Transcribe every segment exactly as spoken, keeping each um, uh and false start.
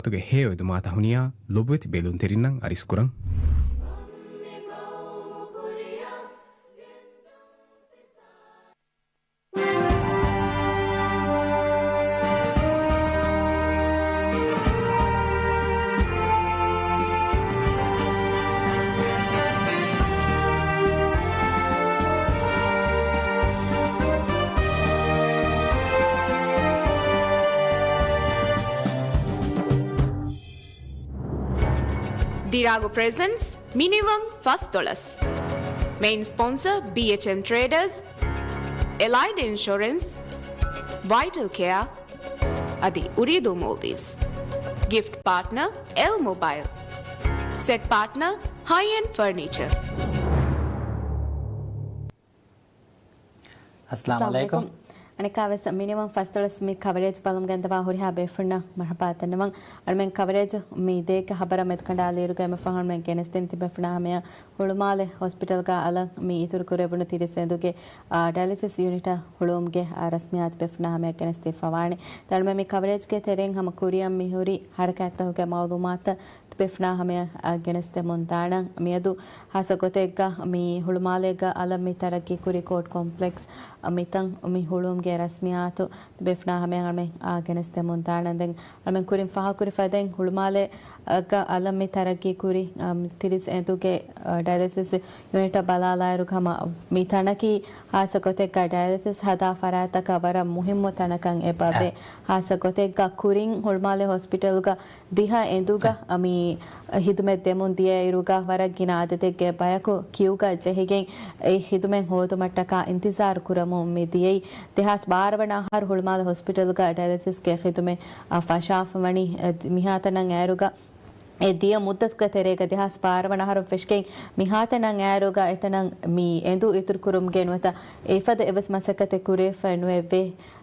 ގެ ހެޔޮއެދުމާ ތަހުނިޔާ ލޮބުވެތި ބެލުންތެރިންނަށް އަރިސްކުރަން. ދިރާގު ޕްރެޒެންޓްސް މިނިވަން ފަސްދޮޅަސް. މެއިން ސްޕޮންސަރ ބީއެޗްއެމް ޓްރޭޑަރސް، އެލައިޑް އިންޝުރެންސް، ވައިޓަލް ކެއާ، އަދި އުރީދޫ މޯލްޑިވްސް. ގިފްޓް ޕާޓްނަރ އެލް މޮބައިލް. ސެޓް ޕާޓްނަރ ހައި އެންޑް ފަރުނީޗަރ. އައްސަލާމު އައްސަލާމު ޢަލައިކުމް. ޢަލައިކުމް. އަނެއްކާވެސް މިނިވަން ފަސްދޮޅަސް މި ކަވަރޭޖް ބަލަމުން ގެންދަވާ ހުރިހާ ބޭފުޅުންނަށް މަރުޙަބާ ދަންނަވަން. އަޅުމެން ކަވަރޭޖް މި ދޭއްގެ ހަބަރަށް މެދުކަނޑާލިއިރުގައި އެންމެ ފަހުން އަޅުމެން ގެނެސްދިން ތިބޭފުޅުންނާ ހަމަޔަށް ހުޅުމާލެ ހޮސްޕިޓަލްގަ އަލަށް މި އިތުރު ކުރެވުނު ތިރީސް އެނދުގެ، އާ، ޑަޔަލިސިސް ޔުނިޓަށް ހުޅުވުމުގެ، އާ، ރަސްމިއްޔާތު ބޭފުޅުންނާ ހަމަޔަށް ގެނެސްދީފަވާނެ. އަޅުމެން މި ކަވަރޭޖްގެ ތެރެއިން ހަމަ ކުރިއަށް މިހުރި ހަރަކާތްތަކުގެ މައުލޫމާތު ތިބޭފުޅުންނާ ހަމަޔަށް، އާ، ގެނެސްދެމުން ދާނަން. މިއަދު ހާއްސަ ގޮތެއްގަ މި ހުޅުމާލޭގަ އަލަށް މި ތަރައްގީ ކުރި ކޯޓް ކޮމްޕްލެކްސް، އާ، މިތަން މި ހުޅުވުމުގެ ރަސްމިއްޔާތު ތިބޭފުޅުންނާ ހަމަޔަށް އަޅުމެން، އާ، ގެނެސްދެމުން ދާނަން. ދެން އަޅުމެން ކުރިން ފާހަގަކުރި ފަދައިން ހުޅުމާލޭގަ އަލަށް މި ތަރައްގީ ކުރި، އާ، ތިރީސް އެނދުގެ، އާ، ޑަޔަލިސިސް ޔުނިޓަށް ބަލާލާއިރު ހަމަ މި ތަނަކީ ހާއްސަ ގޮތެއްގަ ޑަޔަލިސިސް ހަދާ ފަރާތްތަކަށް ވަރަށް މުހިއްމު ތަނަކަށް އެބަވޭ. އަ. ހާއްސަ ގޮތެއްގަ ކުރިން ހުޅުމާލެ ހޮސްޕިޓަލްގަ ދިހަ އެނދުގަ އަ. މި ހިދުމަތް ދެމުން ދިޔައިރުގަ ވަރަށް ގިނަ އަދަދެއްގެ ބަޔަކު ކިއުގަ ޖެހިގެން އެ ހިދުމަތް ހޯދުމަށްޓަކާ އިންތިޒާރު ކުރަމުން މި ދިޔައީ. ދެހާސް ބާރަ ވަނަ އަހަރު ހުޅުމާލެ ހޮސްޕިޓަލްގަ ޑަޔަލިސިސްގެ ހިދުމަތް، އަ، ފަށާފަ ވަނީ، އަ، މިހާތަނަށް އައިރުގަ އެ ދިޔަ މުއްދަތުގެ ތެރޭގަ ދެހާސް ބާރަ ވަނަ އަހަރުން ފެށިގެން މިހާތަނަށް އައިރުގަ އެތަނަށް މި އެނދު އިތުރުކުރުމުގެ ނުވަތަ އެފަދަ އެއްވެސް މަސައްކަތެއް ކުރެވިފައެއް ނުވެއްވޭ.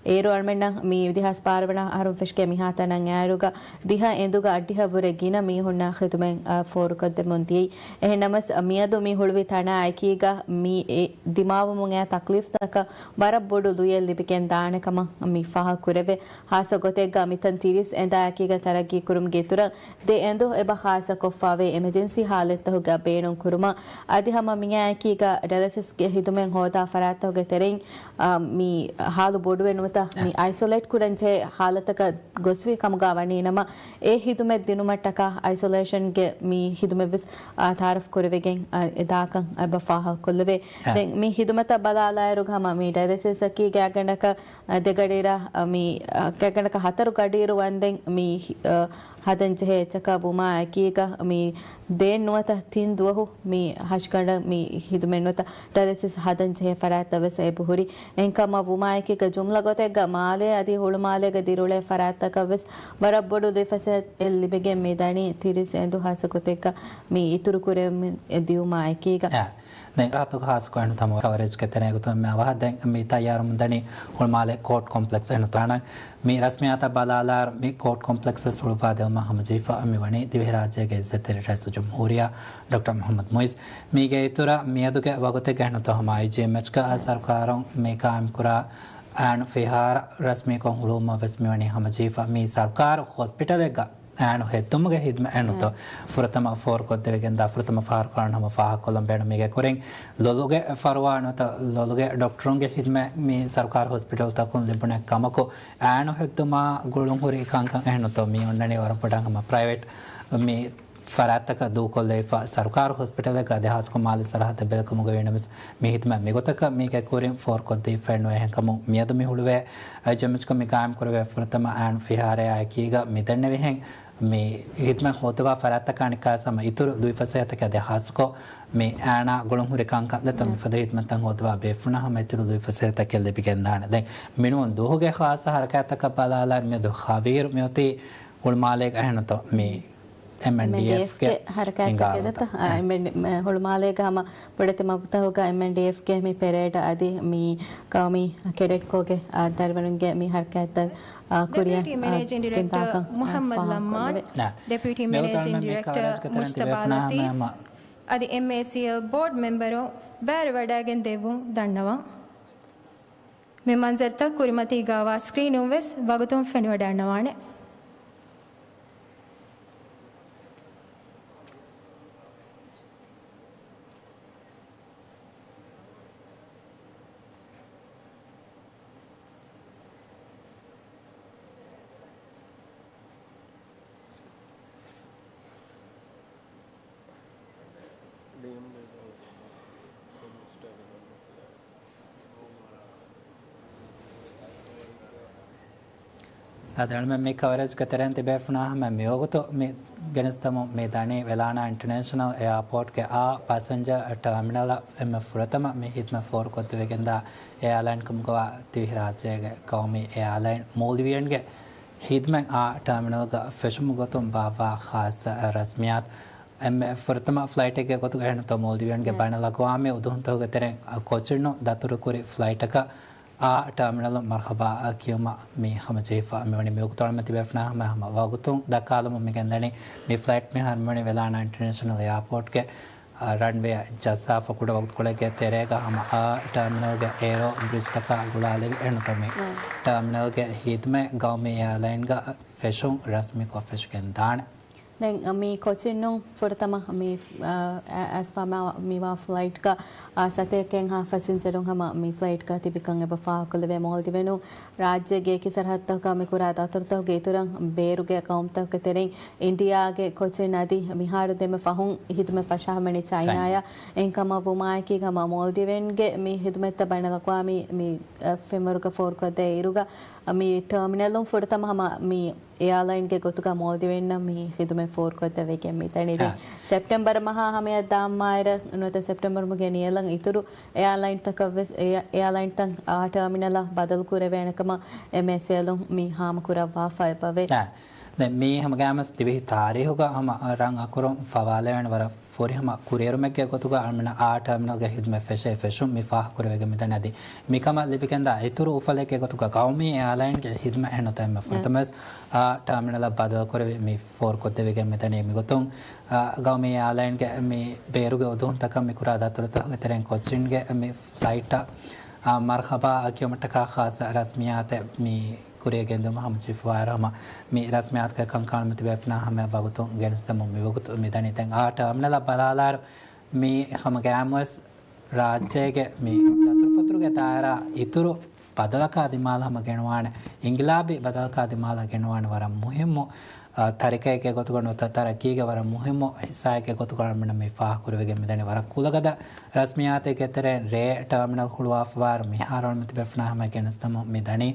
އޭރު އަޅުމެންނަށް މި ދެހާސް ބާރަ ވަނަ އަހަރުން ފެށިގެން މިހާތަނަށް އައިރުގަ ދިހަ އެނދުގަ އަށްޑިހަ ވުރެ ގިނަ މީހުންނަށް ޚިދުމަތް، އާ، ފޯރުކޮށްދެމުން ދިޔައީ. އެހެންނަމަސް މިއަދު މި ހުޅުވި ތަނާ އެކީގަ މި އެ ދިމާވުމުން އައި ތަކްލީފްތަކަށް ވަރަށް ބޮޑު ލުޔެއް ލިބިގެން ދާނެ ކަމަށް މި ފާހަގަ ކުރެވޭ. ހާއްސަ ގޮތެއްގަ މިތަން ތިރީސް އެނދާ އެކީގަ ތަރައްގީ ކުރުމުގެ އިތުރަށް ދެ އެނދު އެބަ ޚާއްސަ ކޮށްފަވޭ އެމަޖެންސީ ހާލަތްތަކުގަ ބޭނުން ކުރުމަށް. އަދި ހަމަ މިއާއެކީގަ ޑަޔަލިސިސްގެ ހިދުމަތް ހޯދާ ފަރާތްތަކުގެ ތެރެއިން، އާ، މި ހާލު ބޮޑުވެ ނުވަތަ މި އައިސޮލޭޓް ކުރަންޖެހޭ ހާލަތަކަށް ގޮސްފި ކަމުގަ ވަނީ ނަމަ، އެ ހިދުމަތް ދިނުމަށްޓަކާ އައިސޮލޭޝަންގެ މި ހިދުމަތްވެސް، އާ، ތައާރަފް ކުރެވިގެން، އާ، އެދާކަން އެބަ ފާހަގަކޮށްލެވޭ. އާ. ދެން މި ހިދުމަތަށް ބަލާލާއިރު ހަމަ މި ޑަޔަލިސިސްއަކީ ގާތްގަނޑަކަށް އަ، ދެގަޑިއިރަށް، އަ، މި، އަ، ގާތްގަނޑަކަށް ހަތަރު ގަޑިއިރު ވަންދެން މި، އަ، ހަދަން ޖެހޭ އެއްޗަކަށް ވުމާ އެކީގަ މި ދޭން ނުވަތަ ތިން ދުވަހު މި ހަށިގަނޑަށް މި ހިދުމަތް ނުވަތަ ޑަޔަލިސިސް ހަދަން ޖެހޭ ފަރާތްތައް ވެސް އެބަހުރި. އެހެންކަމަށް ވުމާ އެކީގަ ޖުމްލަ ގޮތެއްގަ މާލޭ އަދި ހުޅުމާލޭގަ ދިރިއުޅޭ ފަރާތްތަކަށް ވެސް ވަރަށް ބޮޑު ލުއިފަސޭހަތެއް ލިބިގެން މި ދަނީ ތިރީސް އެނދު ހާއްސަ ގޮތެއްގަ މި އިތުރު ކުރެވެމުން ދިއުމާ އެކީގަ. އެ. ދެން ރާއްތުގަ ހާއްސަކޮށް އެންނުތަމަ ކަވަރޭޖްގެ ތެރޭގަތުން މި އަވަހަށް ދެން މި ތައްޔާރުމުން ދަނީ ހުޅުމާލެ ކޯޓް ކޮމްޕްލެކްސް އެންނުތާނަން. މި ރަސްމިއްޔާތަށް ބަލާލާއިރު މި ކޯޓް ކޮމްޕްލެކްސް ވެސް ހުޅުވާދެވުމަށް ހަމަޖެހިފަ މި ވަނީ ދިވެހިރާއްޖޭގެ އިއްޒަތްތެރި ރައީސުލްޖުމްހޫރިއްޔާ ޑޮކްޓަރ މުޙައްމަދު މުޢިއްޒު. މީގެ އިތުރަށް މިއަދުގެ ވަގުތެއްގަ އެންނުތަ ހަމަ އައިޖީއެމްއެޗްގަ ސަރުކާރުން މި ޤާއިމްކުރާ އައިނު ފިހާރަ ރަސްމީކޮށް ހުޅުވުމަށް ވެސް މިވަނީ ހަމަޖެހިފަ މި ސަރުކާރު ހޮސްޕިޓަލެއްގަ އައިނު ހެއްދުމުގެ ހިދުމަތް އެންނުތޯ ފުރަތަމަ ފޯރުކޮށްދެވިގެންދާ ފުރަތަމަ ފަހަރު ކަރަން ހަމަ ފާހަގަކޮށްލަން ބޭނުން. މީގެ ކުރިން ލޮލުގެ ފަރުވާ ނުވަތަ ލޮލުގެ ޑޮކްޓަރުންގެ ހިދުމަތް މި ސަރުކާރު ހޮސްޕިޓަލްތަކުން ލިބުނެ ކަމަކު، އައިނު ހެއްދުމާ ގުޅުންހުރި ކަންކަން އެހެންނުތޯ މި އޮންނަނީ ވަރަށް ބޮޑަށް ހަމަ ޕްރައިވެޓް މި ފަރާތްތަކަށް ދޫކޮށްލެވިފަ ސަރުކާރު ހޮސްޕިޓަލެއްގަ އަދި ހާއްސަކޮށް މާލެ ސަރަހައްދަށް ބެލެކަމުގަ ވީނަމަވެސް މި ހިދުމަތް މިގޮތަކަށް މީގެ ކުރިން ފޯރުކޮށްދީފައެއް ނުވޭ. އެހެންކަމުން މިއަދު މި ހުޅުވޭ އައިޖީއެމްއެޗްގަ މި ޤާއިމްކުރެވޭ ފުރަތަމަ އައިނު ފިހާރަޔާ އެކީގަ މިދެންނެވިހެން މި ހިދުމަތް ހޯދަވާ ފަރާތްތަކާ އަނެއްކާވެސް ހަމަ އިތުރު ލުއިފަސޭހަތަކެއް އަދި ހާއްސަކޮށް މި އައިނާ ގުޅުންހުރި ކަންކަން ދެތޯ މިފަދަ ހިދުމަތްތައް ހޯދަވާ ބޭފުޅުންނަށް ހަމަ އިތުރު ލުއިފަސޭހަތަކެއް ލިބިގެންދާނެ. ދެން މިނޫން ދުވަހުގެ ޚާއްޞަ ހަރަކާތްތަކަށް ބަލާލާއިރު މިއަދު ހަވީރު މިއޮތީ ހުޅުމާލޭގަ އެހެންނުތޯ މި އެމްއެންޑީއެފްގެ ހަރަކާތްތަކެއް ދެތޯ. އެ. އެމްއެންޑީ، ހުޅުމާލޭގަ ހަމަ ބޮޑެތި މަގުތަހުގަ އެމްއެންޑީއެފްގެ މި ޕެރޭޑް އަދި މި ޤައުމީ ކެޑެޓްކޯގެ، އާ، ދަރިވަރުންގެ މި ހަރަކާތްތައް، އާ، ކުރިއަށް، ޑެޕިއުޓީ މެނޭޖިން ޑިރެކްޓަރ މުޙައްމަދު ލައްމާން، ޑެޕިއުޓީ މެނޭޖިން ޑިރެކްޓަރ މުޖްތަބާ ލަތީފް އަދި އެމްއޭސީއެލް ބޯޑް މެމްބަރުން ބައިވެރިވަޑައިގެން ދެއްވުން ދަންނަވަން. މި މަންޒަރުތައް ކުރިމަތީގައިވާ ސްކްރީނުން ވެސް ވަގުތުން ފެނިވަޑައިގަންނަވާނެ. އަދި އަޅުމެން މި ކަވަރޭޖްގެ ތެރެއިން ތިބޭފުނާ ހަމަ މިވަގުތު މި ގެނެސްދަމުން މި ދަނީ ވެލާނާ އިންޓަރނޭޝަނަލް އެއާޕޯޓްގެ އާ ޕަސެންޖަރ ޓާމިނަލަށް އެންމެ ފުރަތަމަ މި ހިދުމަތް ފޯރުކޮށްދެވިގެންދާ އެއާލައިން ކަމުގަވާ ދިވެހިރާއްޖޭގެ ގައުމީ އެއާލައިން މޯލްޑިވިއަންގެ ހިދުމަތް އާ ޓާމިނަލްގަ ފެށުމުގެ ގޮތުން ބާއްވާ ޚާއްޞަ ރަސްމިއްޔާތު. އެންމެ ފުރަތަމަ ފްލައިޓެއްގެ ގޮތުގަ އެހެންތޯ މޯލްޑިވިއަންގެ ބައިނަލްއަގްވާމީ އުދުހުންތަކުގެ ތެރެއިން ކޮޗިންނު ދަތުރުކުރި ފްލައިޓަކަށް އާ ޓާމިނަލުން މަރްހަބާ ކިޔުމަށް މި ހަމަޖެހިފަ މިވަނީ. މިވަގުތު އަޅުމެން ތިބޭފުނާ ހަމަ ވަގުތުން ދައްކާލަމުން މިގެންދަނީ މި ފްލައިޓް މިހާރު މިވަނީ ވެލާނާ އިންޓަރނޭޝަނަލް އެއާޕޯޓްގެ ރަންވޭއަށް ޖައްސާފަ ކުޑަ ވަގުތުކޮޅެއްގެ ތެރޭގަ ހަމަ އާ ޓާމިނަލްގެ އޭރޯ ބްރިޖްތަކާ ގުޅާލެވި އެންމެ ޓާމިނަލްގެ ހިދުމަތް ގައުމީ އެއާލައިންގަ ފެށުން ރަސްމީކޮށް ފެށިގެން ދާނެ. ދެން މި ކޮޗިންނުން ފުރަތަމަ މި، އާ، އައިސްފާމާ މިވާ ފްލައިޓްގަ، އާ، ސަތޭކަ ހާ ފަސިންޖަރުން ހަމަ މި ފްލައިޓްގަ ތިބިކަން އެބަ ފާހަގަކޮށްލެވޭ. މޯލްޑިވެނު ރާއްޖޭގެ އެކި ސަރަހައްދުތަކަށް މި ކުރާ ދަތުރުތަކުގެ އިތުރަށް ބޭރުގެ ގައުމުތަކުގެ ތެރެއިން އިންޑިއާގެ ކޮޗިން އަދި މިހާރު ދެންމެ ފަހުން ހިދުމަތް ފަށާ ހަމަނީ ޗައިނާއަށް. އެހެންކަމަށް ވުމާއެކީ ހަމަ މޯލްޑިވެންގެ މި ހިދުމަތްތައް ބައިނަލްއަގްވާމީ މި، އަ، ފެންވަރުގަ ފޯރުކޮށްދޭ އިރުގަ މި ޓާމިނަލުން ފުރަތަމަ ހަމަ މި އެއާލައިންގެ ގޮތުގަ މޯލްޑިވެންނަށް މި ހިދުމަތް ފޯރުކޮށްދެވިގެން މިދަނީ. ދެން ސެޕްޓެމްބަރު މަހާ ހަމަޔަށް ދާން މާއިރަށް ނުވަތަ ސެޕްޓެމްބަރު މަހުގެ ނިޔަލަށް އިތުރު އެއާލައިންތަކަށް ވެސް އެ-، އެއާލައިންތައް އާ ޓާމިނަލަށް ބަދަލު ކުރެވޭނެ ކަމަށް އެމްއޭސީއެލުން މި ހާމަކުރައްވާފަ އެބަވޭ. އާ، ދެން މީ ހަމަ ގާމަސް ދިވެހި ތާރީހުގަ ހަމަ ރަން އަކުރުން ފަވާލެވޭނެ ވަރަށް ފުރިހަމަ ކުރިއެރުމެއްގެ ގޮތުގަ އަޅުމެންނަށް އާ ޓާމިނަލްގެ ހިދުމަތް ފެށޭ ފެށުން މި ފާހަގަކުރެވިގެން މިދަނީ. އަދި މިކަމަށް ލިބިގެންދާ އިތުރު އުފަލެއްގެ ގޮތުގަ ގައުމީ އެއާލައިންގެ ހިދުމަތް އެހެން ނުވަތަ އެންމެ ފުރަތަމަވެސް އާ ޓާމިނަލަށް ބަދަލުކުރެވި މި ފޯރުކޮށްދެވިގެން މިދަނީ. މިގޮތުން، އާ، ގައުމީ އެއާލައިންގެ މި ބޭރުގެ އުދުހުންތަކަށް މި ކުރާ ދަތުރުތަކުގެ ތެރެއިން ކޮޗިންގެ މި ފްލައިޓަށް، އާ، މަރްހަބާ ކިޔުމަށްޓަކާ ޚާއްޞަ ރަސްމިއްޔާތެއް މި ކުރިއަށް ގެންދިއުމަށް ހަމަޖެހިފަވާއިރު ހަމަ މި ރަސްމިއްޔާތުގެ ކަންކަން އަޅުމެން ތިބޭފުނާ ހަމަޔަށް ވަގުތުން ގެނެސްދެމުން މިވަގުތު މިދަނީ. ދެން އާ ޓާމިނަލަށް ބަލާލާއިރު މި ހަމަ ގައިމުވެސް ރާއްޖޭގެ މި ދަތުރުފަތުރުގެ ދާއިރާ އިތުރު ބަދަލަކާ ދިމާލަށް ހަމަ ގެނުވާނެ، އިންގިލާބީ ބަދަލަކާ ދިމާލަށް ގެނުވާނެ ވަރަށް މުހިއްމު، އާ، ތަރިކައެއްގެ ގޮތުގަ ނުވަތަ ތަރައްގީގެ ވަރަށް މުހިއްމު ހިއްސާއެއްގެ ގޮތުގަ އަޅުމެންނަށް މި ފާހަގަކުރެވިގެން މިދަނީ. ވަރަށް ކުލަގަދަ ރަސްމިއްޔާތެއްގެ ތެރެއިން ރޭ ޓާމިނަލް ހުޅުވާފަވާއިރު މިހާރު އަޅުމެން ތިބޭފުނާ ހަމަޔަށް ގެނެސްދެމުން މިދަނީ.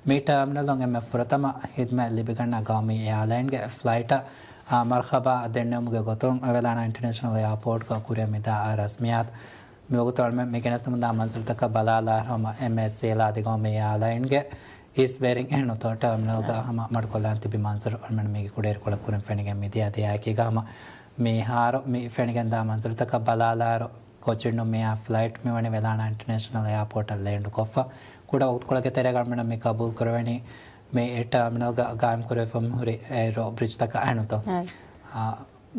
މި ޓާމިނަލުން އެންމެ ފުރަތަމަ ހިދުމަތް ލިބިގަންނަ ގައުމީ އެއާލައިންގެ ފްލައިޓަށް، އާ، މަރްހަބާ ދެންނެވުމުގެ ގޮތުން ވެލާނާ އިންޓަރނޭޝަނަލް އެއާޕޯޓްގަ ކުރިއަށް މިދާ ރަސްމިއްޔާތު. މިވަގުތު އަޅުމެން މި ގެނެސްދެމުންދާ މަންޒަރުތަކަށް ބަލާލާއިރު ހަމަ އެމްއޭސީއެލް އަދި ގައުމީ އެއާލައިންގެ އިސް ބޭރިން އެހެން ނުވަތަ ޓާމިނަލްގަ ހަމަ މަޑުކޮށްލާން ތިބި މަންޒަރު އަޅުމެން މީގެ ކުޑައިރުކޮޅަށް ކުރިން ފެނިގެން މިދިޔަ އަދި އެއާއެކީގަ ހަމަ މިހާރު މި ފެނިގެންދާ މަންޒަރުތަކަށް ބަލާލާއިރު ކޮޗިންނު މިއާ ފްލައިޓް މިވަނީ ވެލާނާ އިންޓަރނޭޝަނަލް އެއާޕޯޓަށް ލޭންޑުކޮށްފަ. ކުޑަ ވަގުތުކޮޅެއްގެ ތެރޭގަ އަޅުމެންނަށް މި ގަބޫލުކުރެވެނީ މި ޓާމިނަލްގަ ގާއިމްކުރެވިފަ މިހުރި އޭރޯ ބްރިޖްތަކަށް އެހެންތޯ.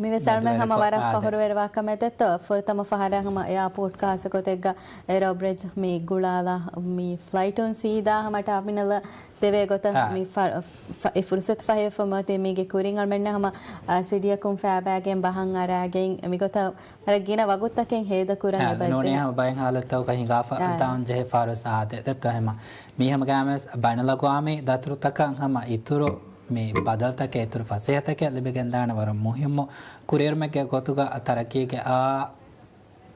މިވެސް އަޅުމެން ހަމަ ވަރަށް ފަހުރުވެރިވާ ކަމެއް ދެއްތޯ، ފުރަތަމަ ފަހަރަށް ހަމަ އެއާޕޯޓް ޚާއްސަ ގޮތެއްގަ އޭރޯ ބްރިޖް މި ގުޅާލާ މި ފްލައިޓުން ސީދާ ހަމަ ޓާމިނަލަށް ދެވޭ ގޮތަށް މި ފަ-، ފަ-، އެ ފުރުސަތު ފަހިވެފަ މިއޮތީ. މީގެ ކުރިން އަޅުމެންނަށް ހަމަ، އާ، ސިޑިއަކުން ފައިބައިގެން ބަހަށް އަރާގެން މިގޮތަށް ވަރަށް ގިނަ ވަގުތުތަކެއް ހޭދަ ކުރަން އެބަޖެހޭ. ނޫނީ ހަމަ ބައެއް ހާލަތްތަކުގަ ހިނގާފަ ދާން ޖެހޭ ފަހަރު ސާދެ ދެއްތޯ ހަމަ. މީ ހަމަ ގާމެސް ބައިނަލްއަގްވާމީ ދަތުރުތަކަށް ހަމަ އިތުރު މި ބަދަލުތަކެއް އިތުރު ފަސޭހަތަކެއް ލިބިގެންދާނެ ވަރަށް މުހިއްމު ކުރިއެރުމެއްގެ ގޮތުގަ ތަރައްގީގެ އާ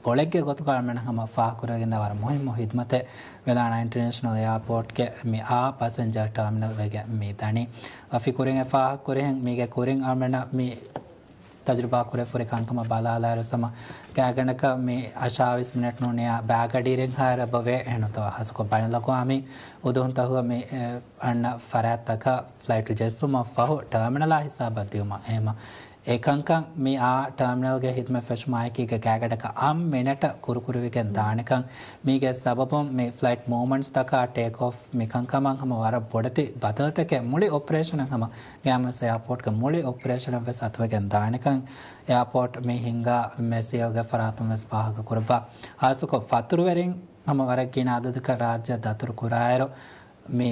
ބޮޅެއްގެ ގޮތުގަ އަޅުމެން ހަމަ ފާހަގަކުރެވިގެންދާ ވަރަށް މުހިއްމު ހިދުމަތެއް ވެލާނާ އިންޓަރނޭޝަނަލް އެއާޕޯޓްގެ މި އާ ޕަސެންޖާ ޓާމިނަލް ވެގެން މި ދަނީ. އަފި ކުރިން އެ ފާހަގަކުރިހެން މީގެ ކުރިން އަޅުމެންނަށް މި ތަޖުރިބާ ކުރެފުރި ކަންކަމަށް ބަލާލާއިރު ސަމަ ގާތްގަނޑަކަށް މި އަށާވީސް މިނެޓް ނޫނިޔާ ބައިގަޑިއިރެއްހާއިރު އެބަވޭ އެހެންތޯ. ހާއްސަކޮށް ބައިނަލްއަގްވާމީ އުދުހުންތަކުގަ މި، އެ، އަންނަ ފަރާތްތަކަށް ފްލައިޓު ޖެއްސުމަށް ފަހު ޓާމިނަލާ ހިސާބަށް ދިއުމަށް އެހެމަ އެކަންކަން މި އާ ޓާމިނަލްގެ ހިދުމަތް ފެށުމާއެކީގަ ގާތްގަނޑަކަށް އަށް މިނެޓަށް ކުރުކުރެވިގެން ދާނެކަން، މީގެ ސަބަބުން މި ފްލައިޓް މޫވްމަންޓްސްތަކާ ޓޭކް އޮފް މިކަންކަމަށް ހަމަ ވަރަށް ބޮޑެތި ބަދަލުތަކެއް މުޅި އޮޕަރޭޝަނަށް ހަމަ ގާމެސް އެއާޕޯޓްގެ މުޅި އޮޕަރޭޝަނަށް ވެސް އަތުވެގެން ދާނެކަން އެއާޕޯޓް މި ހިންގާ އެމްއޭސީއެލްގެ ފަރާތުން ވެސް ފާހަގަކުރައްވާ. ހާއްސަކޮށް ފަތުރުވެރިން ހަމަ ވަރަށް ގިނަ އަދަދަކަށް ރާއްޖެ ދަތުރު ކުރާއިރު، މި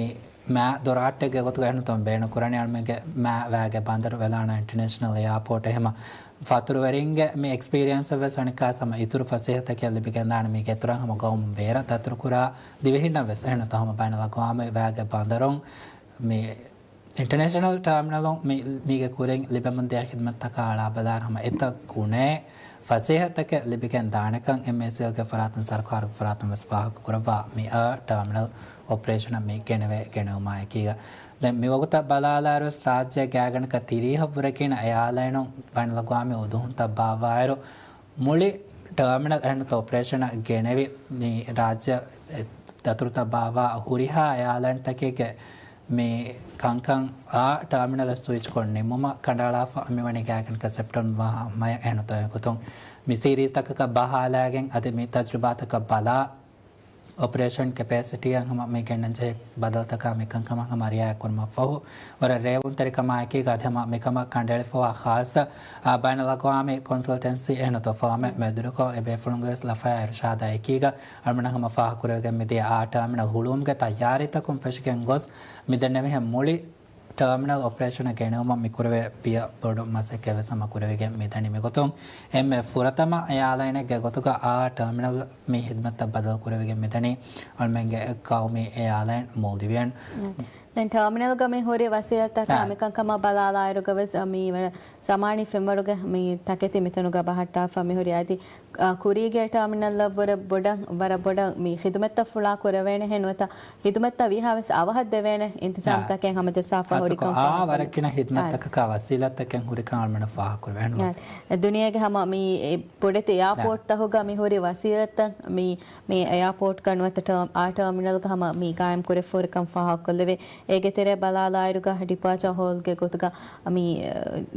މާ ދޮރާއްޓެއްގެ ގޮތުގަ އެހެންތޯ ބޭނުން ކުރަނީ އަޅުމެންގެ މާ ވައިގެ ބަނދަރު ވެލާނާ އިންޓަރނޭޝަނަލް އެއާޕޯޓް. އެހެމަ ފަތުރުވެރިންގެ މި އެކްސްޕީރިއެންސަށް ވެސް އަނެއްކާ ހަމަ އިތުރު ފަސޭހަތަކެއް ލިބިގެންދާނެ މީގެ އިތުރަށް ހަމަ ގައުމުން ބޭރަށް ދަތުރުކުރާ ދިވެހިންނަށް ވެސް އެހެންތޯ ހަމަ ބައިނަލްއަގްވާމީ ވައިގެ ބަނދަރުން މި އިންޓަރނޭޝަނަލް ޓާމިނަލުން މި، މީގެ ކުރިން ލިބެމުންދިޔަ ޚިދުމަތްތަކާ އަޅާބަލާއިރު ހަމަ އެތައް ގުނައެއް ފަސޭހަތަކެއް ލިބިގެން ދާނެކަން އެމްއޭސީއެލްގެ ފަރާތުން ސަރުކާރުގެ ފަރާތުން ވެސް ފާހަގަކުރައްވާ މި އާ ޓާމިނަލް އޮޕަރޭޝަނަށް މި ގެނެވޭ ގެނެވުމާ އެކީގަ. ދެން މިވަގުތަށް ބަލާލާއިރުވެސް ރާއްޖޭ ގާތްގަނޑަކަށް ތިރީހަށްވުރެ ގިނަ އެއާލައިނުން ބައިނަލްއަގްވާމީ އުދުހުންތައް ބާއްވާއިރު، މުޅި ޓާމިނަލް އެހެންނުތަ އޮޕަރޭޝަނަށް ގެނެވި، މި ރާއްޖެ ދަތުރުތައް ބާއްވާ ހުރިހާ އެއާލައިންތަކެއްގެ މި ކަންކަން އާ ޓާމިނަލަށް ސުވިޗްކޮށް ނިމުމަށް ކަނޑައަޅާފަ މިވަނީ ގާތްގަނޑަކަށް ސެޕްޓެމްބަރ މަހާ މަޔަށް އެހެންނުތަ ގޮތުން މި ސީރީޒްތަކަކަށް ބަހާލާގެން އަދި މި ތަޖުރިބާތަކަށް ބަލާ، އޮޕަރޭޝަން ކެޕޭސިޓީއަށް ހަމަ މި ގެންނަންޖެހޭ ބަދަލުތަކާ މިކަންކަމަށް ހަމަ ރިއާޔަތްކުރުމަށްފަހު، ވަރަށް ރޭވުންތެރިކަމާއެކީގަ އަދި ހަމަ މިކަމަށް ކަނޑައެޅިފަވާ ޚާއްޞަ، އާ، ބައިނަލްއަގްވާމީ ކޮންސަލްޓެންސީ އެހެންނުތޯ ފަހު މެ، މެދުވެރިކޮށް އެ ބޭފުޅުންގެވެސް ލަފަޔާ އިރުޝާދާ އެކީގަ އަޅުމެން ހަމަ ފާހަގަކުރެވިގެން މިދިޔަ އާ ޓާމިނަލް ހުޅުވުމުގެ ތައްޔާރީތަކުން ފެށިގެން ގޮސް މިދެންނެވިހެން މުޅި ޓާމިނަލް އޮޕަރޭޝަނަށް ގެނެވުމަށް މިކުރެވޭ ބިޔަ ބޮޑު މަސައްކަތްވެސް ހަމަ ކުރެވިގެން މިދަނީ. މިގޮތުން އެންމެ ފުރަތަމަ އެއާލައިނެއްގެ ގޮތުގަ އާ ޓާމިނަލް މި ހިދުމަތްތައް ބަދަލު ކުރެވިގެން މިދަނީ އަޅުމެންގެ ޤައުމީ އެއާލައިން މޯލްޑިވިއަން. ދެން ޓާމިނަލްގަ މި ހުރި ވަސީލަތްތަކާ އާ. މިކަންކަމަށް ބަލާލާއިރުގަވެސް މި ވަރަށް ސަމާނީ ފެންވަރުގެ މި ތަކެތި މިތަނުގަ ބަހައްޓާފަ މިހުރި އަދި، އާ، ކުރީގެ ޓާމިނަލްއަށްވުރެ ބޮޑަށް، ވަރަށް ބޮޑަށް މި ޚިދުމަތްތައް ފުޅާ ކުރެވޭނެހެން ނުވަތަ ޚިދުމަތްތައް ވީހާވެސް އަވަހަށް ދެވޭނެ އާ. އިންތިޒާމްތަކެއް ހަމަޖައްސާފަ ހުރިކަން އާ، ފާހަގަކޮށްލި. ވަރަށް ގިނަ ޚިދުމަތްތަކަކާ ވަސީލަތްތަކެއް ހުރިކަން އަޅުމެންނަށް ފާހަގަކުރެވޭނެ. އާ. ދުނިޔޭގެ ހަމަ މި ބޮޑެތި އާ. އެއާޕޯޓްތަކުގަ މި ހުރި ވަސީލަތްތައް މި، މި އެއާޕޯޓްގަ ނުވަތަ ޓާ-، އާ ޓާމިނަލްގަ ހަމަ މި ގާއިމް ކުރެފަ ހުރިކަން ފާހަގަކޮށްލެވޭ. އޭގެ ތެރޭ ބަލާލާއިރުގަ ޑިޕާޗާ ހޯލްގެ ގޮތުގަ މި، އަ،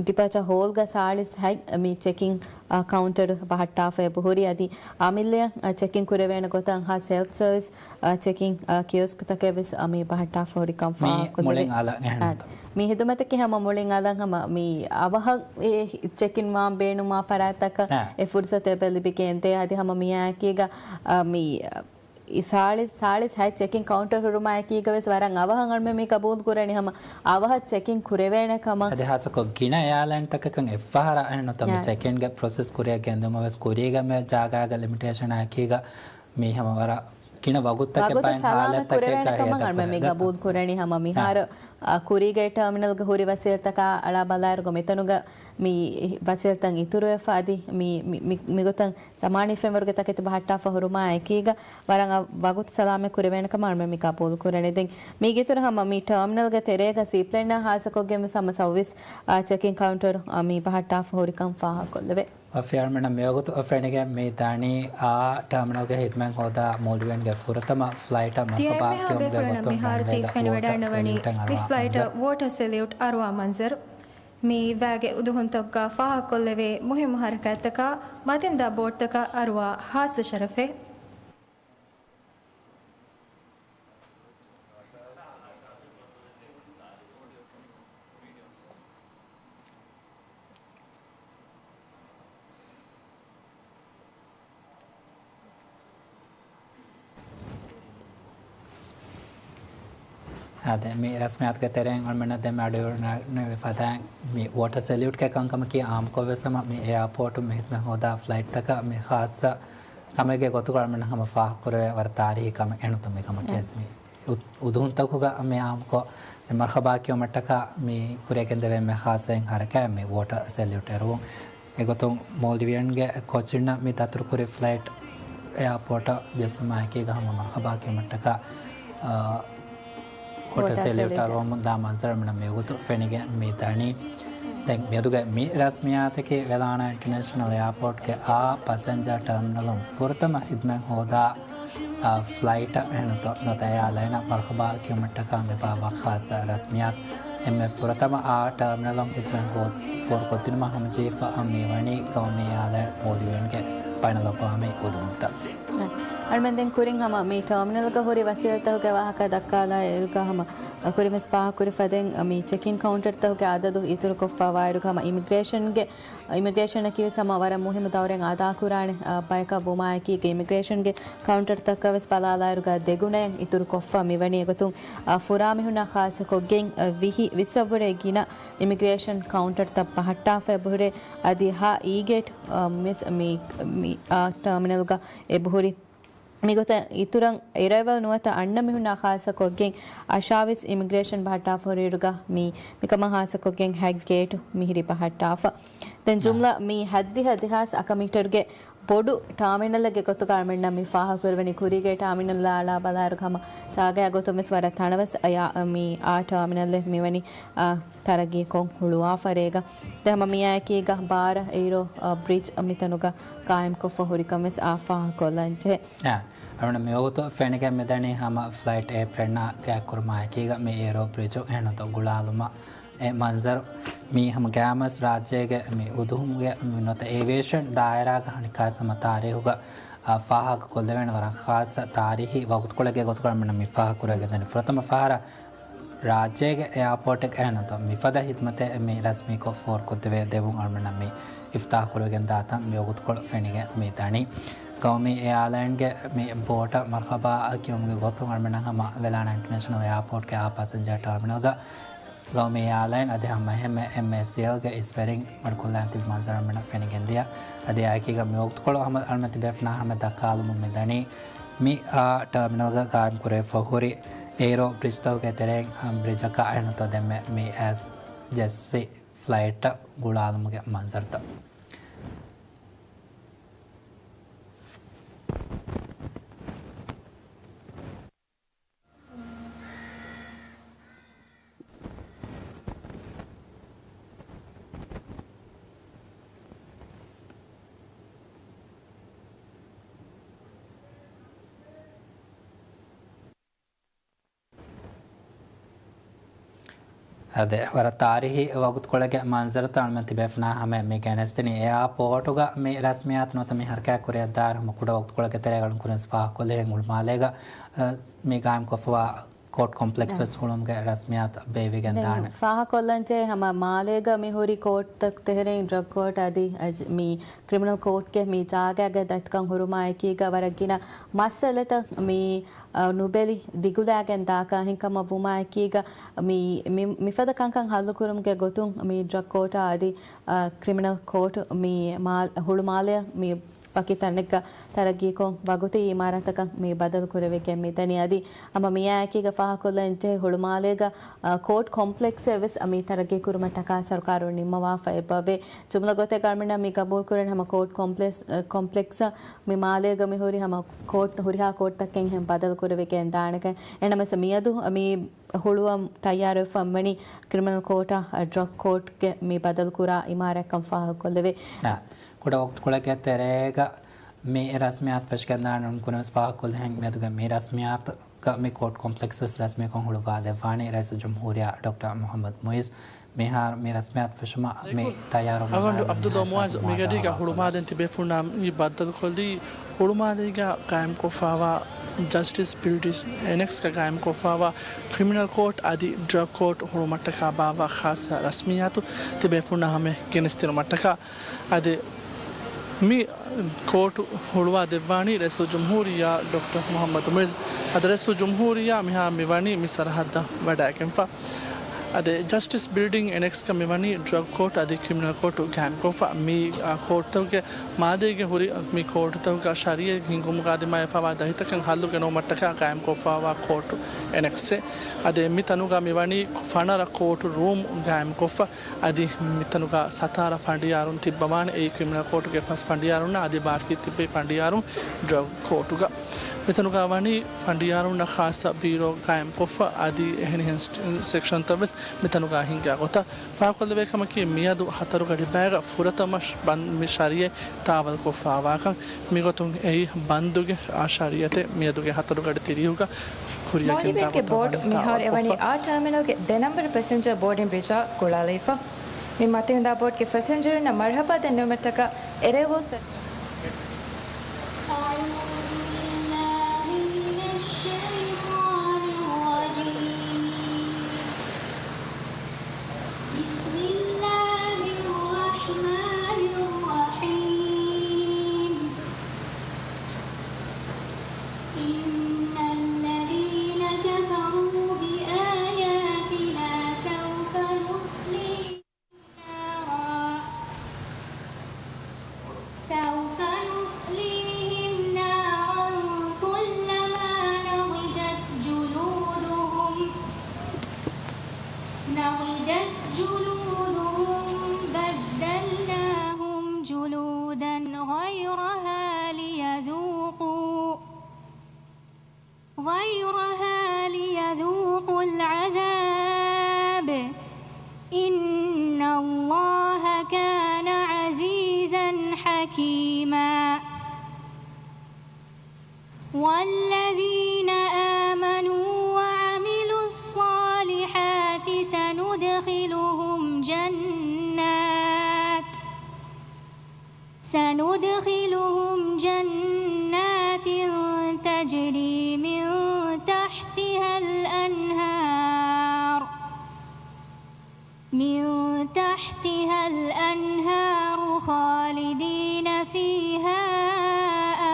ޑިޕާޗާ ހޯލްގަ ސާޅީސް ހަތް މި ޗެކިން، އަ، ކައުންޓަރު ބަހައްޓާފަ އެބަހުރި އަދި އަމިއްލަޔަށް، އަ، ޗެކިން ކުރެވޭނެ ގޮތަށް ހާ ސެލްފް ސަރވިސް، އަ، ޗެކިން، އަ، ކިއޮސްކްތަކެއް ވެސް، އަ، މި ބަހައްޓާފަ ހުރިކަން މި ފާހަގަކޮށްލެވޭ. މުޅިން އަލަށް އެހެންތަ؟ އަ، މި ހިދުމަތަކީ ހަމަ މުޅިން އަލަށް ހަމަ މި އަވަހަށް އެ ޗެކިން ވާން ބޭނުމާ ފަރާތްތަކަށް އަ. އެ ފުރުސަތު އެބަ ލިބިގެންދޭ އަދި ހަމަ މިއާއެކީގަ، އަ، މި އި ސާޅީސް، ސާޅީސް ހަތް ޗެކިން ކައުންޓަރ ހުރުމާއެކީގަވެސް ވަރަށް އަވަހަށް އަޅުމެން މި ގަބޫލު ކުރަނީ ހަމަ އަވަހަށް ޗެކިން ކުރެވޭނެ ކަމަށް. އަދި ހާއްސަކޮށް ގިނަ އެއާލައިންތަކަކަށް އެއްފަހަރަށް އެހެންނުތަ މި ޔާ. ޗެކިންގެ ޕްރޮސެސް ކުރިއަށް ގެންދުމަށް ވެސް ކުރީގަ މި ޖާގާގެ ލިމިޓޭޝަނާއެކީގަ މީ ހަމަ ވަރަށް ގިނަ ވަގުތުތަކެއް ވަގުތު ބައިން ސަލާމަތް ހާލަތްތަކެއް ކުރެވޭނެ ކަމަށް ހޭދަ އަޅުމެން މި ކުރެވޭ. ގަބޫލު ކުރަނީ ހަމަ މިހާރު، އާ. އާ، ކުރީގެ ޓާމިނަލްގަ ހުރި ވަސީލަތްތަކާ އަޅާ ބަލާއިރުގަ މިތަނުގަ މި ވަސީލަތްތައް އިތުރުވެފަ އަދި މި، މި، މި، މިގޮތަށް ސަމާނީ ފެންވަރުގެ ތަކެތި ބަހައްޓާފަ ހުރުމާ އެކީގަ ވަރަށް އަ-، ވަގުތު ސަލާމަތް ކުރެވޭނެ ކަމަށް އަޅުމެން މި ގަބޫލު ކުރަނީ. ދެން މީގެ އިތުރަށް ހަމަ މި ޓާމިނަލްގެ ތެރޭގަ ސީޕްލޭންއާ ހާއްސަކޮށްގެން ވެސް ހަމަ ސައުވީސް، އާ، ޗެކިން ކައުންޓަރު، އާ، މި ބަހައްޓާފަ ހުރިކަން ފާހަގަކޮށްލެވޭ. އަފިޔާރމެން މިވަގުތު ފެނިގެން މި ދަނީ އާ ޓާމިނަލްގެ ހިދުމަތް ހޯދާ މޯލްޑިވިއަންގެ ފުރަތަމަ ފްލައިޓަށް މަރުހަބާ ތިޔައިމެހާ ކިޔުމުގެ ބޭފުޅުންނަށް ގޮތުން މިހާރު ތި ރަންވޭގަ ފެނިވަޑައިންނަވަނީ ވޯޓަ މި ސެލިއުޓަށް ފްލައިޓަށް އަރުވާ މަންޒަރު. ވޯޓަ ސެލިއުޓް އަރުވާ މަންޒަރު. މި ވައިގެ އުދުހުންތަކުގަ ފާހަގަކޮށްލެވޭ މުހިއްމު ހަރަކާތްތަކާ މަތިންދާ ބޯޓްތަކަށް އަރުވާ ހާއްސަ ޝަރަފެއް. އާދެ، މި ރަސްމިއްޔާތުގެ ތެރެއިން އަޅުމެންނަށް ދެން އަޑުއިވުނު ފަދައިން މި ވޯޓަ ސެލިއުޓްގެ ކަންކަމަކީ އާއްމުކޮށް ވެސް ހަމަ މި އެއާޕޯޓު މި ހިދުމަތް ހޯދާ ފްލައިޓްތަކަށް މި ޚާއްޞަ ކަމެއްގެ ގޮތުގަ އަޅުމެން ހަމަ ފާހަގަކުރެވޭ ވަރަށް ތާރީހީ ކަމެއް އެންނުތަ މިކަމަކީ ވެސް މި އު-، އުދުހުންތަކުގަ މި އާއްމުކޮށް މަރުހަބާ ކިޔުމަށްޓަކާ މި ކުރިއަށް ގެންދެވޭ މި ޚާއްޞަ ހަރަކާތް މި ވޯޓަ ސެލިއުޓް އެރުވުން. އެގޮތުން މޯލްޑިވިއަންގެ ކޯޗުންނަށް މި ދަތުރުކުރި ފްލައިޓް އެއާޕޯޓަށް ޖެއްސުމާއެކީގަ ހަމަ މަރުހަބާ ކިޔުމަށްޓަކާ، އާ، ވޯޓަ ސެލިއުޓް އަރުވަމުން ދާ މަންޒަރު މިނަ މިވަގުތު ފެނިގެން މި ދަނީ. ދެން މިއަދުގެ މި ރަސްމިއްޔާތަކީ ވެލާނާ އިންޓަރނޭޝަނަލް އެއާޕޯޓްގެ އާ ޕަސެންޖާ ޓަރމިނަލުން ފުރަތަމަ ހިދުމަތް ހޯދާ، އާ، ފްލައިޓަށް އެހެންނުތޯ ނުވަތަ އެއާލައިނަށް މަރުހަބާ ކިޔުމަށްޓަކާ މި ބާއްވާ ޚާއްޞަ ރަސްމިއްޔާތު. އެންމެ ފުރަތަމަ އާ ޓާމިނަލުން ހިދުމަތް ހޯ-، ފޯރުކޮށްދިނުމަށް ހަމަޖެހިފަ މިވަނީ ޤައުމީ އެއާލައިން މޯލްޑިވިއަންގެ ބައިނަލްއަގްވާމީ އުދުހުންތައް. އަޅުމެން ދެން ކުރިން ހަމަ މި ޓާމިނަލްގަ ހުރި ވަސީލަތްތަކުގެ ވާހަކަ ދައްކާލާ އިރުގަ ހަމަ ކުރިން ވެސް ފާހަގަކުރި ފަދައިން މި ޗެކިން ކައުންޓަރުތަކުގެ އަދަދު އިތުރުކޮށްފަވާއިރުގަ ހަމަ އިމިގްރޭޝަންގެ އިމިގްރޭޝަނަކީ ވެސް ހަމަ ވަރަށް މުހިއްމު ދައުރެއް އަދާކުރާނެ، އާ، ބަޔަކަށް ވުމާއެކީގަ އިމިގްރޭޝަންގެ ކައުންޓަރުތަކަށް ވެސް ބަލާލާއިރުގަ ދެގުނައެއް އިތުރުކޮށްފަ މިވަނީ. އެގޮތުން، އާ، ފުރާމިހުންނާ ޚާއްޞަކޮށްގެން، އާ، ވިހި، ވިއްސަށްވުރެ ގިނަ އިމިގްރޭޝަން ކައުންޓަރުތައް ބަހައްޓާފަ އެބަހުރޭ. އަދި ހަ އީގެޓް، އާ، މިސް-، މި، މި، އާ، ޓާމިނަލްގަ އެބަހުރި. މިގޮތަށް އިތުރަށް އެރައިވަލް ނުވަތަ އަންނަ މީހުންނާ ޚާއްޞަކޮށްގެން އަށާވީސް އިމިގްރޭޝަން ބަހައްޓާފަ ހުރިއިރުގަ މި، މިކަމަށް ޚާއްޞަކޮށްގެން ހަތް ގޭޓު މިހިރީ ބަހައްޓާފަ. ދެން ޖުމްލަ މި ހައްދިހަ ދެހާސް އަކަ މީޓަރުގެ ބޮޑު ޓާމިނަލެއްގެ ގޮތުގަ އަޅުމެންނަށް މި ފާހަގަކުރެވެނީ. ކުރީގެ ޓާމިނަލާ އަޅާ ބަލާއިރު ހަމަ ޖާގައާ ގޮތުން ވެސް ވަރަށް ތަނަވަސް އަޔާ މި އާ ޓާމިނަލެއް މިވަނީ، އާ، ތަރައްގީކޮށް ހުޅުވާފަ ރޭގަ. ދެން ހަމަ މިއާއެކީގަ ބާރަ އެއިރޯ، އާ، ބްރިޖް މިތަނުގަ ގާއިމްކޮށްފަ ހުރިކަން ވެސް އާ ފާހަގަކޮށްލަންޖެހޭ. އަޅުގަނޑަށް މިވަގުތު ފެނިގެން މިދަނީ ހަމަ ފްލައިޓް އޭޕްރެންއާ ގާތްކުރުމާއެކީގަ މި އޭރޯ ބްރިޖު އެހެންނުތޯ ގުޅާލުމަށް އެ މަންޒަރު. މީ ހަމަ ގާމަސް ރާއްޖޭގެ މި އުދުހުމުގެ މި ނުވަތަ އޭވިއޭޝަން ދާއިރާގަ ހަނިކާސް ހަމަ ތާރީހުގަ، އާ، ފާހަގަކޮށްލެވޭނެ ވަރަށް ޚާއްޞަ ތާރީހީ ވަގުތުކޮޅެއްގެ ގޮތުގަ އަޅުގަނޑަށް މި ފާހަގަކުރެވިގެންދަނީ. ފުރަތަމަ ފަހަރަށް ރާއްޖޭގެ އެއާޕޯޓެއް އެހެންނުތޯ މިފަދަ ހިދުމަތެއް މި ރަސްމީކޮށް ފޯރުކޮށްދެވޭ ދެވުން އަޅުގަނޑަށް މި އިފްތާޙުކުރެވިގެންދާތަން މިވަގުތުކޮޅު ފެނިގެން މި ދަނީ. ގައުމީ އެއާލައިންގެ މި ބޯޓަށް މަރްޙަބާ ކިޔުމުގެ ގޮތުން އަޅުގަނޑަށް ހަމަ ވެލާނާ އިންޓަރނޭޝަނަލް އެއާޕޯޓްގެ އާ ޕަސެންޖާ ޓާމިނަލްގަ ގައުމީ އެއާލައިން އަދި ހަމައެހެންމެ އެމްއޭސީއެލްގެ އިސްވެރިން މަޑުކޮށްލާން ތިބި މަންޒަރު އަޅުގަނޑަށް ފެނިގެންދިޔަ. އަދި އެއާއެކީގަ މިވަގުތުކޮޅު ހަމަ އަޅުގަނޑު ތިބޭފުޅުންނާ ހަމަ ދައްކާލުމުން މިދަނީ. މި އާ ޓާމިނަލްގަ ގާއިމްކުރެވިފަ ހުރި އޭރޯ ބްރިޖްތަކުގެ ތެރެއިން ބްރިޖަކަށް އެހެންނުތޯ ދެންމެ މި އެސް ޖެއްސީ ފްލައިޓް ގުޅާލުމުގެ މަންޒަރުތައް. އާދެ، ވަރަށް ތާރީހީ ވަގުތުކޮޅެއްގެ މަންޒަރުތައް އަޅުގަނޑު ތިބޭފުޅުންނާ ހަމަ މި ގެނެސްދިނީ. އެއާޕޯޓުގަ މި ރަސްމިއްޔާތު ނުވަތަ މި ހަރަކާތް ކުރިއަށްދާއިރު ހަމަ ކުޑަ ވަގުތުކޮޅެއްގެ ތެރޭގަ އަޅުގަނޑު ކުރިން ފާހަގަކޮށްލި ހެން ހުޅުމާލޭގަ، އަ، މި ގާއިމްކޮށްފަވާ ކޯޓް ކޮމްޕްލެކްސް ވެސް ހުޅުވުމުގެ ރަސްމިއްޔާތު ބޭއްވިގެން ދާނެ. ފާހަގަކޮށްލަންޖެހޭ ހަމަ މާލޭގަ މި ހުރި ކޯޓްތައް ތެރެއިން ޑްރަގް ކޯޓް އަދި އަޖް-، މި ކްރިމިނަލް ކޯޓްގެ މި ޖާގައިގަ ދަތިކަން ހުރުމާއެކީގަ ވަރަށް ގިނަ މައްސަލަތައް މި، އަ، ނުބެލި ދިގުލާގެން ދާކަށް އެހެންކަމަށް ވުމާއެކީގަ މި، މި، މިފަދަ ކަންކަން ހައްލުކުރުމުގެ ގޮތުން މި ޑްރަގް ކޯޓާ އަދި، އަ، ކްރިމިނަލް ކޯޓް މި މާ-، ހުޅުމާލެއަށް މި ވަކި ތަނެއްގަ ތަރައްގީކޮށް ވަގުތީ އިމާރާތަކަށް މި ބަދަލު ކުރެވިގެން މިދަނީ. އަދި ހަމަ މިއާއެކީގަ ފާހަގަކޮށްލަންޖެހޭ ހުޅުމާލޭގަ، އަ، ކޯޓް ކޮމްޕްލެކްސެއް ވެސް މި ތަރައްގީ ކުރުމަށްޓަކާ ސަރުކާރުން ނިންމަވާފަ އެބަވޭ. ޖުމްލަ ގޮތެއްގަ އަޅުގަނޑަށް މި ގަބޫލުކުރަން ހަމަ ކޯޓް ކޮމްޕްލެކްސް، އަ، ކޮމްޕްލެކްސް މި މާލޭގަ މި ހުރި ހަމަ ކޯޓް، ހުރިހާ ކޯޓްތަކެއް އެހެން ބަދަލު ކުރެވިގެން ދާނެކަން. އެހެންނަމަވެސް މިއަދު މި ހުޅުވަން ތައްޔާރުވެފަ ވަނީ ކްރިމިނަލް ކޯޓާ، އަ، ޑްރަގް ކޯޓްގެ މި ބަދަލު ކުރާ އިމާރާތްކަން ފާހަގަކޮށްލެވޭ. އާ، ކުޑަ ވަގުތުކޮޅެއްގެ ތެރޭގަ މި ރަސްމިއްޔާތު ފެށިގެންދާނެ ކުރިން ފާހަގަކޮށްލިހެން މިއަދުގެ މި ރަސްމިއްޔާތުގަ މި ކޯޓް ކޮމްޕްލެކްސް ވެސް ރަސްމީކޮށް ހުޅުވާ ދެއްވާނީ ރައީސުލްޖުމްހޫރިއްޔާ ޑޮކްޓަރ މުޙައްމަދު މުޢިއްޒު. މިހާރު މި ރަސްމިއްޔާތު ފެށުމަށް މި ތައްޔާރު އަވަނޑު އަބްދުﷲ މުޢިއްޒު މިގަޑީގަ ހުޅުމާލެން ތިބޭފުޅުންނާ މި ބައްދަލުކޮށްލީ، ހުޅުމާލޭގަ ގާއިމްކޮށްފާވާ ޖަސްޓިސް ބިލްޑިންގް އެނެކްސްގަ ގާއިމްކޮށްފާވާ ކްރިމިނަލް ކޯޓް އަދި ޑްރަގް ކޯޓް ހުޅުމަށްޓަކާ ބާއްވާ ޚާއްޞަ ރަސްމިއްޔާތު ތިބޭފުޅުންނާ ހަމަ ގެނެސްދިނުމަށްޓަކާ. އަދި މި ކޯޓު ހުޅުވާ ދެއްވާނީ ރައީސުލްޖުމްހޫރިއްޔާ ޑޮކްޓަރ މުޙައްމަދު މުޢިއްޒު. އަދި ރައީސުލްޖުމްހޫރިއްޔާ މިހާރު މިވަނީ މި ސަރަހައްދަށް ވަޑައިގެންފަ. އަދި ޖަސްޓިސް ބިލްޑިންގް އެނެކްސްގަ މިވަނީ ޑްރަގް ކޯޓް އަދި ކްރިމިނަލް ކޯޓު ގާއިމްކޮށްފަ. މި، އާ، ކޯޓްތަކުގެ މާލޭގެ ހުރި މި ކޯޓުތަކުގަ ޝަރީޢަތް ހިންގުމުގަ ދިމާވެފަވާ ދަތިތަކަށް ހައްލު ގެނައުމަށްޓަކާ ގާއިމްކޮށްފަވާ ކޯޓު އެނެކްސްއެއް. އަދި މި ތަނުގަ މިވަނީ ފަނަރަ ކޯޓު ރޫމް ގާއިމްކޮށްފަ. އަދި މިތަނުގަ ސަތާރަ ފަނޑިޔާރުން ތިއްބަވާނެ. އެއީ ކްރިމިނަލް ކޯޓުގެ ފަސް ފަނޑިޔާރުންނާ އަދި ބާކީ ތިބި ފަނޑިޔާރުން ޑްރަގް ކޯޓުގަ. މިތަނުގަ ވަނީ ފަނޑިޔާރުންނަށް ޚާއްޞަ ބީރޯ ގާއިމްކޮށްފަ އަދި އެހެނިހެން ސެކްޝަންތައް ވެސް މިތަނުގަ ހިންގާ ގޮތަށް. ފާހަގަކޮށްލެވޭ ކަމަކީ، މިއަދު ހަތަރުގަޑި ބައިގަ ފުރަތަމަ ބަންދު މި ޝަރީޢަތް ތާވަލްކޮށްފާވާކަން. މިގޮތުން އެއީ ބަންދުގެ އާ ޝަރީޢަތެއް މިއަދުގެ ހަތަރުގަޑި ތިރީހުގަ ކުރިޔަށް ގެންދާ މޯލްޑިވްސްގެ ބޯޓް މިހާރު އެވަނީ އާ ޓާމިނަލްގެ ދެ ނަންބަރު ޕެސެންޖަރ ބޯޑިން ބްރިޖާ ގުޅާލައިފަ. މި މަތިވެދާ ބޯޓްގެ ފެސެންޖަރުންނަށް މަރުޙަބާ ދެންނެވުމަށްޓަކާ އެރޭވޯ ސަ- بسم الله الرحمن الرحيم. إن الذين كفروا بآياتنا سوف نصليهم نارا. حكيما. والذين آمنوا وعملوا الصالحات سندخلهم جنات سندخلهم جنات تجري من تحتها الأنهار من تحتها الأنهار خالدين فيها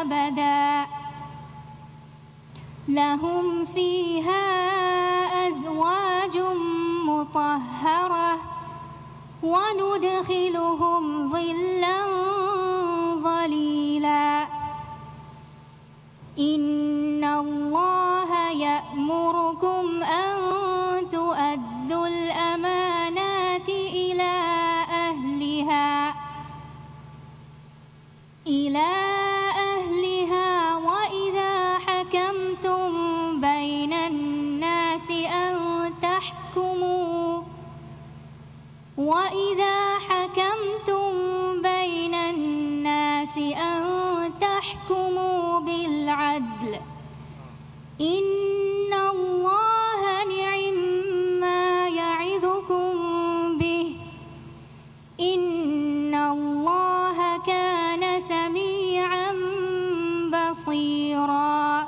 أبدا لهم فيها أزواج مطهرة وندخلهم ظلا ظليلا. إن الله يأمركم أن تؤدوا الأمانات إلى أهلها إلى أهلها وإذا حكمتم بين الناس أن تحكموا وإذا حكمتم بين الناس أن تحكموا بالعدل إن الله نعما يعظكم به إن الله كان سميعا بصيرا.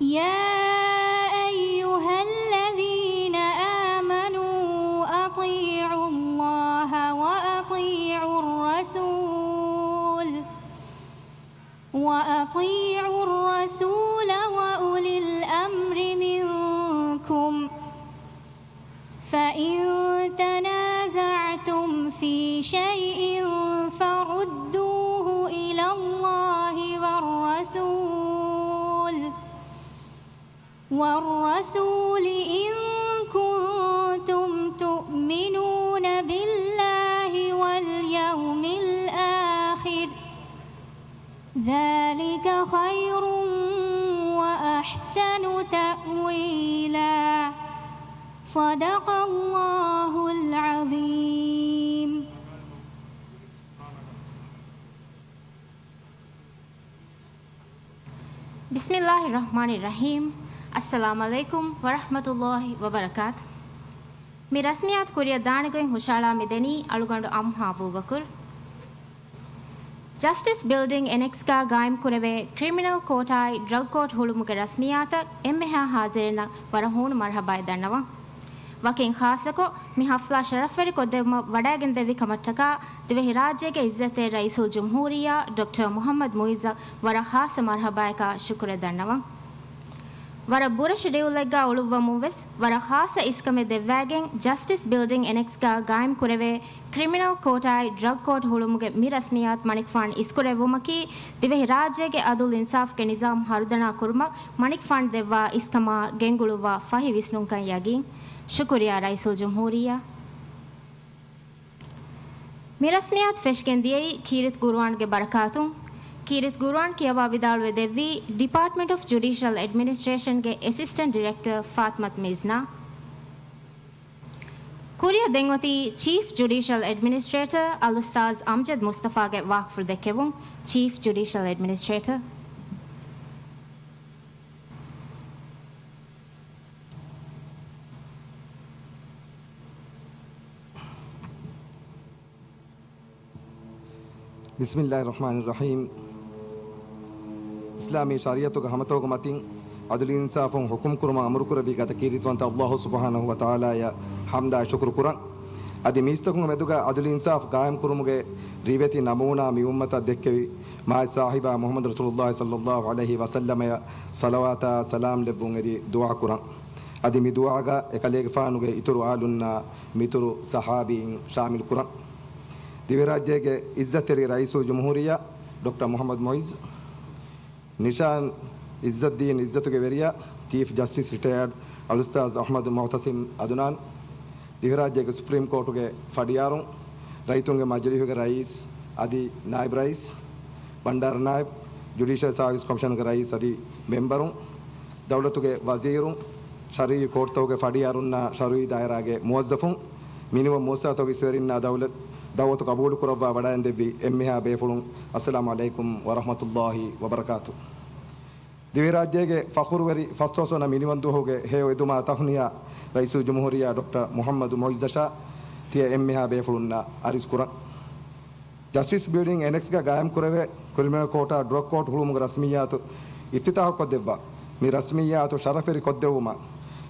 يا أيها الذين آمنوا أطيعوا الله وأطيعوا الرسول وأطيعوا الرسول وأولي الأمر منكم فإن تنازعتم في شيء فردوه إلى الله والرسول والرسول إن كنتم تؤمنون بالله واليوم الآخر ذلك خير وأحسن تأويلا. صدق الله العظيم. بسم الله الرحمن الرحيم. السلام عليكم ورحمة الله وبركاته. މި ރަސްމިއްޔާތު ކުރިއަށް ދާނެ ގޮތް ހުށަހަޅާ މިދެނީ އަޅުގަނޑު އަމްހާ ބޫބަކުރު. ޖަސްޓިސް ބިލްޑިންގ އެނެކްސްގަ ގާއިމް ކުރެވޭ ކްރިމިނަލް ކޯޓާއި ޑްރަގް ކޯޓް ހުޅުމުގެ ރަސްމިއްޔާތަށް އެންމެހާ ހާޒިރިންނަށް ވަރަށް ހޫނު މަރުޙަބާއެއް ދަންނަވަން. ވަކިން ޚާއްޞަކޮށް، މި ޙަފްލާ ޝަރަފްވެރިކޮށްދެއްވުމަށް ވަޑައިގެންދެއްވި ކަމަށްޓަކާ، ދިވެހިރާއްޖޭގެ އިއްޒަތްތެރި ރައީސުލްޖުމްހޫރިއްޔާ ޑޮކްޓަރ މުޙައްމަދު މުޢިއްޒަށް ވަރަށް ޚާއްޞަ މަރުޙަބާއަކާ ޝުކުރެއް ދަންނަވަން. ވަރަށް ބުރަ ޝެޑިއުލެއްގަ އުޅުއްވަމުން ވެސް، ވަރަށް ޚާއްޞަ އިސްކަމެއް ދެއްވައިގެން، ޖަސްޓިސް ބިލްޑިންގ އެނެކްސްގަ ގާއިމް ކުރެވޭ ކްރިމިނަލް ކޯޓާއި ޑްރަގް ކޯޓް ހުޅުމުގެ މި ރަސްމިއްޔާތު މަނިކުފާނު އިސްކުރެއްވުމަކީ، ދިވެހިރާއްޖޭގެ އަދުލު އިންސާފުގެ ނިޒާމް ހަރުދަނާ ކުރުމަށް މަނިކުފާނު ދެއްވާ އިސްކަމާ ގެންގުޅުއްވާ ފަހި ވިސްނުންކަން ޔަގީން. ޝުކުރިއްޔާ ރައީސުލްޖުމްހޫރިއްޔާ. މި ރަސްމިއްޔާތު ފެށިގެން ދިޔައީ ކީރިތި ގުރުއާންގެ ބަރަކާތުން. ކީރިތި ގުރުއާން ކިޔަވާ ވިދާޅުވެ ދެއްވީ ޑިޕާޓްމަންޓް އޮފް ޖުޑިޝަލް އެޑްމިނިސްޓްރޭޝަންގެ އެސިސްޓެންޓް ޑިރެކްޓަރ ފާތިމަތު މިޒްނާ. ކުރިއަށް ދެން އޮތީ ޗީފް ޖުޑިޝަލް އެޑްމިނިސްޓްރޭޓަރ އަލްއުސްތާޛް އަމްޖަދް މުސްތަފާގެ ވާހަކަފުޅު ދެއްކެވުން. ޗީފް ޖުޑިޝަލް އެޑްމިނިސްޓްރޭޓަރ. ބިސްމިއްލާހި ރަޙްމާނި ރަޙީމް. އިސްލާމީ ޝަރީޢަތުގެ ހަމަތަކުގެ މަތިން ޢަދުލު އިންސާފުން ޙުކުމް ކުރުމަށް އަމުރުކުރެއްވި ގަދަ ކީރިތިވަންތަ ﷲ ސުބްޙާނަހޫ ވަތަޢާލާއަށް ޙަމްދާއި ޝުކުރު ކުރަން. އަދި މީސްތަކުންގެ މެދުގަ ޢަދުލު އިންސާފު ޤާއިމް ކުރުމުގެ ރިވެތި ނަމޫނާ މި އުއްމަތަށް ދެއްކެވި މާތް ސާހިބާ މުޙައްމަދު ރަސޫލުﷲ ޞައްލަﷲ ޢަލައިހި ވަސައްލަމަޔަށް ޞަލަވާތާ ސަލާމް ލެއްވުން އެދި ދުޢާ ކުރަން. އަދި މި ދުޢާގަ އެކަލޭގެފާނުގެ އިތުރު އާލުންނާ މިތުރު ޞަޙާބީން ޝާމިލް ކުރަން. ދިވެހިރާއްޖޭގެ އިއްޒަތްތެރި ރައީސުލްޖުމްހޫރިއްޔާ ޑޮކްޓަރ މުޙައްމަދު މުޢިއްޒު، ނިޝާން އިއްޒައްދީން އިއްޒަތުގެ ވެރިޔާ ޗީފް ޖަސްޓިސް ރިޓަޔާޑް އަލްއުސްތާޛް އަޙްމަދު މުޢުތަޞިމް އަދުނާން، ދިވެހިރާއްޖޭގެ ސުޕްރީމް ކޯޓުގެ ފަޑިޔާރުން، ރައްޔިތުންގެ މަޖިލީހުގެ ރައީސް އަދި ނާއިބް ރައީސް، ބަންޑާރަ ނާއިބް، ޖުޑިޝަލް ސާވިސް ކޮމިޝަނުގެ ރައީސް އަދި މެމްބަރުން، ދައުލަތުގެ ވަޒީރުން، ޝަރުއީ ކޯޓުތަކުގެ ފަޑިޔާރުންނާ ޝަރުއީ ދާއިރާގެ މުވައްޒަފުން، މިނިވަން މުއައްސަސާތަކުގެ އިސްވެރިންނާ ދައުލަތު، ދައުވަތު ޤަބޫލުކުރައްވާ ވަޑައިންދެއްވި އެންމެހާ ބޭފުޅުން، އައްސަލާމު ޢަލައިކުމް ވަރަޙްމަތުﷲ ވަބަރަކާތު. ދިވެހިރާއްޖޭގެ ފަޚުރުވެރި ފަސްދޮޅަސް ވަނަ މިނިވަން ދުވަހުގެ ހެޔޮ އެދުމާ ތަހުނިޔާ ރައީސުލްޖުމްހޫރިއްޔާ ޑޮކްޓަރ މުޙައްމަދު މުޢިއްޒަށާ ތިޔަ އެންމެހާ ބޭފުޅުންނަށް އަރިސް ކުރަން. ޖަސްޓިސް ބިލްޑިންގ އެނެކްސްގަ ގާއިމް ކުރެވޭ ކްރިމިނަލް ކޯޓާ ޑްރަގް ކޯޓް ހުޅުވުމުގެ ރަސްމިއްޔާތު އިފްތިތާޙު ކޮށްދެއްވާ، މި ރަސްމިއްޔާތު ޝަރަފުވެރި ކޮށްދެއްވުމަށް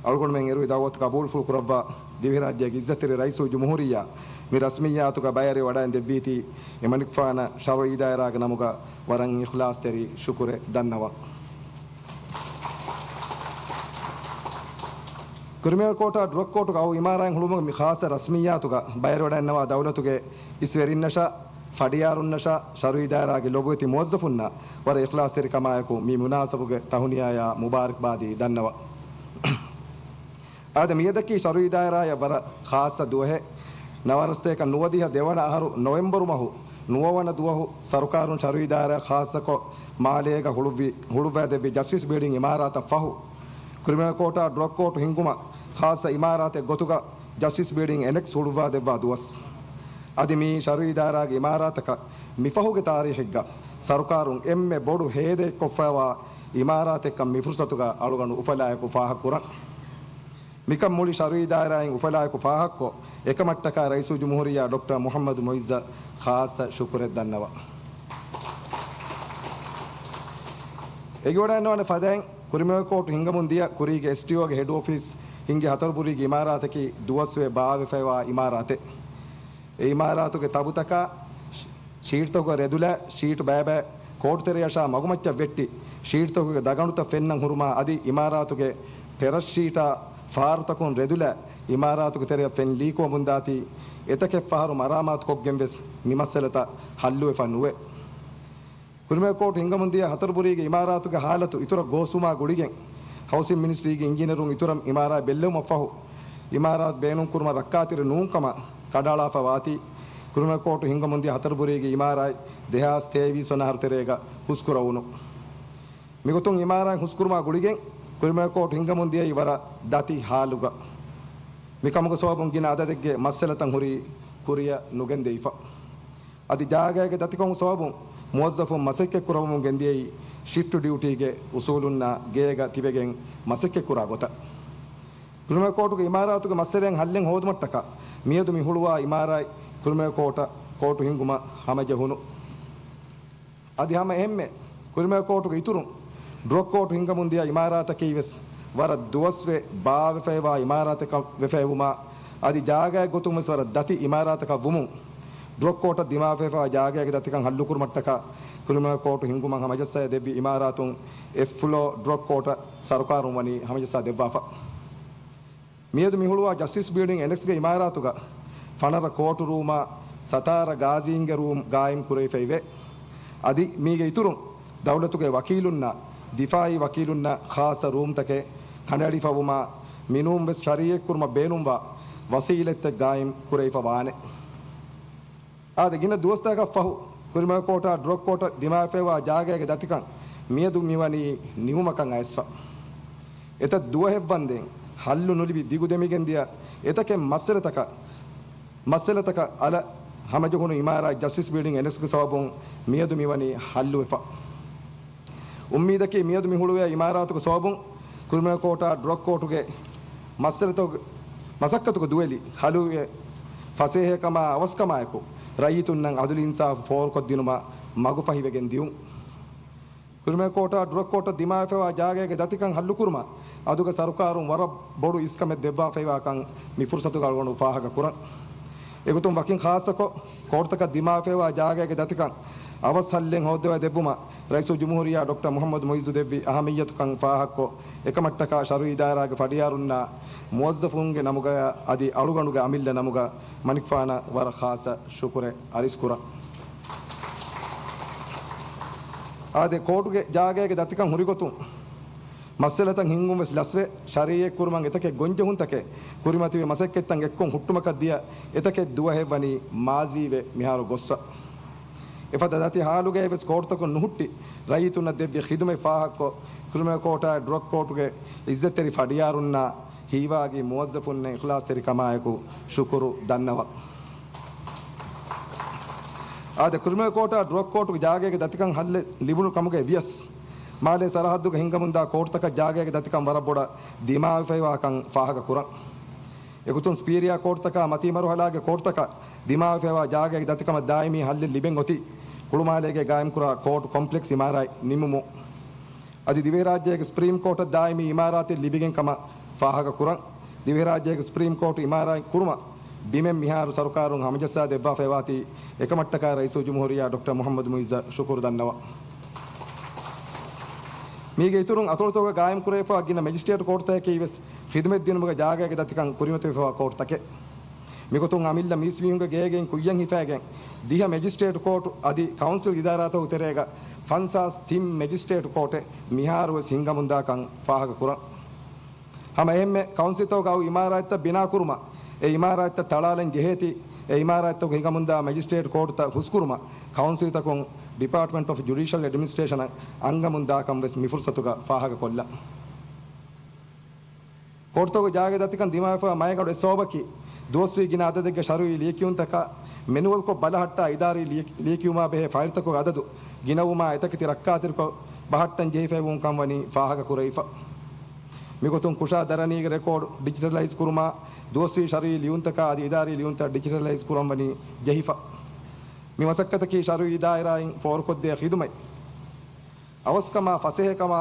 އަޅުގަނޑުމެން އެރުވި ދައުވަތު ޤަބޫލުފުޅު ކުރައްވާ ދިވެހިރާއްޖޭގެ އިއްޒަތްތެރި ރައީސުލްޖުމްހޫރިއްޔާ މި ރަސްމިއްޔާތުގަ ބައިވެރިވެ ވަޑައިން ދެއްވީތީ، އެމަނިކުފާނަށް ޝަރުޢީ ދާއިރާގެ ނަމުގަ ވަރަށް އިޚްލާޞްތެރި ޝުކުރެއް ދަންނަވަން. ކްރިމިނަލް ކޯޓާ ޑްރަގް ކޯޓުގެ އައު އިމާރާތް ހުޅުވުމުގެ މި ޚާއްޞަ ރަސްމިއްޔާތުގަ ބައިވެރިވަޑައިންނަވާ ދައުލަތުގެ އިސްވެރިންނަށާ، ފަޑިޔާރުންނަށާ، ޝަރުޢީ ދާއިރާގެ ލޮބުވެތި މުވައްޒަފުންނަށް ވަރަށް އިޚްލާޞްތެރިކަމާއެކު މި މުނާސަބުގެ ތަހުނިޔާޔާ މުބާރަކްބާދީ ދަންނަވަން. އާދެ، މިއަދަކީ ޝަރުޢީ ދާއިރާޔަށް ވަރަށް ޚާއްޞަ ދުވަހެއް. ނަވާރަ ސަތޭކަ ނުވަދިހަ ދެވަނަ އަހަރު ނޮވެމްބަރު މަހު ނުވަވަނަ ދުވަހު ސަރުކާރުން ޝަރުޢީ ދާއިރާ ޚާއްޞަކޮށް މާލޭގަ ހުޅުއްވި، ހުޅުއްވައިދެއްވި ޖަސްޓިސް ބިލްޑިންގ އިމާރާތަށް ފަހު، ކްރިމިނަލް ކޯޓާ ޑްރަގް ކޯޓު ހިންގުމަށް ޚާއްޞަ އިމާރާތެއް ގޮތުގަ ޖަސްޓިސް ބިލްޑިންގ އެނެކްސް ހުޅުއްވާދެއްވާ ދުވަސް. އަދި މިއީ ޝަރުޢީ ދާއިރާގެ އިމާރާތަކަށް މިފަހުގެ ތާރީޚެއްގަ ސަރުކާރުން އެންމެ ބޮޑު ހޭދައެއްކޮށްފައިވާ އިމާރާތެއްކަން މި ފުރުޞަތުގަ އަޅުގަނޑު އުފަލާއެކު ފާހަގަކުރަން. މިކަން މުޅި ޝަރުޢީ ދާއިރާއިން އުފަލާއެކު ފާހަގަކޮށް، އެކަމަށްޓަކާ ރައީސުލްޖުމްހޫރިއްޔާ ޑޮކްޓަރ މުޙައްމަދު މުޢިއްޒަށް ޚާއްޞަ ޝުކުރެއް ދަންނަވަން. އެނގިވަޑައިގަންނަވާނެ ފަދައިން، ކްރިމިނަލް ކޯޓު ހިންގަމުން ދިޔަ ކުރީގެ އެސްޓީއޯގެ ހެޑް އޮފީސް ހިންގި ހަތަރުބުރީގެ އިމާރާތަކީ ދުވަސްވެ ބާވެފައިވާ އިމާރާތެއް. އެ އިމާރާތުގެ ތަބުތަކާ ޝީޓްތަކުގެ ރެދުލާ، ޝީޓް ބައިބައި ކޯޓު ތެރެއަށާ މަގުމައްޗަށް ވެއްޓި، ޝީޓްތަކުގެ ދަގަނޑުތައް ފެންނަން ހުރުމާ އަދި އިމާރާތުގެ ޓެރަސް ޝީޓާ ފާރުތަކުން ރެދުލާ، އިމާރާތުގެ ތެރެއަށް ފެން ލީކުވަމުންދާތީ، އެތަކެއް ފަހަރު މަރާމާތު ކޮށްގެން ވެސް މި މައްސަލަތައް ހައްލުވެފަ ނުވޭ. ކްރިމިނަލް ކޯޓު ހިންގަމުންދިޔަ ހަތަރުބުރީގެ އިމާރާތުގެ ހާލަތު އިތުރަށް ގޯސްވުމާ ގުޅިގެން، ހައުސިން މިނިސްޓްރީގެ އިންޖީނިއަރުން އިތުރަށް އިމާރާތް ބެއްލެވުމަށްފަހު، އިމާރާތް ބޭނުންކުރުމަށް ރައްކާތެރި ނޫންކަމަށް ކަނޑައަޅާފަ ވާތީ، ކްރިމިނަލް ކޯޓު ހިންގަމުންދިޔަ ހަތަރުބުރީގެ އިމާރާތް ދެހާސް ތޭވީސް ވަނަ އަހަރު ތެރޭގަ ހުސްކުރެވުނު. މިގޮތުން އިމާރާތް ހުސްކުރުމާ ގުޅިގެން، ކްރިމިނަލް ކޯޓު ހިންގަމުން ދިޔައީ ވަރަށް ދަތި ހާލުގަ. މިކަމުގެ ސަބަބުން ގިނަ އަދަދެއްގެ މައްސަލަތައް ހުރީ ކުރިއަށް ނުގެންދެވިފަ. އަދި ޖާގައިގެ ދަތިކަމުގެ ސަބަބުން މުވައްޒަފުން މަސައްކަތްކުރައްވަމުން ގެންދިޔައީ ޝިފްޓް ޑިއުޓީގެ އުސޫލުންނާ ގޭގަ ތިބެގެން މަސައްކަތްކުރާ ގޮތަށް. ކްރިމިނަލް ކޯޓުގެ އިމާރާތުގެ މައްސަލައިން ހައްލެއް ހޯދުމަށްޓަކާ މިއަދު މި ހުޅުވާ އިމާރާތް ކްރިމިނަލް ކޯޓަށް، ކޯޓު ހިންގުމަށް ހަމަޖެހުނު. އަދި ހަމަ އެހެންމެ ކްރިމިނަލް ކޯޓުގެ އިތުރުން ޑްރަގް ކޯޓު ހިންގަމުން ދިޔަ އިމާރާތަކީ ވެސް ވަރަށް ދުވަސްވެ ބާވެފައިވާ އިމާރާތެއް ކަން ވެފައިވުމާ، އަދި ޖާގައެއް ގޮތުން ވެސް ވަރަށް ދަތި އިމާރާތަކަށް ވުމުން، ޑްރަގް ކޯޓަށް ދިމާވެފައިވާ ޖާގައިގެ ދަތިކަން ހައްލުކުރުމަށްޓަކާ ކްރިމިނަލް ކޯޓު ހިންގުމަށް ހަމަޖައްސައި ދެއްވި އިމާރާތުން އެއް ފްލޯ ޑްރަގް ކޯޓަށް ސަރުކާރުން ވަނީ ހަމަޖައްސާ ދެއްވާފަ. މިއަދު މިހުޅުވާ ޖަސްޓިސް ބިލްޑިންގ އެނެކްސްގެ އިމާރާތުގަ ފަނަރަ ކޯޓު ރޫމާ ސަތާރަ ގާޒީންގެ ރޫމް ގާއިމް ކުރެވިފައިވޭ. އަދި މީގެ އިތުރުން ދައުލަތުގެ ވަކީލުންނާ ދިފާއީ ވަކީލުންނަށް ޚާއްޞަ ރޫމްތަކެއް ކަނޑައެޅިފަވުމާ، މިނޫން ވެސް ޝަރީއަތްކުރުމަށް ބޭނުންވާ ވަސީލަތްތައް ގާއިމް ކުރެވިފަ ވާނެ. އާދެ، ގިނަ ދުވަސްތަކަށް ފަހު، ކުރިމަގު ކޯޓާ ޑްރޮޕް ކޯޓަށް ދިމާވެފައިވާ ޖާގައިގެ ދަތިކަން މިއަދު މިވަނީ ނިމުމަކަށް އައިސްފަ. އެތައް ދުވަހެއް ވަންދެން ހައްލު ނުލިބި ދިގުދެމިގެންދިޔަ އެތަކެއް މައްސަލަތަކަށް، މައްސަލަތަކަށް އަލަށް ހަމަޖެހުނު އިމާރާތް ޖަސްޓިސް ބިލްޑިންގ އެނެކްސްގެ ސަބަބުން މިއަދު މިވަނީ ހައްލުވެފަ. އުއްމީދަކީ މިއަދު މި ހުޅުވޭ އިމާރާތުގެ ސަބަބުން ކުރިމަގު ކޯޓާ ޑްރޮޕް ކޯޓުގެ މައްސަލަތަކުގެ، މަސައްކަތުގެ ދުވެލި ހަލުވެ ފަސޭހަކަމާ އަވަސްކަމާއެކު، ރައްޔިތުންނަށް އަދުލު އިންސާފު ފޯރުކޮށްދިނުމަށް މަގުފަހިވެގެން ދިއުން. ކުރިމަގު ކޯޓާ ޑްރޮޕް ކޯޓަށް ދިމާވެފައިވާ ޖާގައިގެ ދަތިކަން ހައްލުކުރުމަށް އަދުގެ ސަރުކާރުން ވަރަށް ބޮޑު އިސްކަމެއް ދެއްވާފައިވާކަން މި ފުރުސަތުގަ އަޅުގަނޑު ފާހަގަކުރަން. އެގޮތުން ވަކިން ޚާއްޞަކޮށް، ކޯޓުތަކަށް ދިމާވެފައިވާ ޖާގައިގެ ދަތިކަން އަވަސް ހައްލެއް ހޯއްދަވައި ދެއްވުމަށް ރައީސުލްޖުމްހޫރިއްޔާ ޑޮކްޓަރ މުޙައްމަދު މުޢިއްޒު ދެއްވި އަހަމިއްޔަތުކަން ފާހަގަކޮށް، އެކަމަށްޓަކާ ޝަރުޢީ ދާއިރާގެ ފަޑިޔާރުންނާ މުވައްޒަފުންގެ ނަމުގަޔާ އަދި އަޅުގަނޑުގެ އަމިއްލަ ނަމުގަ މަނިކުފާނަށް ވަރަށް ޚާއްޞަ ޝުކުރެއް އަރިސްކުރަން. އާދެ، ކޯޓުގެ ޖާގައިގެ ދަތިކަން ހުރިގޮތުން މައްސަލަތައް ހިންގުން ވެސް ލަސްވެ، ޝަރީއެއް ކުރުމަށް އެތަކެއް ގޮންޖެހުންތަކެއް ކުރިމަތިވެ މަސައްކަތްތައް އެއްކޮށް ހުއްޓުމަކަށް ދިޔަ އެތަކެއް ދުވަހެއް ވަނީ މާޒީވެ މިހާރު ގޮއްސަ. އެފަދަ ދަތި ހާލުގައި ވެސް ކޯޓުތަކުން ނުހުއްޓި، ރައްޔިތުންނަށް ދެއްވި ޚިދުމަތް ފާހަގަކޮށް، ކުރިމަގު ކޯޓާ ޑްރޮޕް ކޯޓުގެ އިއްޒަތްތެރި ފަޑިޔާރުންނާ ހީވާގި މުވައްޒަފުންނަށް އިޚްލާޞްތެރިކަމާއެކު ޝުކުރު ދަންނަވަން. އާދެ، ކްރިމިނަލް ކޯޓާ ޑްރަގް ކޯޓުގެ ޖާގައިގެ ދަތިކަން ހައްލެއް ލިބުނު ކަމުގައި ވިޔަސް، މާލޭ ސަރަހައްދުގަ ހިނގަމުންދާ ކޯޓުތަކަށް ޖާގައިގެ ދަތިކަން ވަރަށް ބޮޑަށް ދިމާވެފައިވާކަން ފާހަގަކުރަން. އެގޮތުން ސްޕީރިއާ ކޯޓުތަކާ މަތީ މަރުހަލާގެ ކޯޓުތަކަށް ދިމާވެފައިވާ ޖާގައިގެ ދަތިކަމަށް ދާއިމީ ހައްލެއް ލިބެން އޮތީ ކުޅުމާލޭގައި ގާއިމްކުރާ ކޯޓު ކޮމްޕްލެކްސް އިމާރާތް ނިމުމުން. އަދި ދިވެހިރާއްޖޭގެ ސްޕްރީމް ކޯޓަށް ދާއިމީ އިމާރާތެއް ލިބިގެން ކަމަށް ފާހަގަކުރަން. ދިވެހިރާއްޖޭގެ ސްޕްރީމް ކޯޓު އިމާރާތް ކުރުމަށް ބިމެއް މިހާރު ސަރުކާރުން ހަމަޖައްސާ ދެއްވާފައިވާތީ، އެކަމަށްޓަކާ ރައީސުލްޖުމްހޫރިއްޔާ ޑޮކްޓަރ މުޙައްމަދު މުޢިއްޒަށް ޝުކުރު ދަންނަވަން. މީގެ އިތުރުން އަތޮޅުތަކުގަ ގާއިމްކުރެވިފައިވާ ގިނަ މެޖިސްޓްރޭޓް ކޯޓުތަކަކީ ވެސް ޚިދުމަތް ދިނުމުގެ ޖާގައިގެ ދަތިކަން ކުރިމަތިވެފައިވާ ކޯޓުތަކެއް. މިގޮތުން އަމިއްލަ މީސްމީހުންގެ ގޭގެއިން ކުއްޔަށް ހިފައިގެން ދިހަ މެޖިސްޓްރޭޓް ކޯޓު އަދި ކައުންސިލް އިދާރާތަކުގެ ތެރޭގަ ފަންސާސް ތިން މެޖިސްޓްރޭޓް ކޯޓެއް މިހާރުވެސް ހިންގަމުންދާކަން ފާހަގަކުރަން. ހަމަ އެހެންމެ ކައުންސިލްތަކުގަ އައު އިމާރާތްތައް ބިނާކުރުމަށް، އެ އިމާރާތްތައް ތަޅާލަން ޖެހޭތީ، އެ އިމާރާތްތަކުގަ ހިނގަމުންދާ މެޖިސްޓްރޭޓް ކޯޓުތައް ހުސްކުރުމަށް ކައުންސިލްތަކުން ޑިޕާޓްމަންޓް އޮފް ޖުޑިޝަލް އެޑްމިނިސްޓްރޭޝަނަށް އަންގަމުންދާކަން ވެސް މި ފުރުސަތުގަ ފާހަގަކޮށްލަން. ކޯޓުތަކުގެ ޖާގަ ދަތިކަން ދިމާވެފައިވާ މައިގަނޑު އެއް ސަބަބަކީ، ދުވަސްވީ ގިނަ އަދަދެއްގެ ޝަރުއީ ލިޔެކިޔުންތަކާ މެނުއަލްކޮށް ބަލަހައްޓާ އިދާރީ ލިޔެ-، ލިޔެކިޔުމާ ބެހޭ ފައިލްތަކުގެ އަދަދު ގިނަވުމާ އެތަކެތި ރައްކާތެރިކޮށް ބަހައްޓަން ޖެހިފައިވުން ކަން ވަނީ ފާހަގަކުރެވިފަ. މިގޮތުން ކުށާ ދަރަނީގެ ރެކޯޑް ޑިޖިޓަލައިޒް ކުރުމާ، ދުވަސްވީ ޝަރުއީ ލިޔުންތަކާ އަދި އިދާރީ ލިޔުންތައް ޑިޖިޓަލައިޒް ކުރަން ވަނީ ޖެހިފަ. މި މަސައްކަތަކީ ޝަރުއީ ދާއިރާއިން ފޯރުކޮށްދޭ ޚިދުމަތް. އަވަސްކަމާ، ފަސޭހަކަމާ،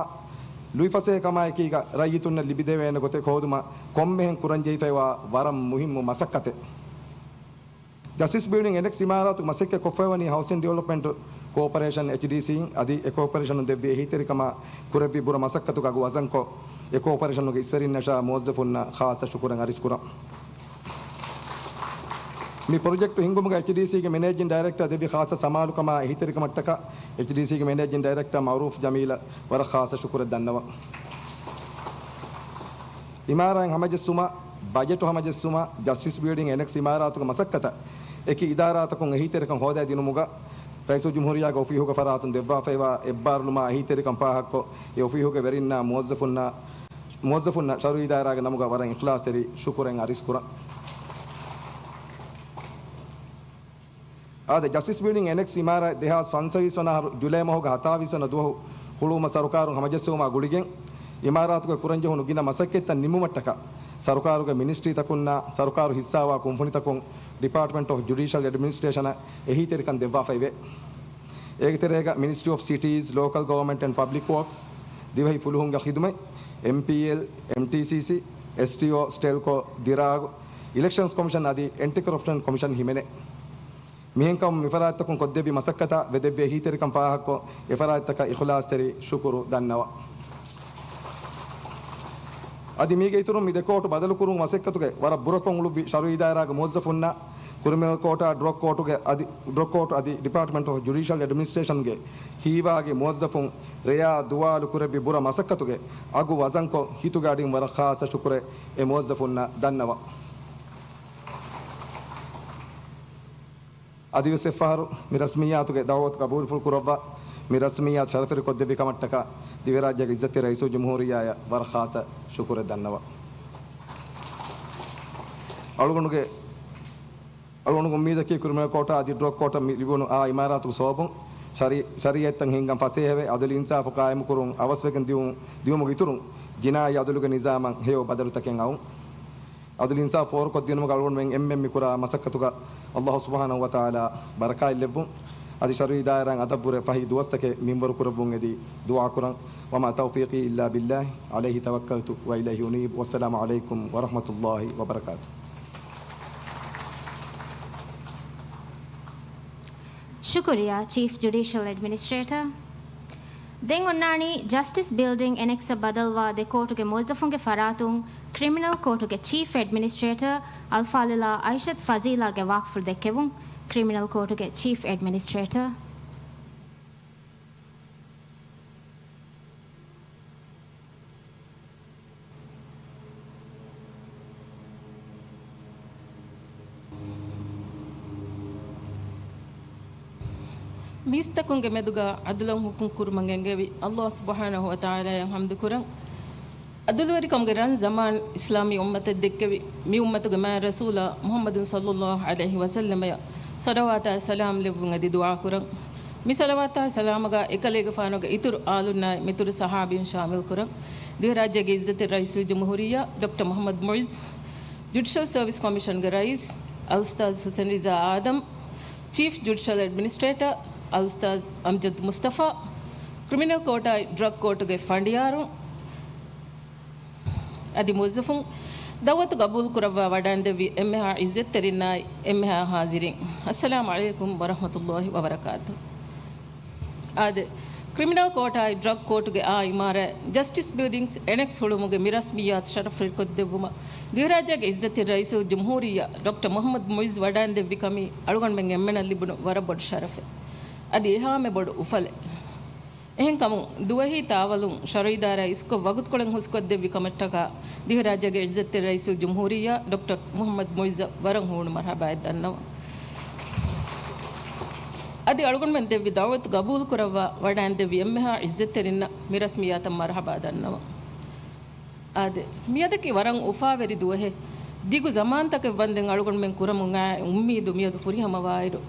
ލުއިފަސޭހަކަމާއެކީގަ ރައްޔިތުންނަށް ލިބިދެވޭނެ ގޮތެއް ހޯދުމަށް ކޮންމެހެން ކުރަންޖެހިފައިވާ ވަރަށް މުހިއްމު މަސައްކަތެއް. ޖަސްޓިސް ބިލްޑިން އެނެކްސް އިމާރާތުގެ މަސައްކަތް ކޮށްފައިވަނީ ހައުސިން ޑިވެލޮޕްމަންޓް ކޯޕަރޭޝަން، އެޗްޑީސީ، އަދި އެ ކޯޕަރޭޝަނުން ދެއްވި އެހީތެރިކަމާ ކުރެއްވި ބުރަ މަސައްކަތުގެ އަގު ވަޒަންކޮށް، އެ ކޯޕަރޭޝަނުގެ އިސްވެރިންނަށާ މުވައްޒަފުންނަށް ޚާއްޞަ ޝުކުރެއް އަރިސްކުރަން. މި ޕްރޮޖެކްޓު ހިންގުމުގަ އެޗްޑީސީގެ މެނޭޖިން ޑައިރެކްޓަރ ދެއްވި ޚާއްޞަ ސަމާލުކަމާ އެހީތެރިކަމަށްޓަކާ، އެޗްޑީސީގެ މެނޭޖިން ޑައިރެކްޓަރ މައުރޫފް ޖަމީލަށް ވަރަށް ޚާއްޞަ ޝުކުރެއް ދަންނަވަން. އިމާރާތް ހަމަޖެއްސުމަށް، ބަޖެޓު ހަމަޖެއްސުމަށް، ޖަސްޓިސް ބިލްޑިން އެނެކްސް އިމާރާތުގެ މަސައްކަތަށް އެކި އިދާރާތަކުން އެހީތެރިކަން ހޯދައިދިނުމުގަ، ރައީސުލްޖުމްހޫރިއްޔާގެ އޮފީހުގެ ފަރާތުން ދެއްވާފައިވާ އެއްބާރުލުމާ އެހީތެރިކަން ފާހަގަކޮށް، އެ އޮފީހުގެ ވެރިންނާ މުވައްޒަފުންނާ، މުވައްޒަފުންނަށް ޝަރުއީ ދާއިރާގެ ނަމުގަ ވަރަށް އިޚްލާޞްތެރި ޝުކުރެއް އަރިސްކުރަން. އާދެ، ޖަސްޓިސް ބިލްޑިން އެނެކްސް އިމާރާތް ދެހާސް ފަންސަވީސް ވަނަ އަހަރު ޖުލައި މަހުގެ ހަތާވީސް ވަނަ ދުވަހު ހުޅުވުމަށް ސަރުކާރުން ހަމަޖެއްސެވުމާ ގުޅިގެން، އިމާރާތުގައި ކުރަންޖެހުނު ގިނަ މަސައްކަތްތައް ނިމުމަށްޓަކާ، ސަރުކާރުގެ މިނިސްޓްރީތަކުންނާ، ސަރުކާރު ހިއްސާވާ ކުންފުނިތަކުން، ޑިޕާޓްމަންޓް އޮފް ޖުޑީޝަލް އެޑްމިނިސްޓްރޭޝަނަށް އެހީތެރިކަން ދެއްވާފައިވޭ. އޭގެ ތެރޭގަ މިނިސްޓްރީ އޮފް ސިޓީސް، ލޯކަލް ގަވަރމަންޓް އެންޑް ޕަބްލިކް ވޯކްސް، ދިވެހި ފުލުހުންގެ ޚިދުމަތް، އެމްޕީއެލް، އެމްޓީސީސީ، އެސްޓީއޯ، ސްޓެލްކޯ، ދިރާގު، އިލެކްޝަންސް ކޮމިޝަން އަދި އެންޓި ކޮރަޕްޝަން ކޮމިޝަން ހިމެނޭ. މިހެންކަމުން މިފަރާތްތަކުން ކޮށްދެއްވި މަސައްކަތާ ވެދެއްވި އެހީތެރިކަން ފާހަގަކޮށް، އެފަރާތްތަކަށް އިޚްލާޞްތެރި ޝުކުރު ދަންނަވަން. އަދި މީގެ އިތުރުން މި ދެ ކޯޓު ބަދަލުކުރުމުގެ މަސައްކަތުގެ ވަރަށް ބުރަކޮށް އުޅުއްވި ޝަރުއީ ދާއިރާގެ މުވައްޒަފުންނާ، ކްރިމިނަލް ކޯޓާ ޑްރަގް ކޯޓުގެ އަދި، ޑްރަގް ކޯޓު އަދި ޑިޕާޓްމަންޓް އޮފް ޖުޑީޝަލް އެޑްމިނިސްޓްރޭޝަންގެ ހީވާގި މުވައްޒަފުން ރެޔާ ދުވާލު ކުރެއްވި ބުރަ މަސައްކަތުގެ އަގު ވަޒަންކޮށް، ހިތުގެ އަޑިން ވަރަށް ޚާއްޞަ ޝުކުރެއް އެ މުވައްޒަފުންނަށް ދަންނަވަން. އަދިވެސް އެއްފަހަރު މި ރަސްމިއްޔާތުގެ ދަޢުވަތުގަ ޤަބޫލުފުޅު ކުރައްވާ، މި ރަސްމިއްޔާތު ޝަރަފުވެރިކޮށްދެއްވި ކަމަށްޓަކާ، ދިވެހިރާއްޖޭގެ ޢިއްޒަތްތެރި ރައީސުލްޖުމްހޫރިއްޔާއަށް ވަރަށް ޚާއްޞަ ޝުކުރެއް ދަންނަވަން. އަޅުގަނޑުގެ، އަޅުގަނޑުގެ އުއްމީދަކީ ކްރިމިނަލް ކޯޓާ އަދި ޑްރަގް ކޯޓަށް މި ލިބުނު އާ އިމާރާތުގެ ސަބަބުން ޝަރީ-، ޝަރީއަތްތައް ހިންގަން ފަސޭހަވެ، ޢަދުލު އިންސާފު ޤާއިމުކުރުން އަވަސްވެގެން ދިއުން، ދިއުމުގެ އިތުރުން ޖިނާއީ ޢަދުލުގެ ނިޒާމަށް ހެޔޮ ބަދަލުތަކެއް އައުން. ޢަދުލު އިންސާފު ފޯރުކޮށްދިނުމުގަ އަޅުގަނޑުމެން އެންމެން މިކުރާ މަސައްކަތުގަ ﷲ ސުބްޙާނަހޫ ވަތަޢާލާ ބަރަކާތްލެއްވުން. އަދި ޝަރުއީ ދާއިރާއިން އަދަށްވުރެ ފަހި ދުވަސްތަކެއް މިންވަރު ކުރެއްވުން އެދި ދުޢާކުރަން. وما توفيقي إلا بالله عليه توكلت وإليه أنيب. والسلام عليكم ورحمة الله وبركاته. ޝުކުރިއްޔާ، ޗީފް ޖުޑީޝަލް އެޑްމިނިސްޓްރޭޓަރ. ދެން އޮންނާނީ ޖަސްޓިސް ބިލްޑިން އެނެކްސްއަށް ބަދަލުވާ ދެ ކޯޓުގެ މުވައްޒަފުންގެ ފަރާތުން ކްރިމިނަލް ކޯޓުގެ ޗީފް އެޑްމިނިސްޓްރޭޓަރ އަލްފާޟިލާ އައިޝަތު ފަޒީލާގެ ވާގުފުޅު ދެއްކެވުން. ކްރިމިނަލް ކޯޓުގެ ޗީފް އެޑްމިނިސްޓްރޭޓަރ. މީސްތަކުންގެ މެދުގަ ޢަދުލަށް ޙުކުމް ކުރުމަށް އެންގެވި ﷲ ސުބްޙާނަހޫ ވަތަޢާލާއަށް ޙަމްދު ކުރަން. އަދުލުވެރިކަމުގެ ރަން ޒަމާން އިސްލާމީ އުއްމަތެއް ދެއްކެވި، މި އުއްމަތުގެ މާތް ރަސޫލާ މުޙައްމަދު ޞައްލައްލާހު ޢަލައިހި ވަސައްލަމަޔަށް ޞަލަވާތާއި ސަލާމް ލެއްވުން އަދި ދުޢާ ކުރަން. މި ޞަލަވާތާއި ސަލާމުގަ އެކަލޭގެފާނުގެ އިތުރު އާލުންނާއި މިތުރު ޞަޙާބީން ޝާމިލް ކުރަން. ދިވެހިރާއްޖޭގެ ޢިއްޒަތްތެރި ރައީސުލްޖުމްހޫރިއްޔާ ޑޮކްޓަރ މުޙައްމަދު މުޢިއްޒު، ޖުޑިޝަލް ސަރވިސް ކޮމިޝަންގެ ރައީސް އަލްއުސްތާޛު ޙުސެން ރިޒާ އާދަމް، ޗީފް ޖުޑިޝަލް އެޑްމިނިސްޓްރޭޓަރ އަލްއުސްތާޛު އަމްޖަދު މުސްތަފާ، ކްރިމިނަލް ކޯޓާއި ޑްރަގް ކޯޓުގެ ފަނޑިޔާރުން އަދި މުވައްޒަފުން، ދަޢުވަތު ގަބޫލު ކުރައްވާ ވަޑައިންދެއްވި އެންމެހާ ޢިއްޒަތްތެރިންނާއި އެންމެހާ ޙާޟިރީން، އައްސަލާމު ޢަލައިކުމް ވަރަޙްމަތުﷲި ވަބަރަކާތުހު. އާދެ، ކްރިމިނަލް ކޯޓާއި ޑްރަގް ކޯޓުގެ އާ އިމާރާތް ޖަސްޓިސް ބިލްޑިންގްސް އެނެކްސް ހުޅުވުމުގެ މި ރަސްމިއްޔާތު ޝަރަފްވެރިކޮށްދެއްވުމަށް ދިވެހިރާއްޖޭގެ ޢިއްޒަތްތެރި ރައީސުލްޖުމްހޫރިއްޔާ ޑޮކްޓަރ މުޙައްމަދު މުޢިއްޒު ވަޑައިންދެއްވި ކަމީ އަޅުގަނޑުމެން އެންމެނަށް ލިބުނު ވަރަށް ބޮޑު ޝަރަފެއް. އަދި އެހާމެ ބޮޑު އުފަލެއް. އެހެންކަމުން، ދުވަހީ ތާވަލުން ޝަރުޢީ ދާއިރާ އިސްކޮށް ވަގުތުކޮޅެއް ހުސްކޮށްދެއްވި ކަމަށްޓަކާ، ދިވެހިރާއްޖޭގެ ޢިއްޒަތްތެރި ރައީސުލްޖުމްހޫރިއްޔާ ޑޮކްޓަރ މުޙައްމަދު މުޢިއްޒަށް ވަރަށް ހޫނު މަރުޙަބާއެއް ދަންނަވަން. އަދި އަޅުގަނޑުމެން ދެއްވި ދަޢުވަތު ގަބޫލުކުރައްވާ ވަޑައިންދެއްވި އެންމެހާ ޢިއްޒަތްތެރިންނަށް މި ރަސްމިއްޔާތަށް މަރުޙަބާ ދަންނަވަން. އާދެ، މިއަދަކީ ވަރަށް އުފާވެރި ދުވަހެއް. ދިގު ޒަމާންތަކެއް ވަންދެން އަޅުގަނޑުމެން ކުރަމުން އާ އުއްމީދު މިއަދު ފުރިހަމަވާއިރު،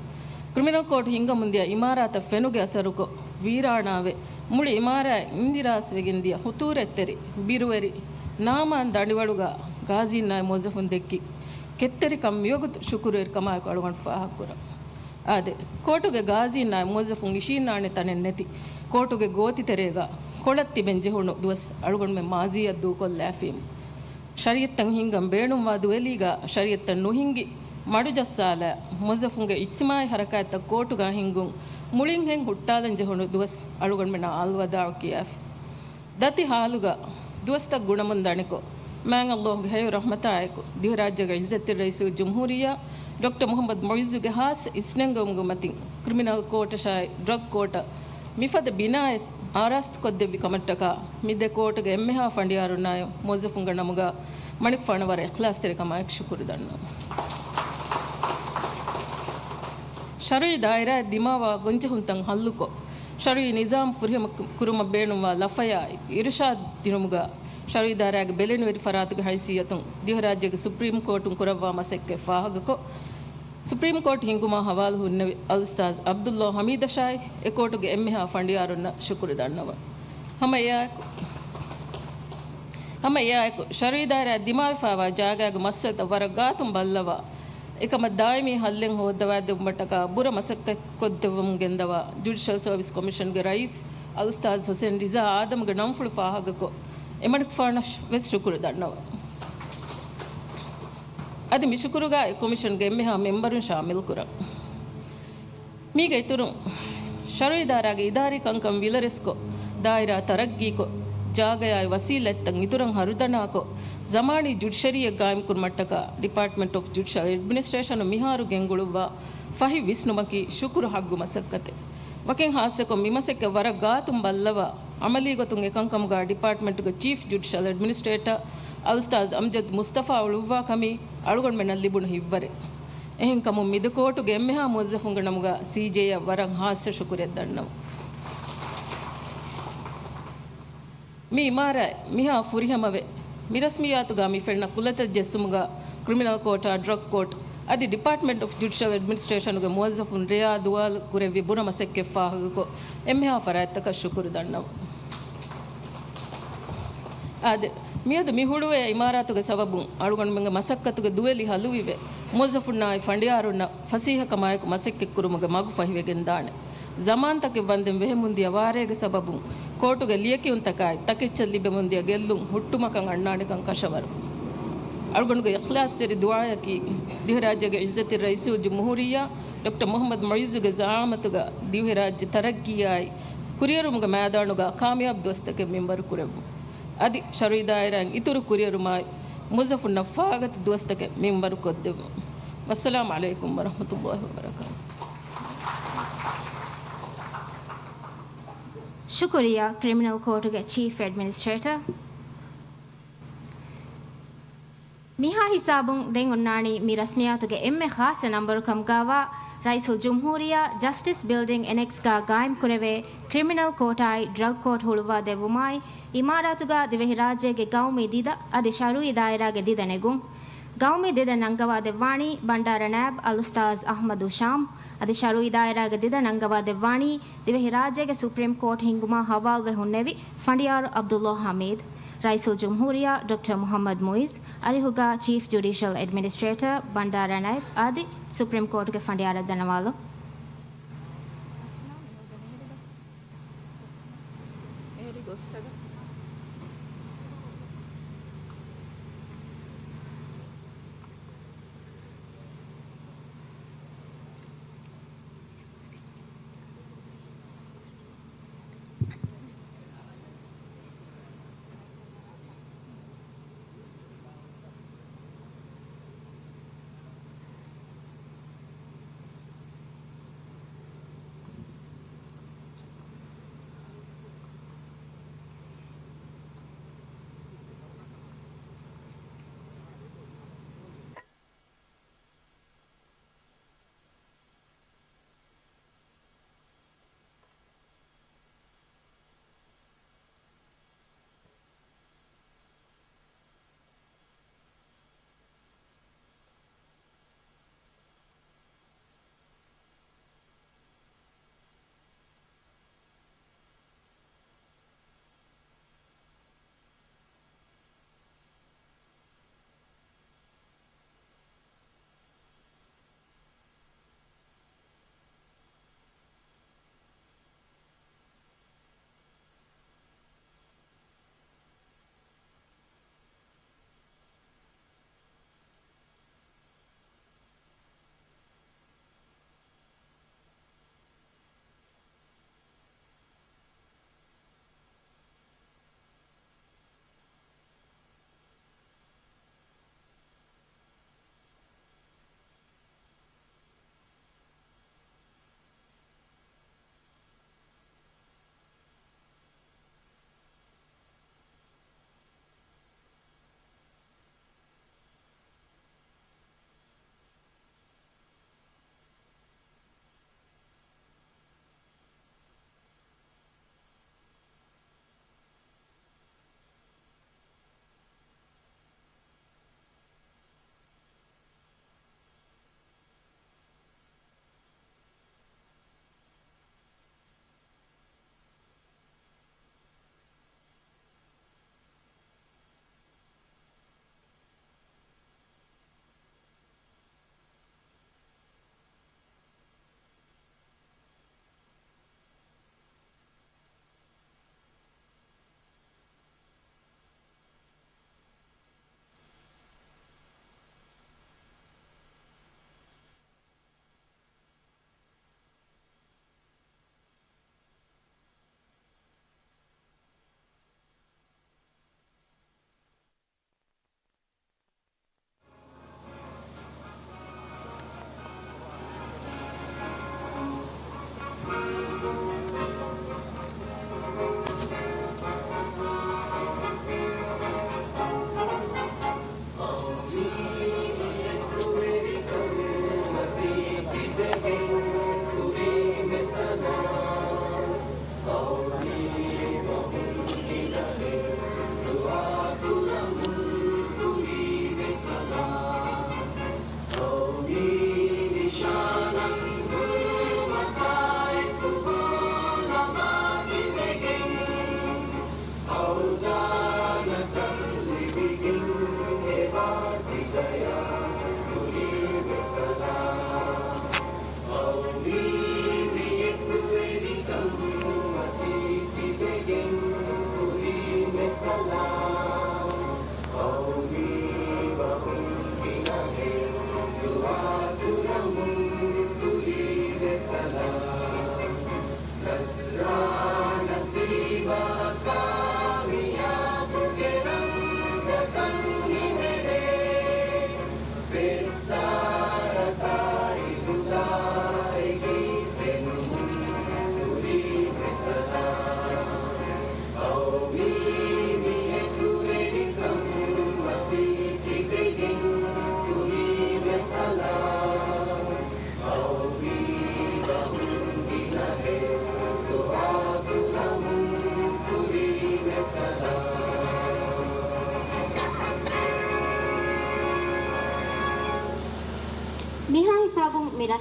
ކްރިމިނަލް ކޯޓް ހިންގަމުންދިޔަ އިމާރާތަށް ފެނުގެ އަސަރުކޮށް، ވީރާނާވެ، މުޅި އިމާރާތް އިންދިރާސްވެގެންދިޔަ ޚުޠޫރަތްތެރި، ބިރުވެރި، ނާމާން ދަނޑިވަޅުގަ ޣާޒީންނާއި މުވައްޒަފުން ދެއްކި ކެތްތެރިކަން މިވަގުތު ޝުކުރުވެރިކަމާއެކު އަޅުގަނޑު ފާހަގަކުރަން. އާދެ، ކޯޓުގެ ޣާޒީންނާއި މުވައްޒަފުން އިށީންނާނެ ތަނެއް ނެތި، ކޯޓުގެ ގޯތިތެރޭގަ ކޮޅަށް ތިބެން ޖެހުނު ދުވަސް އަޅުގަނޑުމެން މާޒީއަށް ދޫކޮށްލާފީމު. ޝަރީއަތްތައް ހިންގަން ބޭނުންވާ ދުވެލީގަ ޝަރީއަތްތައް ނުހިންގި، މަޑުޖައްސާލާ، މުވައްޒަފުންގެ އިޖްތިމާޢީ ހަރަކާތްތައް ކޯޓުގަ ހިންގުން މުޅިންހެން ހުއްޓާލަން ޖެހުނު ދުވަސް އަޅުގަނޑުމެންނަށް އަލްވަދާޢު ކިޔާފި. ދަތި ހާލުގަ ދުވަސްތައް ގުނަމުން ދަނިކޮށް، މާތް ﷲ ގެ ޚައިރު ރަޙްމަތާއެކު، ދިވެހިރާއްޖޭގެ ޢިއްޒަތްތެރި ރައީސުލްޖުމްހޫރިއްޔާ ޑޮކްޓަރ މުޙައްމަދު މުޢިއްޒުގެ ޚާއްޞަ އިސްނެންގެވުމުގެ މަތިން، ކްރިމިނަލް ކޯޓަށާއި ޑްރަގް ކޯޓަށް މިފަދަ ބިނާއެއް އާރާސްތުކޮށްދެއްވި ކަމަށްޓަކާ، މި ދެ ކޯޓުގެ އެންމެހާ ފަނޑިޔާރުންނާއި މުވައްޒަފުންގެ ނަމުގަ މަނިކުފާނަށް ވަރަށް އިޚްލާޞްތެރިކަމާއެކު ޝުކުރު ދަންނަވަން. ޝަރުޢީ ދާއިރާއަށް ދިމާވާ ގޮންޖެހުންތައް ޙައްލުކޮށް، ޝަރުޢީ ނިޒާމް ފުރިހަމަ ކުރުމަށް ބޭނުންވާ ލަފަޔާއި އިރުޝާދު ދިނުމުގަ، ޝަރުޢީ ދާއިރާގެ ބެލެނިވެރި ފަރާތުގެ ހައިސިއްޔަތުން ދިވެހިރާއްޖޭގެ ސުޕްރީމް ކޯޓުން ކުރައްވާ މަސައްކަތް ފާހަގަކޮށް، ސުޕްރީމް ކޯޓް ހިންގުމާ ހަވާލު ހުންނެވި އަލްއުސްތާޛު ޢަބްދުﷲ ޙަމީދަށާއި، އެ ކޯޓުގެ އެންމެހާ ފަނޑިޔާރުންނަށް ޝުކުރު ދަންނަވަން. ހަމަ އެއާއެކު، ހަމަ އެއާއެކު، ޝަރުޢީ ދާއިރާއަށް ދިމާވެފައިވާ ޖާގައިގެ މައްސަލަތައް ވަރަށް ގާތުން ބައްލަވާ، އެކަމަށް ދާއިމީ ޙައްލެއް ހޯއްދަވާދެއްވުމަށްޓަކާ ބުރަ މަސައްކަތް ކޮށްދެއްވަމުން ގެންދަވާ، ޖުޑިޝަލް ސަރވިސް ކޮމިޝަންގެ ރައީސް އަލްއުސްތާޛު ޙުސެން ރިޒާ އާދަމްގެ ނަންފުޅު ފާހަގަކޮށް، އެމަނިކުފާނަށް ވެސް ޝުކުރު ދަންނަވަން. އަދި މި ޝުކުރުގައި ކޮމިޝަންގެ އެންމެހާ މެމްބަރުން ޝާމިލްކުރަން. މީގެ އިތުރުން، ޝަރުޢީ ދާއިރާގެ އިދާރީ ކަންކަން ވިލަރެސްކޮށް، ދާއިރާ ތަރައްގީކޮށް، ޖާގަޔާއި ވަސީލަތްތައް އިތުރަށް ހަރުދަނާކޮށް، ޒަމާނީ ޖުޑިޝަރީއެއް ގާއިމްކުރުމަށްޓަކާ ޑިޕާޓްމަންޓް އޮފް ޖުޑިޝަލް އެޑްމިނިސްޓްރޭޝަނުން މިހާރު ގެންގުޅުއްވާ ފަހި ވިސްނުމަކީ ޝުކުރު ޙައްޤު މަސައްކަތެއް. ވަކިން ޚާއްޞަކޮށް މި މަސައްކަތް ވަރަށް ގާތުން ބައްލަވާ، ޢަމަލީގޮތުން އެކަންކަމުގަ ޑިޕާޓްމަންޓުގެ ޗީފް ޖުޑިޝަލް އެޑްމިނިސްޓްރޭޓަރ އަލްއުސްތާޛު އަމްޖަދު މުސްތަފާ އުޅުއްވާ ކަމީ އަޅުގަނޑުމެންނަށް ލިބުނު ހިތްވަރެއް. އެހެންކަމުން މި ދެ ކޯޓުގެ އެންމެހާ މުވައްޒަފުންގެ ނަމުގަ ސީޖޭއަށް ވަރަށް ޚާއްޞަ ޝުކުރެއް ދަންނަވަން. މި އިމާރާތް މިހާ ފުރިހަމަވެ، މި ރަސްމިއްޔާތުގަ މި ފެންނަ ކުލަތައް ޖެއްސުމުގަ ކްރިމިނަލް ކޯޓާ، ޑްރަގް ކޯޓް އަދި ޑިޕާޓްމަންޓް އޮފް ޖުޑިޝަލް އެޑްމިނިސްޓްރޭޝަނުގެ މުވައްޒަފުން ރެޔާ ދުވާލު ކުރެއްވި ބުރަ މަސައްކަތް ފާހަގަކޮށް، އެންމެހާ ފަރާތްތަކަށް ޝުކުރު ދަންނަވަން. އާދެ، މިއަދު މި ހުޅުވޭ އިމާރާތުގެ ސަބަބުން އަޅުގަނޑުމެންގެ މަސައްކަތުގެ ދުވެލި ހަލުވިވެ، މުވައްޒަފުންނާއި ފަނޑިޔާރުންނަށް ފަސޭހަކަމާއެކު މަސައްކަތްކުރުމުގެ މަގު ފަހިވެގެންދާނެ. ޒަމާންތަކެއް ވަންދެން ވެހެމުންދިޔަ ވާރޭގެ ސަބަބުން ކޯޓުގެ ލިޔެކިޔުންތަކާއި ތަކެއްޗަށް ލިބެމުންދިޔަ ގެއްލުން ހުއްޓުމަކަށް އަންނާނެކަން ކަށަވަރު. އަޅުގަނޑުގެ އިޚްލާޞްތެރި ދުޢާއަކީ، ދިވެހިރާއްޖޭގެ ޢިއްޒަތްތެރި ރައީސުލްޖުމްހޫރިއްޔާ ޑޮކްޓަރ މުޙައްމަދު މުޢިއްޒުގެ ޒަޢާމަތުގަ ދިވެހިރާއްޖެ ތަރައްގީއާއި ކުރިއެރުމުގެ މައިދާނުގަ ކާމިޔާބު ދުވަސްތަކެއް މިންވަރު ކުރެއްވުން. އަދި ޝަރުޢީ ދާއިރާއިން އިތުރު ކުރިއެރުމާއި، މުވައްޒަފުންނަށް ފާގަތި ދުވަސްތަކެއް މިންވަރު ކޮށްދެއްވުން. ވައްސަލާމު ޢަލައިކުމް ވަރަޙްމަތުﷲި ވަބަރަކާތުހު. ޝުކުރިއްޔާ، ކްރިމިނަލް ކޯޓުގެ ޗީފް އެޑްމިނިސްޓްރޭޓަރ. މިހާ ހިސާބުން ދެން އޮންނާނީ މި ރަސްމިއްޔާތުގެ އެންމެ ޚާއްޞަ ނަންބަރު ކަމުގައިވާ ރައީސުލްޖުމްހޫރިއްޔާ ޖަސްޓިސް ބިލްޑިން އެނެކްސްގަ ގާއިމްކުރެވޭ ކްރިމިނަލް ކޯޓާއި ޑްރަގް ކޯޓް ހުޅުއްވާ ދެއްވުމާއި، އިމާރާތުގަ ދިވެހިރާއްޖޭގެ ގައުމީ ދިދަ އަދި ޝަރުއީ ދާއިރާގެ ދިދަ ނެގުން. ގައުމީ ދިދަ ނަންގަވާ ދެއްވާނީ ބަންޑާރަ ނާއިބް އަލްއުސްތާޛް އަޙްމަދު ޝާމް، އަދި ޝަރުއީ ދާއިރާގެ ދިދަ ނަންގަވާ ދެއްވާނީ ދިވެހިރާއްޖޭގެ ސުޕްރީމް ކޯޓް ހިންގުމާ ހަވާލުވެ ހުންނެވި ފަނޑިޔާރު ޢަބްދުﷲ ޙަމީދު. ރައީސުލްޖުމްހޫރިއްޔާ ޑޮކްޓަރ މުޙައްމަދު މުޢިއްޒު، އަރިހުގަ ޗީފް ޖުޑިޝަލް އެޑްމިނިސްޓްރޭޓަރ، ބަންޑާރަ ނާއިބް އަދި ސުޕްރީމް ކޯޓުގެ ފަނޑިޔާރަށް ދަންނަވާލަން.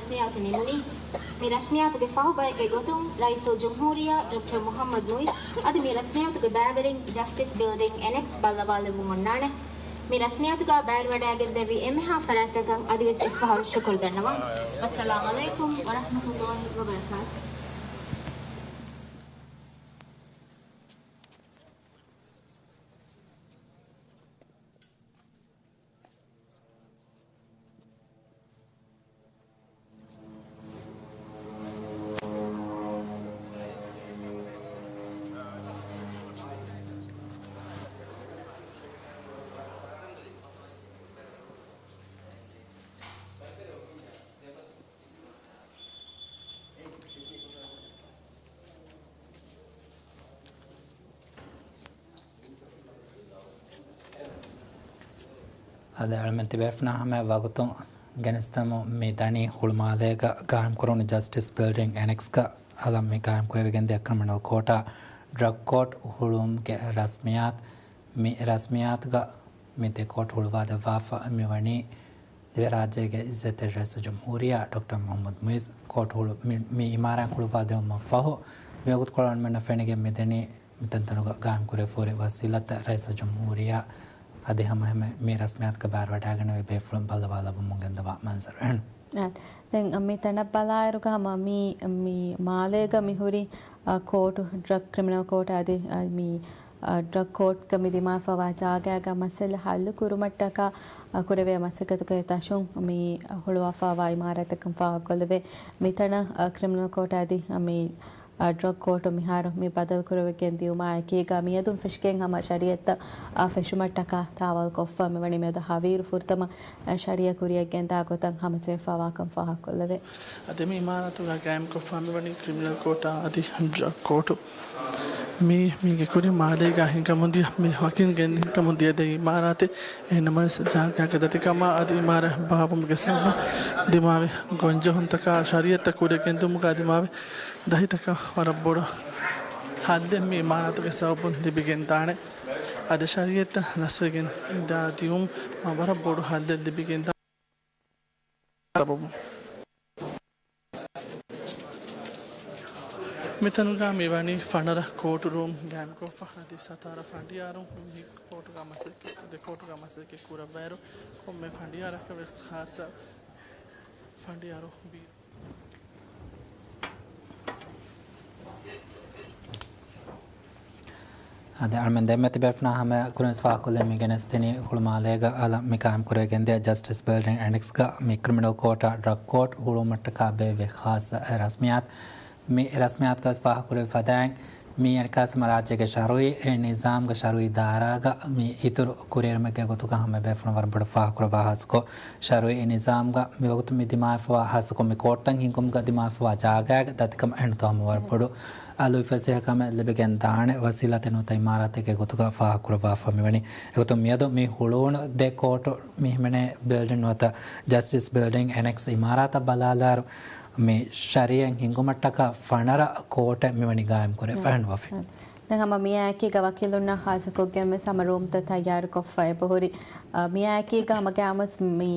ރަސްމިއްޔާތު ނިމުނީ. މި ރަސްމިއްޔާތުގެ ފަހު ބައެއްގެ ގޮތުން ރައީސުލްޖުމްހޫރިއްޔާ ޑޮކްޓަރ މުޙައްމަދު މުޢިއްޒު އަދި މި ރަސްމިއްޔާތުގެ ބައިވެރިން ޖަސްޓިސް ބިލްޑިންގ އެނެކްސް ބައްލަވާލެއްވުމަށް އޮންނާނެ. މި ރަސްމިއްޔާތުގަ ބައިވެރިވަޑައިގެންދެވި އެންމެހާ ފަރާތްތަކަށް އަދިވެސް އެއްފަހަރު ޝުކުރު ދަންނަވަން. ވައްސަލާމް ޢަލައިކުމް ވަރަޙްމަތުﷲ ވަބަރަކާތުހު. އަދި އަޅަމެން ތިބޭފުނާ ހަމަ ވަގުތު ގެނެސްދަމު މި ދަނީ ހުޅުމާލޭގަ ގާއިމްކުރުނު ޖަސްޓިސް ބިލްޑިންގ އެނެކްސްގަ އަލަށް މި ގާއިމްކުރެވިގެންދިޔަ ކްރިމިނަލް ކޯޓާ ޑްރަގް ކޯޓް ހުޅުވުމުގެ ރަސްމިއްޔާތު. މި ރަސްމިއްޔާތުގަ މި ދެ ކޯޓް ހުޅުވާދެއްވާފަ މިވަނީ ދިވެހިރާއްޖޭގެ އިއްޒަތްތެރި ރައީސުލްޖުމްހޫރިއްޔާ ޑޮކްޓަރ މުޙައްމަދު މުޢިއްޒު ކޯޓް ހުޅު-، މި، މި އިމާރާތް ހުޅުވާދެވުމަށް ފަހު، މިވަގުތުކޮޅު އަޅަމެންނަށް ފެނިގެން މިދަނީ މިތަންތަނުގަ ގާއިމްކުރެވިފަހުރި ވަސީލަތަށް ރައީސުލްޖުމްހޫރިއްޔާ އަދި ހަމައެހެންމެ މި ރަސްމިއްޔާތުގަ ބައިވެރިވަޑައިގަނެވި ބޭފުޅުން ބައްލަވާލައްވަމުން ގެންދަވާ މަންޒަރު. އާ، ދެން މި ތަނަށް ބަލާއިރުގަ ހަމަ މި، މި މާލޭގަ މި ހުރި، އާ، ކޯޓު، ޑްރަގް ކްރިމިނަލް ކޯޓް އަދި، އާ، މި، އާ، ޑްރަގް ކޯޓްގަ މި ދިމާވެފަވާ ޖާގައިގަ މައްސަލަ ހައްލު ކުރުމަށްޓަކާ، އާ، ކުރެވޭ މަސައްކަތުގެ ދަށުން މި ހުޅުވާފަވާ އިމާރާތަކަށް ފާހަގަކޮށްލެވޭ. މިތަނަށް، އާ، ކްރިމިނަލް ކޯޓް އަދި، އާ، މި އާ، ޑްރަގް ކޯޓު މިހާރު މި ބަދަލުކުރެވިގެން ދިޔުމާ އެކީގަ މިއަދުން ފެށިގެން ހަމަ ޝަރީއަތްތައް، އާ، ފެށުމަށްޓަކާ ތާވަލްކޮށްފަ މިވަނީ މިއަދު ހަވީރު ފުރަތަމަ، އާ، ޝަރީއަތް ކުރިއަށް ގެންދާ ގޮތަށް ހަމަޖެހިފަވާކަން ފާހަގަކޮށްލެވޭ. އަދި މި އިމާރާތުގަ ގާއިމްކޮށްފަ މިވަނީ ކްރިމިނަލް ކޯޓާ އަދި ޑްރަގް ކޯޓު. މީ، މީގެ ކުރިން މާލޭގަ ހިނގަމުންދިޔަ، މި ވަކިން ގެން ހިނގަމުންދިޔަ ދެ އިމާރާތެއް. އެހެންނަމަވެސް ޖާގައިގެ ދަތިކަމާ އަދި އިމާރާތް ބާއްވުމުގެ ސަބަބުން ދިމާވި ގޮންޖެހުންތަކާ ޝަރީއަތްތައް ކުރިއަށް ގެންދިއުމުގަ ދިމާވި ދަތިތަކަށް ވަރަށް ބޮޑު ހައްލެއް މި އިމާރާތުގެ ސަބަބުން ލިބިގެންދާނެ. އަދި ޝަރީއަތްތައް ލަސްވެގެން ދާ ދިއުމުން ވަރަށް ބޮޑު ހައްލެއް ލިބިގެންދާ ސަބަބުން. މިތަނުގަ މިވަނީ ފަނަރަ ކޯޓު ރޫމް ގާއިމްކޮށްފަ އަދި ސަތާރަ ފަނޑިޔާރު މި ކޯޓުގަ މަސައްކަތް، ދެ ކޯޓުގަ މަސައްކަތް ކުރައްވާއިރު ކޮންމެ ފަނޑިޔާރަކަށް ވެސް ޚާއްޞަ ފަނޑިޔާރު ބީ. އަދި އަޅަމެން ދެންމެ ތިބޭފުނާ ހަމަ ކުރިން ފާހަގަކޮށްލި މި ގެނެސްދިނީ ހުޅުމާލޭގަ އަލަށް މި ގާއިމްކުރެވިގެންދިޔަ ޖަސްޓިސް ބިލްޑިންގ އެނެކްސްގަ މި ކްރިމިނަލް ކޯޓާ ޑްރަގް ކޯޓް ހުޅުވުމަށްޓަކާ ބޭއްވި ޚާއްޞަ ރަސްމިއްޔާތު. މި ރަސްމިއްޔާތުގަސް ފާހަގަކުރެވި ފަދައިން، މި އެން ކާސިމަ ރާއްޖޭގެ ޝަރުއީ ނިޒާމްގެ ޝަރުއީ ދާއިރާގަ މި އިތުރު ކުރިއެރުމެއްގެ ގޮތުގަ ހަމަ ބޭފުޅުން ވަރަށް ބޮޑަށް ފާހަގަކުރައްވާ ހާއްސަކޮށް، ޝަރުއީ ނިޒާމްގަ މިވަގުތު މި ދިމާވެފަވާ ހާއްސަކޮށް މި ކޯޓްތައް ހިންގުމުގަ ދިމާވެފަވާ ޖާގައިގަ ދަތިކަމަށް އެހެން ހަމަ ވަރަށް ބޮޑު އަލުވި ފަސޭހަކަމެއް ލިބިގެން ދާނެ ވަސީލަތެއް ނުވަތަ އިމާރާތެއްގެ ގޮތުގަ ފާހަގަކުރައްވާފަ މިވަނީ. އެގޮތުން މިއަދު މި ހުޅުވުނު ދެ ކޯޓު މި ހިމެނޭ ބިލްޑިން ނުވަތަ ޖަސްޓިސް ބިލްޑިންގ އެނެކްސް އިމާރާތަށް ބަލާލާއިރު، މި ޝަރީއަތް ހިނގުމަށްޓަކާ ފަނަރަ ކޯޓެއް މިވަނީ ގާއިމްކުރެވިފަ ނުވަފި. ދެން ހަމަ މިއާއެކީގަ ވަކީލުންނާ ޚާއްޞަކޮށްގެން ވެސް ހަމަ ރޫމްތައް ތައްޔާރުކޮށްފަ އެބަހުރި. އަ، މިއާއެކީގަ ހަމަ ގާމަސް މި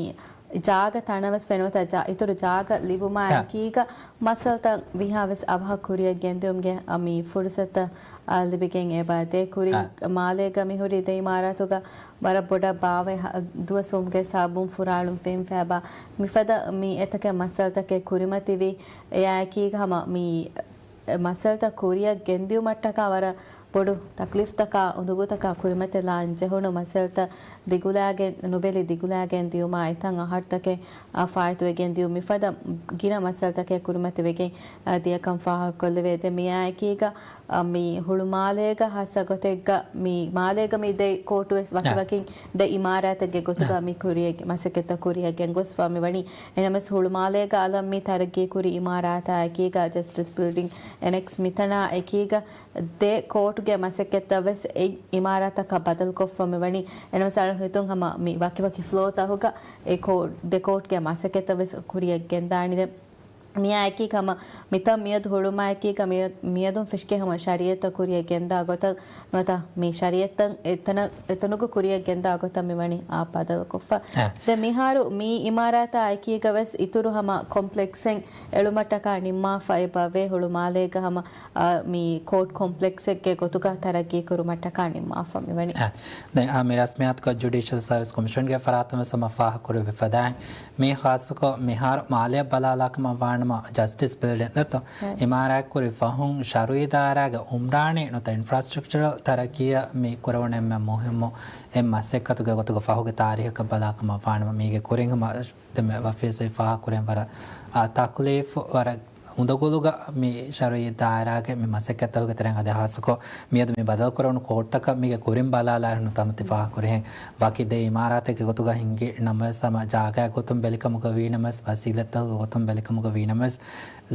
ޖާގަ ތަނަވެސް ފެނުވަތަ ޖާ-، އިތުރު ޖާގަ ލިބުމާ އެކީގަ މައްސަލަތައް ވީހާވެސް އަވަހަށް ކުރިއަށް ގެންދިއުމުގެ، އަ، މި ފުރުސަތަށް، އަ، ލިބިގެން އެބަ ދޭ ކުރިން މާލޭގަ މިހުރި ދެ އިމާރާތުގަ ވަރަށް ބޮޑަށް ބާވައި ހަ-، ދުވަސްވުމުގެ ސަބަބުން ފުރާޅުން ފެންފައިބާ މިފަދަ މި އެތަކެއް މައްސަލަތަކެއް ކުރިމަތިވީ، އެއާއެކީގަ ހަމަ މި މައްސަލަތައް ކުރިއަށް ގެންދިއުމަށްޓަކާ ވަރަށް ބޮޑު ތަކްލީފްތަކާ އުނދަގޫތަކާ ކުރިމަތިލާން ޖެހުނު މައްސަލަތައް ދިގުލާގެން، ނުބެލި ދިގުލާގެން ދިޔުމާ އެތައް އަހަރުތަކެއް، އާ، ފާއިތުވެގެން ދިޔުން މިފަދަ ގިނަ މައްސަލަތަކެއް ކުރިމަތިވެގެން، އާ، ދިޔަކަން ފާހަގަކޮށްލެވޭ. ދެ މިއާއެކީގަ، އާ، މި ހުޅުމާލޭގަ ހާއްސަ ގޮތެއްގަ މި މާލޭގަ މި ދެ ކޯޓުވެސް ވަކިވަކިން ދެ އިމާރާތެއްގެ ގޮތުގަ މި ކުރިއަށް މަސައްކަތްތައް ކުރިއަށް ގެންގޮސްފަ މިވަނީ. އެހެނަމަސް ހުޅުމާލޭގަ އަލަށް މި ތަރައްގީ ކުރި އިމާރާތާ އެކީގަ ޖަސްޓިސް ބިލްޑިން އެނެކްސް މިތަނާ އެކީގަ ދެ ކޯޓުގެ މަސައްކަތްތައް ވެސް އެ އިމާރާތަކަށް ބަދަލުކޮށްފަ މިވަނީ. އެނަމަސް އަޅުގަނޑު ހިތުން ހަމަ މި ވަކިވަކި ފްލޯތަކުގަ އެ ކޯ-، ދެ ކޯޓްގެ މަސައްކަތްތައް ވެސް ކުރިއަށް ގެންދާނީ. ދެ މިއާއެކީ ހަމަ މިތަން މިއަދު ހުޅުމާއެކީގަ މިއަ-، މިއަދުން ފެށިގެން ހަމަ ޝަރީއަތަށް ކުރިއަށް ގެންދާ ގޮތަށް ނުވަތަ މި ޝަރީއަތްތައް އެތަނަށް، އެތަނުގެ ކުރިއަށް ގެންދާ ގޮތަށް މިވަނީ އާ ބަދަލުކޮށްފަ. އެ. ދެން މިހާރު މި އިމާރާތާ އެކީގަ ވެސް އިތުރު ހަމަ ކޮމްޕްލެކްސެއް އެޅުމަށްޓަކާ ނިންމާފަ އެބަ ވޭ ހުޅުމާލޭގަ ހަމަ، އާ، މި ކޯޓް ކޮމްޕްލެކްސެއްގެ ގޮތުގަ ތަރައްގީ ކުރުމަށްޓަކާ ނިންމާފަ މިވަނީ. އެ. ދެން އާ މި ރަސްމިއްޔާތުގަ ޖުޑިޝަލް ސަރވިސް ކޮމިޝަންގެ ފަރާތުން ވެސް ހަމަ ފާހަގަކުރެއްވި ފަދައިން މި ޚާއްޞަކޮށް މިހާރު މާލެއަށް ބަލާލާކަމަށް ވާނަމަ ޖަސްޓިސް ބިލްޑިން ދެއްތޯ؟ އިމާރާތްކުރި ފަހުން ޝަރުއީ ދާއިރާގެ އުމްރާނީ ނުވަތަ އިންފްރާސްޓްރަކްޗަރަލް ތަރައްގީއަށް މި ކުރެވުނު އެންމެ މުހިއްމު އެއް މަސައްކަތުގެ ގޮތުގަ ފަހުގެ ތާރީޚަކަށް ބަލާކަމަށް ވާނަމަ މީގެ ކުރިން ހަމަ ދެންމެ ވަފީސް ފާހަގަކުރެން ވަރަށް، އާ، ތަކްލީފު ވަރަށް އުނދަގުލުގަ މި ޝަރުއީ ދާއިރާގެ މި މަސައްކަތްތަކުގެ ތެރެއިން އަދި ޚާއްޞަކޮށް މިއަދު މި ބަދަލުކުރެވުނު ކޯޓްތަކަށް މީގެ ކުރިން ބަލާލާއިރު ނުވަތަ ތި ފާހަގަކުރިހެން ވަކި ދެ އިމާރާތެއްގެ ގޮތުގަ ހިންގި ނަމަވެސް ހަމަ ޖާގައިގެ ގޮތުން ބެލިކަމުގަ ވީ ނަމަވެސް ވަސީލަތްތަކުގެ ގޮތުން ބެލިކަމުގަ ވީ ނަމަވެސް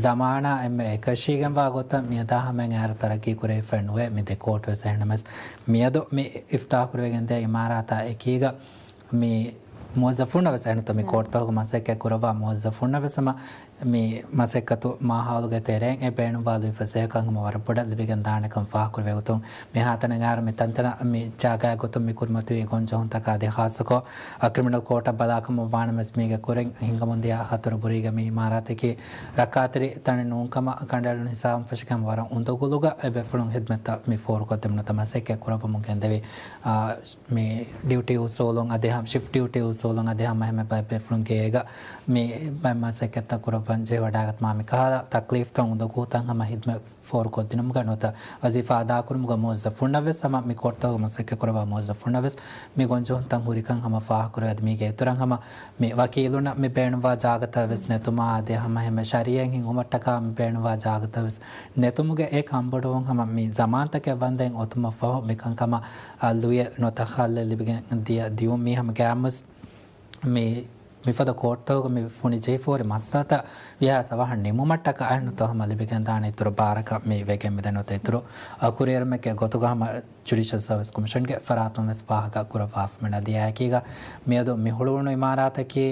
ޒަމާނާ އެންމެ އެކަށީގެންވާ ގޮތަށް މިއަދާ ހަމައިން އައިރު ތަރައްގީ ކުރެވިފައެއް ނުވޭ މި ދެ ކޯޓް ވެސް. އެހެންނަމަވެސް މިއަދު މި އިފްތާހު ކުރެވިގެންދިޔަ އިމާރާތާ އެކީގަ މި މުވައްޒަފުންނަށް ވެސް އެންތޯ މި ކޯޓްތަކުގެ މަސައްކަތް ކުރައްވާ މުވައްޒަފުންނަށް ވެސް ހަމަ މި މަސައްކަތު މާހައުލުގެ ތެރެއިން އެ ބޭނުންވާ ލުއިފަސޭހަކަން ހަމަ ވަރަށް ބޮޑަށް ލިބިގެން ދާނެކަން ފާހަގަކުރެވޭ ގޮތުން، މިހާތަނަށް އައިރު މި ތަންތަނަށް މި ޖާގައިގެ ގޮތުން މި ކުރިމަތިވި ގޮންޖެހުންތަކާ އަދި ޚާއްޞަކޮށް، އަ، ކްރިމިނަލް ކޯޓަށް ބަލާކަމަށް ވާނަމަވެސް މީގެ ކުރިން ހިނގަމުންދިޔަ ޚަތަރު ބުރީގަ މި އިމާރާތަކީ ރައްކާތެރި ތަނެއް ނޫންކަމަށް ކަނޑައެޅުނު ހިސާބުން ފެށިގެން ވަރަށް އުނދަގުލުގަ އެ ބޭފުޅުން ހިދްމަތްތައް މި ފޯރުކޮށްދެމުން ނުވަތަ މަސައްކަތް ކުރައްވަމުން ގެންދެވި، އާ، މި ޑިއުޓީ އުސޫލުން އަދި ހަމަ ޝިފްޓް ޑިއުޓީ އުސޫލުން އަދި ހަމަ އެހެންމެ ބައެއް ބޭފުޅުން ގޭގަ މި ބައެއް މަސައްކަތްތައް ކުރައްވަން ޖެހިވަޑައިގަތުމާ މި ކަހަލަ ތަކްލީފްތައް އުނދަގޫތައް ހަމަ ހިދްމަތް ފޯރުކޮށްދިނުމުގަ ނުވަތަ ވަޒީފާ އަދާކުރުމުގަ މުވައްޒަފުންނަށް ވެސް ހަމަ މި ކޯޓްތަކުގެ މަސައްކަތް ކުރައްވާ މުވައްޒަފުންނަށް ވެސް މި ގޮންޖެހުންތައް ހުރިކަން ހަމަ ފާހަގަކުރެވޭ. އަދި މީގެ އިތުރަށް ހަމަ މި ވަކީލުންނަށް މި ބޭނުންވާ ޖާގަތައް ވެސް ނެތުމާ އަދި ހަމަ އެހެންމެ ޝަރީއަތް ހިންގުމަށްޓަކާ މި ބޭނުންވާ ޖާގަތައް ވެސް ނެތުމުގެ އެ ކަންބޮޑުވުން ހަމަ މި ޒަމާންތަކެއް ވަންދެން އޮތުމަށްފަހު މިކަންކަމަށް އަ، ލުޔެއް ނުވަތަ ހައްލެއް ލިބިގެން ދިޔަ ދިޔުން މީ ހަމަ ގާމުސް މި، މިފަދަ ކޯޓްތަކުގަ މި ފުނި ޖެހިފަހުރި މައްސަލަތައް ވީހާވެސް އަވަހަށް ނިމުމަށްޓަކާ އެހެން ނުވަތަ ހަމަ ލިބިގެންދާނެ އިތުރު ބާރަކަށް މި ވެގެން މިދަނީ ނުވަތަ އިތުރު އަ، ކުރިއެރުމެއްގެ ގޮތުގަ ހަމަ ޖުޑިޝަލް ސަރވިސް ކޮމިޝަންގެ ފަރާތުން ވެސް ފާހަގަ ކުރައްވާފަ މިނަދިޔާއެކީގަ މިއަދު މި ހުޅުވުނު އިމާރާތަކީ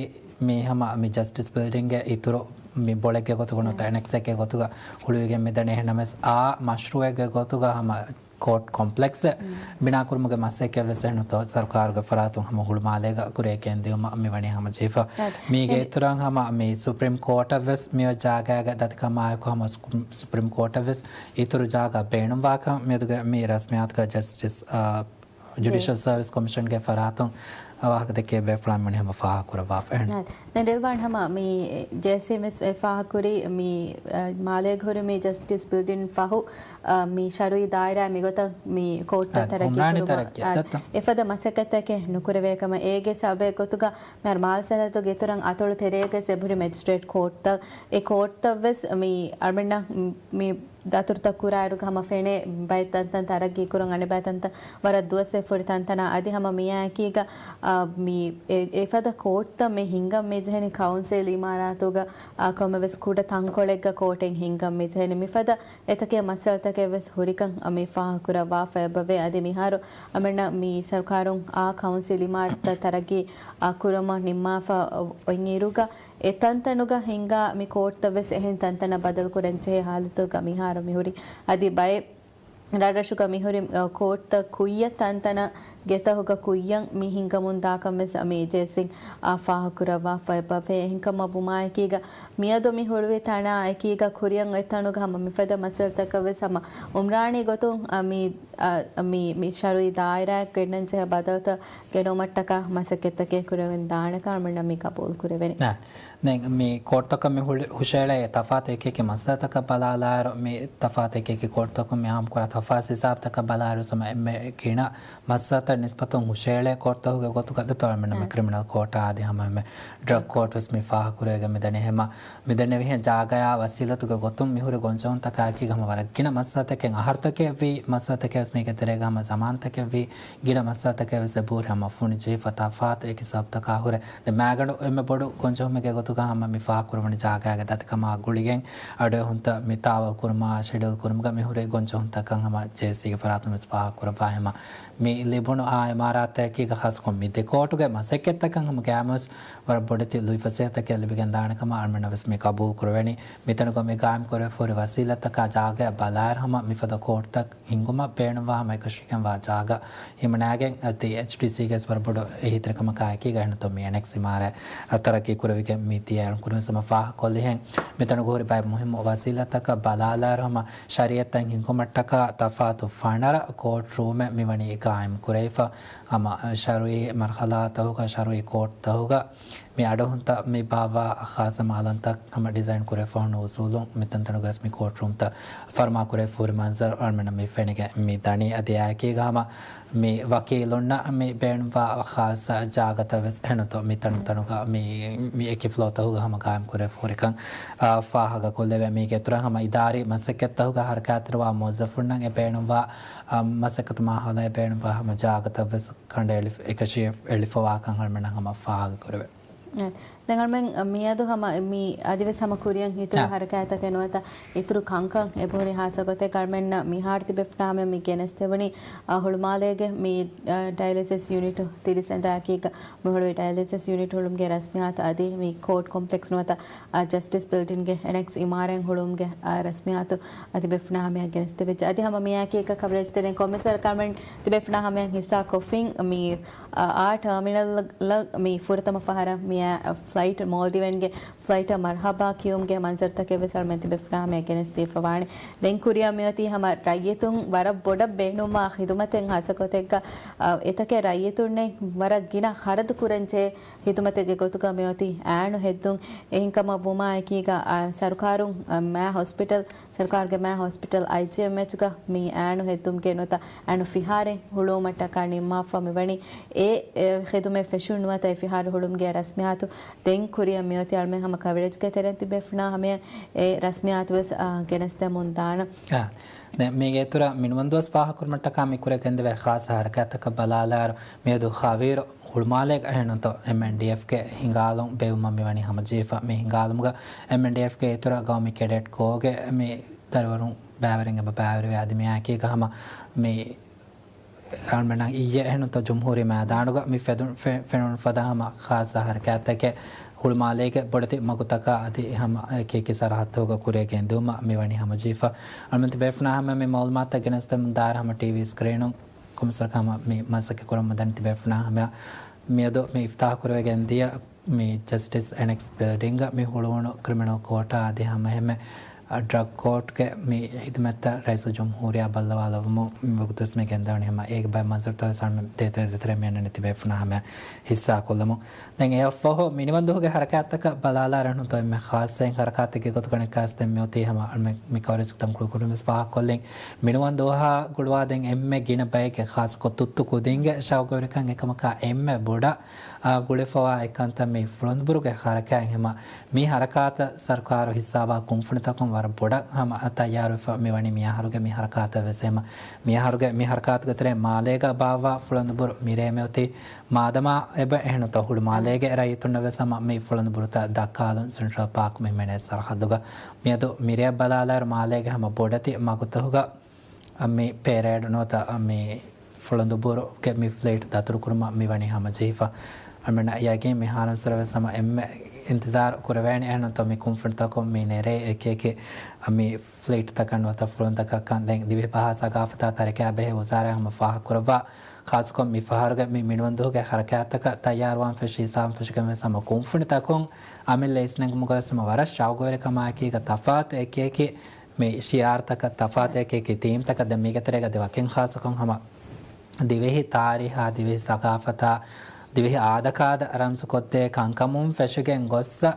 މި ހަމަ މި ޖަސްޓިސް ބިލްޑިންގގެ އިތުރު މި ބޮޅެއްގެ ގޮތުގަ ނުވަތަ އެނެކްސެއްގެ ގޮތުގަ ހުޅުވިގެން މިދަނީ. އެހެންނަމަވެސް އާ މަޝްރޫއެއްގެ ގޮތުގަ ހަމަ ކޯޓް ކޮމްޕްލެކްސް ބިނާކުރުމުގެ މަސައްކަތް ވެސް އެހެން ނުވަތަ ސަރުކާރުގެ ފަރާތުން ހަމަ ހުޅުމާލޭގަ ކުރިއަށް ގެންދިއުމަށް މިވަނީ ހަމަޖެހިފަ. މީގެ އިތުރަށް ހަމަ މި ސުޕްރީމް ކޯޓަށް ވެސް މިއޮތް ޖާގައިގަ ދަތިކަމާއެކު ހަމަ ސުޕްރީމް ކޯޓަށް ވެސް އިތުރު ޖާގަ ބޭނުންވާކަން މިއަދުގެ މި ރަސްމިއްޔާތުގަ ޖަސްޓިސް، އާ، ޖުޑިޝަލް ސަރވިސް ކޮމިޝަންގެ ފަރާތުން ވާހަކަ ދެއްކޭ ބޭފުޅާ މިވަނީ ހަމަ ފާހަގަކުރައްވާފަ. އެހެން. ދެން ރިލްވާން ހަމަ މި ޖޭސީ ވެސް ފާހަގަކުރީ މި، އަ، މާލޭގަ ހުރި މި ޖަސްޓިސް ބިލްޑިން ފަހު، އަ، މި ޝަރުއީ ދާއިރާ މިގޮތަށް މި ކޯޓްތައް އަ، ތަރައްގީ އުމްރާނީ ކުރުމަށް، ތަރައްގީ، އަ، ދައްތަ. އެފަދަ މަސައްކަތްތަކެއް ނުކުރެވޭ ކަމަށް އޭގެ ސަބަބެއް ގޮތުގަ މިހާރު މާލެ ސަރަހައްދުގެ އިތުރަށް އަތޮޅު ތެރޭގަ ވެސް އެބަހުރި މެޖިސްޓްރޭޓް ކޯޓްތައް، އެ ކޯޓްތައް ވެސް މި އަޅުމެންނަށް މި ދަތުރުތައް ކުރާއިރުގަ ހަމަ ފެނޭ ބައެއް ތަންތަން ތަރައްގީ ކުރަން، އަނެއް ބައި ތަންތަން ވަރަށް ދުވަސްވެ ފުރި ތަންތަނާ އަދި ހަމަ މިއާއެކީގަ، އާ، މި އެ-، އެފަދަ ކޯޓްތައް މި ހިންގަން މި ޖެހެނީ ކައުންސިލް އިމާރާތުގަ، އާ، ކޮންމެވެސް ކުޑަ ތަންކޮޅެއްގަ ކޯޓެއް ހިންގަން މި ޖެހެނީ. މިފަދަ އެތަކެއް މައްސަލަތަކެއް ވެސް ހުރިކަން މި ފާހަގަކުރައްވާފަ އެބަވޭ. އަދި މިހާރު އަމެންނަށް މި ސަރުކާރުން އާ ކައުންސިލް އިމާރާތްތައް ތަރައްގީ، އާ، ކުރުމަށް ނިންމާފަ އޮތްއިރުގަ، އެ ތަންތަނުގަ ހިންގާ މި ކޯޓްތައް ވެސް އެހެން ތަންތަނަށް ބަދަލުކުރަން ޖެހޭ ހާލަތުގަ މިހާރު މިހުރި. އަދި ބައެއް ރަށްރަށުގަ މިހުރި، އަ، ކޯޓްތައް ކުއްޔަށް ތަންތަނަށް ގެތަހުގަ ކުއްޔަށް މި ހިންގަމުން ދާކަން ވެސް މި އޭޖެންސީން، އަ، ފާހަގަކުރައްވާފަ އެބަވޭ. އެހެންކަމަށް ވުމާއެކީގަ މިއަދު މި ހުޅުވި ތަނާ އެކީގަ ކުރިއަށް އޮތް ތަނުގަ ހަމަ މިފަދަ މައްސަލަތަކަށް ވެސް ހަމަ އުމްރާނީ ގޮތުން، އަ، މި، އަ، މި، މި ޝަރުއީ ދާއިރާއަށް ގެންނަން ޖެހޭ ބަދަލުތައް ގެނައުމަށްޓަކާ މަސައްކަތްތަކެއް ކުރެވެން ދާނެކަން އަޅުމެންނަށް މި ގަބޫލު ކުރެވެނީ. އާ. ދެން މި ކޯޓްތަކަށް މި ހުޅި-، ހުށައެޅޭ ތަފާތު އެކި އެކި މައްސަލަތަކަށް ބަލާލާއިރު، މި ތަފާތު އެކި އެކި ކޯޓްތަކުން މި އާއްމުކުރާ ތަފާސް ހިސާބުތަކަށް ބަލާއިރު، ހަމަ އެންމެ ގިނަ މައްސަލަތައް ނިސްބަތުން ހުށައެޅޭ ކޯޓްތަކުގެ ގޮތުގަ ދެތޯ އަޅުމެންނަށް މި ކްރިމިނަލް ކޯޓާ އަދި ހަމަ އެންމެ ޑްރަގް ކޯޓް ވެސް މި ފާހަގަކުރެވިގެން މިދަނީ. ހަމަ މިދެންނެވިހެން ޖާގަޔާ ވަސީލަތުގެ ގޮތުން މިހުރި ގޮންޖެހުންތަކާއެކީގަ ހަމަ ވަރަށް ގިނަ މައްސަލަތަކެއް އަހަރުތަކެއްވީ، މައްސަލަތަކެއް ވެސް މީގެ ތެރޭގަ ހަމަ ޒަމާންތަކެއްވީ، ގިނަ މައްސަލަތަކެއް ވެސް އެބަހުރި ހަމަ ފުނި ޖެހިފަ ތަފާތު އެކި ސަބަބުތަކާ ހުރެ. ދެން މާގަނޑު އެންމެ ބޮޑު ގޮންޖެހުމެއްގެ ގޮތުގަ ހަމަ މި ފާހަގަކުރެވުނު ޖާގައިގެ ދަތިކަމާ ގުޅިގެން އަޑުއެހުންތައް މި ތާވަލް ކުރުމާ، ޝެޑިއުލް ކުރުމުގަ މިހުރި ގޮންޖެހުންތަކަށް ހަމަ ޖޭސީގެ ފަރާތުން ވެސް ފާހަގަކުރައްވާ ހަމަ މި ލިބުނު އާ އިމާރާތަކީގަ ޚާއްޞަކޮށް މި ދެ ކޯޓުގެ މަސައްކަތްތަކަށް ހަމަ ގައިމުވެސް ވަރަށް ބޮޑެތި ލުއިފަސޭހަތަކެއް ލިބިގެންދާނެ ކަމަށް އަޅުމެންނަށް ވެސް މި ޤަބޫލު ކުރެވެނީ. މިތަނުގަ މި ގާއިމް ކުރެވިފަ ހުރި ވަސީލަތްތަކާ ޖާގައަށް ބަލާއިރު ހަމަ މިފަދަ ކޯޓުތައް ހިންގުމަށް ބޭނުންވާ ހަމަ އެކަށީގެންވާ ޖާގަ ހިމަނާގެން އަދި އެޗްޑީސީގެ ވަރަށް ބޮޑު އެހީތެރިކަމަކާ އެކީގަ އެހެންތޯ މި އެނެކްސް އިމާރާތް ތަރައްޤީ ކުރެވިގެން މި ދިޔައިރުން ކުރިން ސަމަ ފާހަގަކޮށްލިހެން މިތަނުގަ ހުރި ބައެއް މުހިއްމު ވަސީލަތްތަކަށް ބަލާލާއިރު ހަމަ ޝަރީއަތްތައް ހިންގުމަށްޓަކާ ތަފާތު ފަނަރަ ކޯޓް ރޫމެއް މިވަނީ ގާއިމް ކުރެވިފަ ހަމަ ޝަރުއީ މަރްޙަލާތަކުގަ ޝަރުއީ ކޯޓްތަކުގަ މި އަޑުއަހުންތައް މި ބާއްވާ ޚާއްޞަ މާލަންތައް ހަމަ ޑިޒައިން ކުރެވިފަ ހުންނަ އުސޫލުން މިތަންތަނުގަސް މި ކޯޓް ރޫމްތައް ފަރުމާ ކުރެވިފަ ހުރި މަންޒަރު އަޅުމެންނަށް މި ފެނިގެން މި ދަނީ. އަދި އެއާއެކީގަ ހަމަ މި ވަކީލުންނަށް މި ބޭނުންވާ ޚާއްޞަ ޖާގަތައް ވެސް އެހެންތޯ މި ތަނުތަނުގަ މި، މި އެކި ފްލޯތަކުގަ ހަމަ ގާއިމް ކުރެވިފަ ހުރިކަން، އާ، ފާހަގަކޮށްލެވޭ. މީގެ އިތުރަށް ހަމަ އިދާރީ މަސައްކަތްތަކުގަ ހަރަކާތްތެރިވާ މުވައްޒަފުންނަށް އެ ބޭނުންވާ، އާ، މަސައްކަތު މާހައުލަށް އެ ބޭނުންވާ ހަމަ ޖާގަތައް ވެސް ކަނޑައެޅި-، އެކަށީ އެޅިފަވާކަން އަޅުމެންނަށް ހަމަ ފާހަގަކުރެވޭ. ދެން އަޅުމެން މިއަދު ހަމަ މި އަދިވެސް ހަމަ ކުރިއަށް އިތުރު އާ. ހަރަކާތްތަކެއް ނުވަތަ އިތުރު ކަންކަން އެބަހުރި ހާއްސަ ގޮތެއް އަޅުމެންނަށް މިހާރު ތިބޭފުޅުންނާ ހަމަޔަށް މި ގެނެސްދެވުނީ، އަ، ހުޅުމާލޭގެ މި، އަ، ޑަޔަލިސިސް ޔުނިޓު ތިރީސް އެނދާއެކީގަ މި ހުޅުވި ޑަޔަލިސިސް ޔުނިޓް ހުޅުމުގެ ރަސްމިއްޔާތު އަދި މި ކޯޓް ކޮމްޕްލެކްސް ނުވަތަ، އަ، ޖަސްޓިސް ބިލްޑިންގެ އެނެކްސް އިމާރާތް ހުޅުވުމުގެ، އަ، ރަސްމިއްޔާތު އަދި ތިބޭފުޅުންނާ ހަމަޔަށް ގެނެސްދެވިއްޖެ. އަދި ހަމަ މިއާއެކީގަ ކަވަރޭޖް ދެނެއް ކޮންމެސް ވަރަކަށް އަޅުމެން ތިބޭފުޅުންނާ ހަމަޔަށް ހިއްސާ ކޮށްފިން މި، އާ، ޓާމިނަލް މި ފުރަތަމަ ފަހަރަށް މި ފްލައިޓް މޯލްޑިވެންގެ ފްލައިޓަށް މަރްޙަބާ ކިޔުމުގެ މަންޒަރުތަކެއް ވެސް އަޅުމެން ތިބޭފުޅުންނާ ހަމަޔަށް ގެނެސްދީފަ ވާނެ. ދެން ކުރިއަށް މިއޮތީ ހަމަ ރައްޔިތުން ވަރަށް ބޮޑަށް ބޭނުންވާ ޚިދުމަތެއް ހާއްސަ ގޮތެއްގަ، އާ، އެތަކެއް ރައްޔިތުންނެއް ވަރަށް ގިނަ ޚަރަދު ކުރަންޖެހޭ ޚިދުމަތެއްގެ ގޮތުގަ މިއޮތީ އާނު ހެއްދުން. އެހެންކަމަށް ވުމާއެކީގަ، އާ، ސަރުކާރުން، އާ، މާ ހޮސްޕިޓަލް، ސަރުކާރުގެ މާ ހޮސްޕިޓަލް އައިޖީއެމްއެޗުގަ މި އާނު ހެއްދުމުގެ ނުވަތަ އާނު ފިހާރައެއް ހުޅުވުމަށްޓަކާ ނިންމާފަ މިވަނީ. އެ، އެ ޚިދުމަތް ފެށުން ނުވަތަ އެ ފިހާރަ ހުޅުމުގެ ރަސްމިއްޔާތު ދެން ކުރިއަށް މިއޮތީ އަޅުމެން ހަމަ ކަވަރޭޖްގެ ތެރެއިން ތިބޭފުޅުންނާ ހަމަޔަށް އެ ރަސްމިއްޔާތު ވެސް، އާ، ގެނެސްދެމުން ދާނަން. އާ. ދެން މީގެ އިތުރަށް މިނިވަންދުވަސް ފާހަގަކުރުމަށްޓަކާ މި ކުރިއަށް ގެންދެވޭ ޚާއްޞަ ހަރަކާތްތަކަށް ބަލާލާއިރު މިއަދު ހަވީރު ހުޅުމާލޭގަ އެހެންތޯ އެމްއެންޑީއެފްގެ ހިނގާލުން ބޭއްވުމަށް މިވަނީ ހަމަޖެހިފަ. މި ހިނގާލުމުގަ އެމްއެންޑީއެފްގެ އިތުރަށް ގައުމީ ކެޑެޓް ކޯގެ މި ދަރިވަރުން ބައިވެރިން އެބަ ބައިވެރިވޭ. އަދި މިއާއެކީގަ ހަމަ މި އަޅުމެންނަށް އިއްޔެ އެހެންތޯ ޖުމްހޫރީ މައިދާނުގަ މި ފެދުން-، ފެ-، ފެނުނު ފަދަ ހަމަ ޚާއްޞަ ހަރަކާތްތަކެއް ހުޅުމާލޭގެ ބޮޑެތި މަގުތަކާ އަދި ހަމަ އެކި އެކި ސަރަހައްދުގަ ކުރިއަށް ގެންދިއުމަށް މިވަނީ ހަމަޖެހިފަ. އަޅުމެން ތިބޭފުޅުންނާ ހަމަ މި މައުލޫމާތުތައް ގެނެސްދެމުން ދާއިރު ހަމަ ޓީވީ ސްކްރީނުން ކޮންމެސް ވަރަކަށް ހަމަ މި މަސައްކަތް ކުރަމުން ދަނީ ތިބޭފުޅުންނާ ހަމަ މިއަދު މި އިފްތާހު ކުރެވިގެން ދިޔަ މި ޖަސްޓިސް އެނެކްސް ބިލްޑިންގ މި ހުޅުވުނު ކްރިމިނަލް ކޯޓާ އަދި ހަމައެހެންމެ ޑްރަގް ކޯޓްގެ މި ހިދުމަތްތައް ރައީސުލްޖުމްހޫރިއްޔާ ބައްލަވާލައްވަމުން މި ވަގުތުވެސް މި ގެންދަވަނީ ހަމަ އޭގެ ބައެއް މަންޒަރުތައްވެސް އަޅުމެން ދޭތެރޭ ދޭތެރޭ މި އަންނަނީ ތިބޭފުޅުންނާ ހަމަޔަށް ހިއްސާކޮށްލަމުން. ދެން އެއަށްފަހު މިނިވަންދުވަހުގެ ހަރަކާތްތަކަށް ބަލާލާއިރު އެހެންތޯ އެންމެ ޚާއްޞައިން ހަރަކާތެއްގެ ގޮތުގަ ނިކާސް ދެން މިއޮތީ ހަމަ އަޅުމެން މި ކަވަރޭޖްތައް ކުޅުކުރުން ވެސް ފާހަގަކޮށްލިން. މިނިވަންދުވަހާ ގުޅުވާ ދެން އެންމެ ގިނަ ބައެއްގެ ޚާއްޞަކޮށް ތުއްތު ކުދިންގެ ޝައުގުވެރިކަން އެކަމަކާ އެންމެ ބޮޑަށް އާ، ގުޅިފަވާ އެއްކަންތައް މި ފުޅުނދުބުރުގެ ހަރަކާތް ހަމަ މި ހަރަކާތަށް ސަރުކާރު ހިއްސާވާ ކުންފުނިތަކުން ވަރަށް ބޮޑަށް ހަމަ ތައްޔާރުވެފަ މިވަނީ މިއަހަރުގެ މި ހަރަކާތަށް ވެސް ހަމަ މިއަހަރުގެ މި ހަރަކާތުގެ ތެރޭ މާލޭގަ ބާއްވާ ފުޅުނދުބުރު މިރޭ މިއޮތީ މާދަމާ އެބަ އެހެނުތޯ ހުޅު މާލޭގެ ރައްޔިތުންނަށް ވެސް ހަމަ މި ފުޅުނދުބުރުތައް ދައްކާލުން ސެންޓްރަލް ޕާކް މި ހިމެނޭ ސަރަހައްދުގަ މިއަދު މިރޭ ބަލާލާއިރު މާލޭގެ ހަމަ ބޮޑެތި މަގުތަކުގަ މި ޕެރޭޑް ނުވަތަ މި ފުޅުނދުބުރުގެ މި ފްލީޓް ދަތުރުކުރުމަށް މިވަނީ ހަމަޖެހިފަ. އަޅުމެންނަށް ޔަގީން މިހާރުން ސުރަވެސް ހަމަ އެންމެ އިންތިޒާރު ކުރެވޭނެ އެހެންތޯ މި ކުންފުނިތަކުން މި ނެރޭ އެކި އެކި މި ފްލީޓްތަކަށް ނުވަތަ ފުޅުންތަކަށްކަން. ދެން ދިވެހި ބަހާ ސަގާފަތާ ތަރިކައާ ބެހޭ ވުޒާރާ ހަމަ ފާހަގަކުރައްވާ ޚާއްޞަކޮށް މި ފަހަރުގެ މި މިނިވަންދުވަހުގެ ހަރަކާތްތަކަށް ތައްޔާރުވާން ފެށި ހިސާބުން ފެށިގެން ވެސް ހަމަ ކުންފުނިތަކުން އަމިއްލަ އިސްނެންގުމުގަ ވެސް ހަމަ ވަރަށް ޝައުގުވެރިކަމާއެކީގަ ތަފާތު އެކި އެކި މި ޝިއާރުތަކަށް ތަފާތު އެކި އެކި ތީމްތަކަށް ދެން މީގެ ތެރޭގަ ދެ ވަކިން ޚާއްޞަކޮށް ހަމަ ދިވެހި ތާރީހާ، ދިވެހި ސަގާފަތާ، ދިވެހި އާދަކާދަ ރަމްޒުކޮށްދޭ ކަންކަމުން ފެށިގެން ގޮއްސަ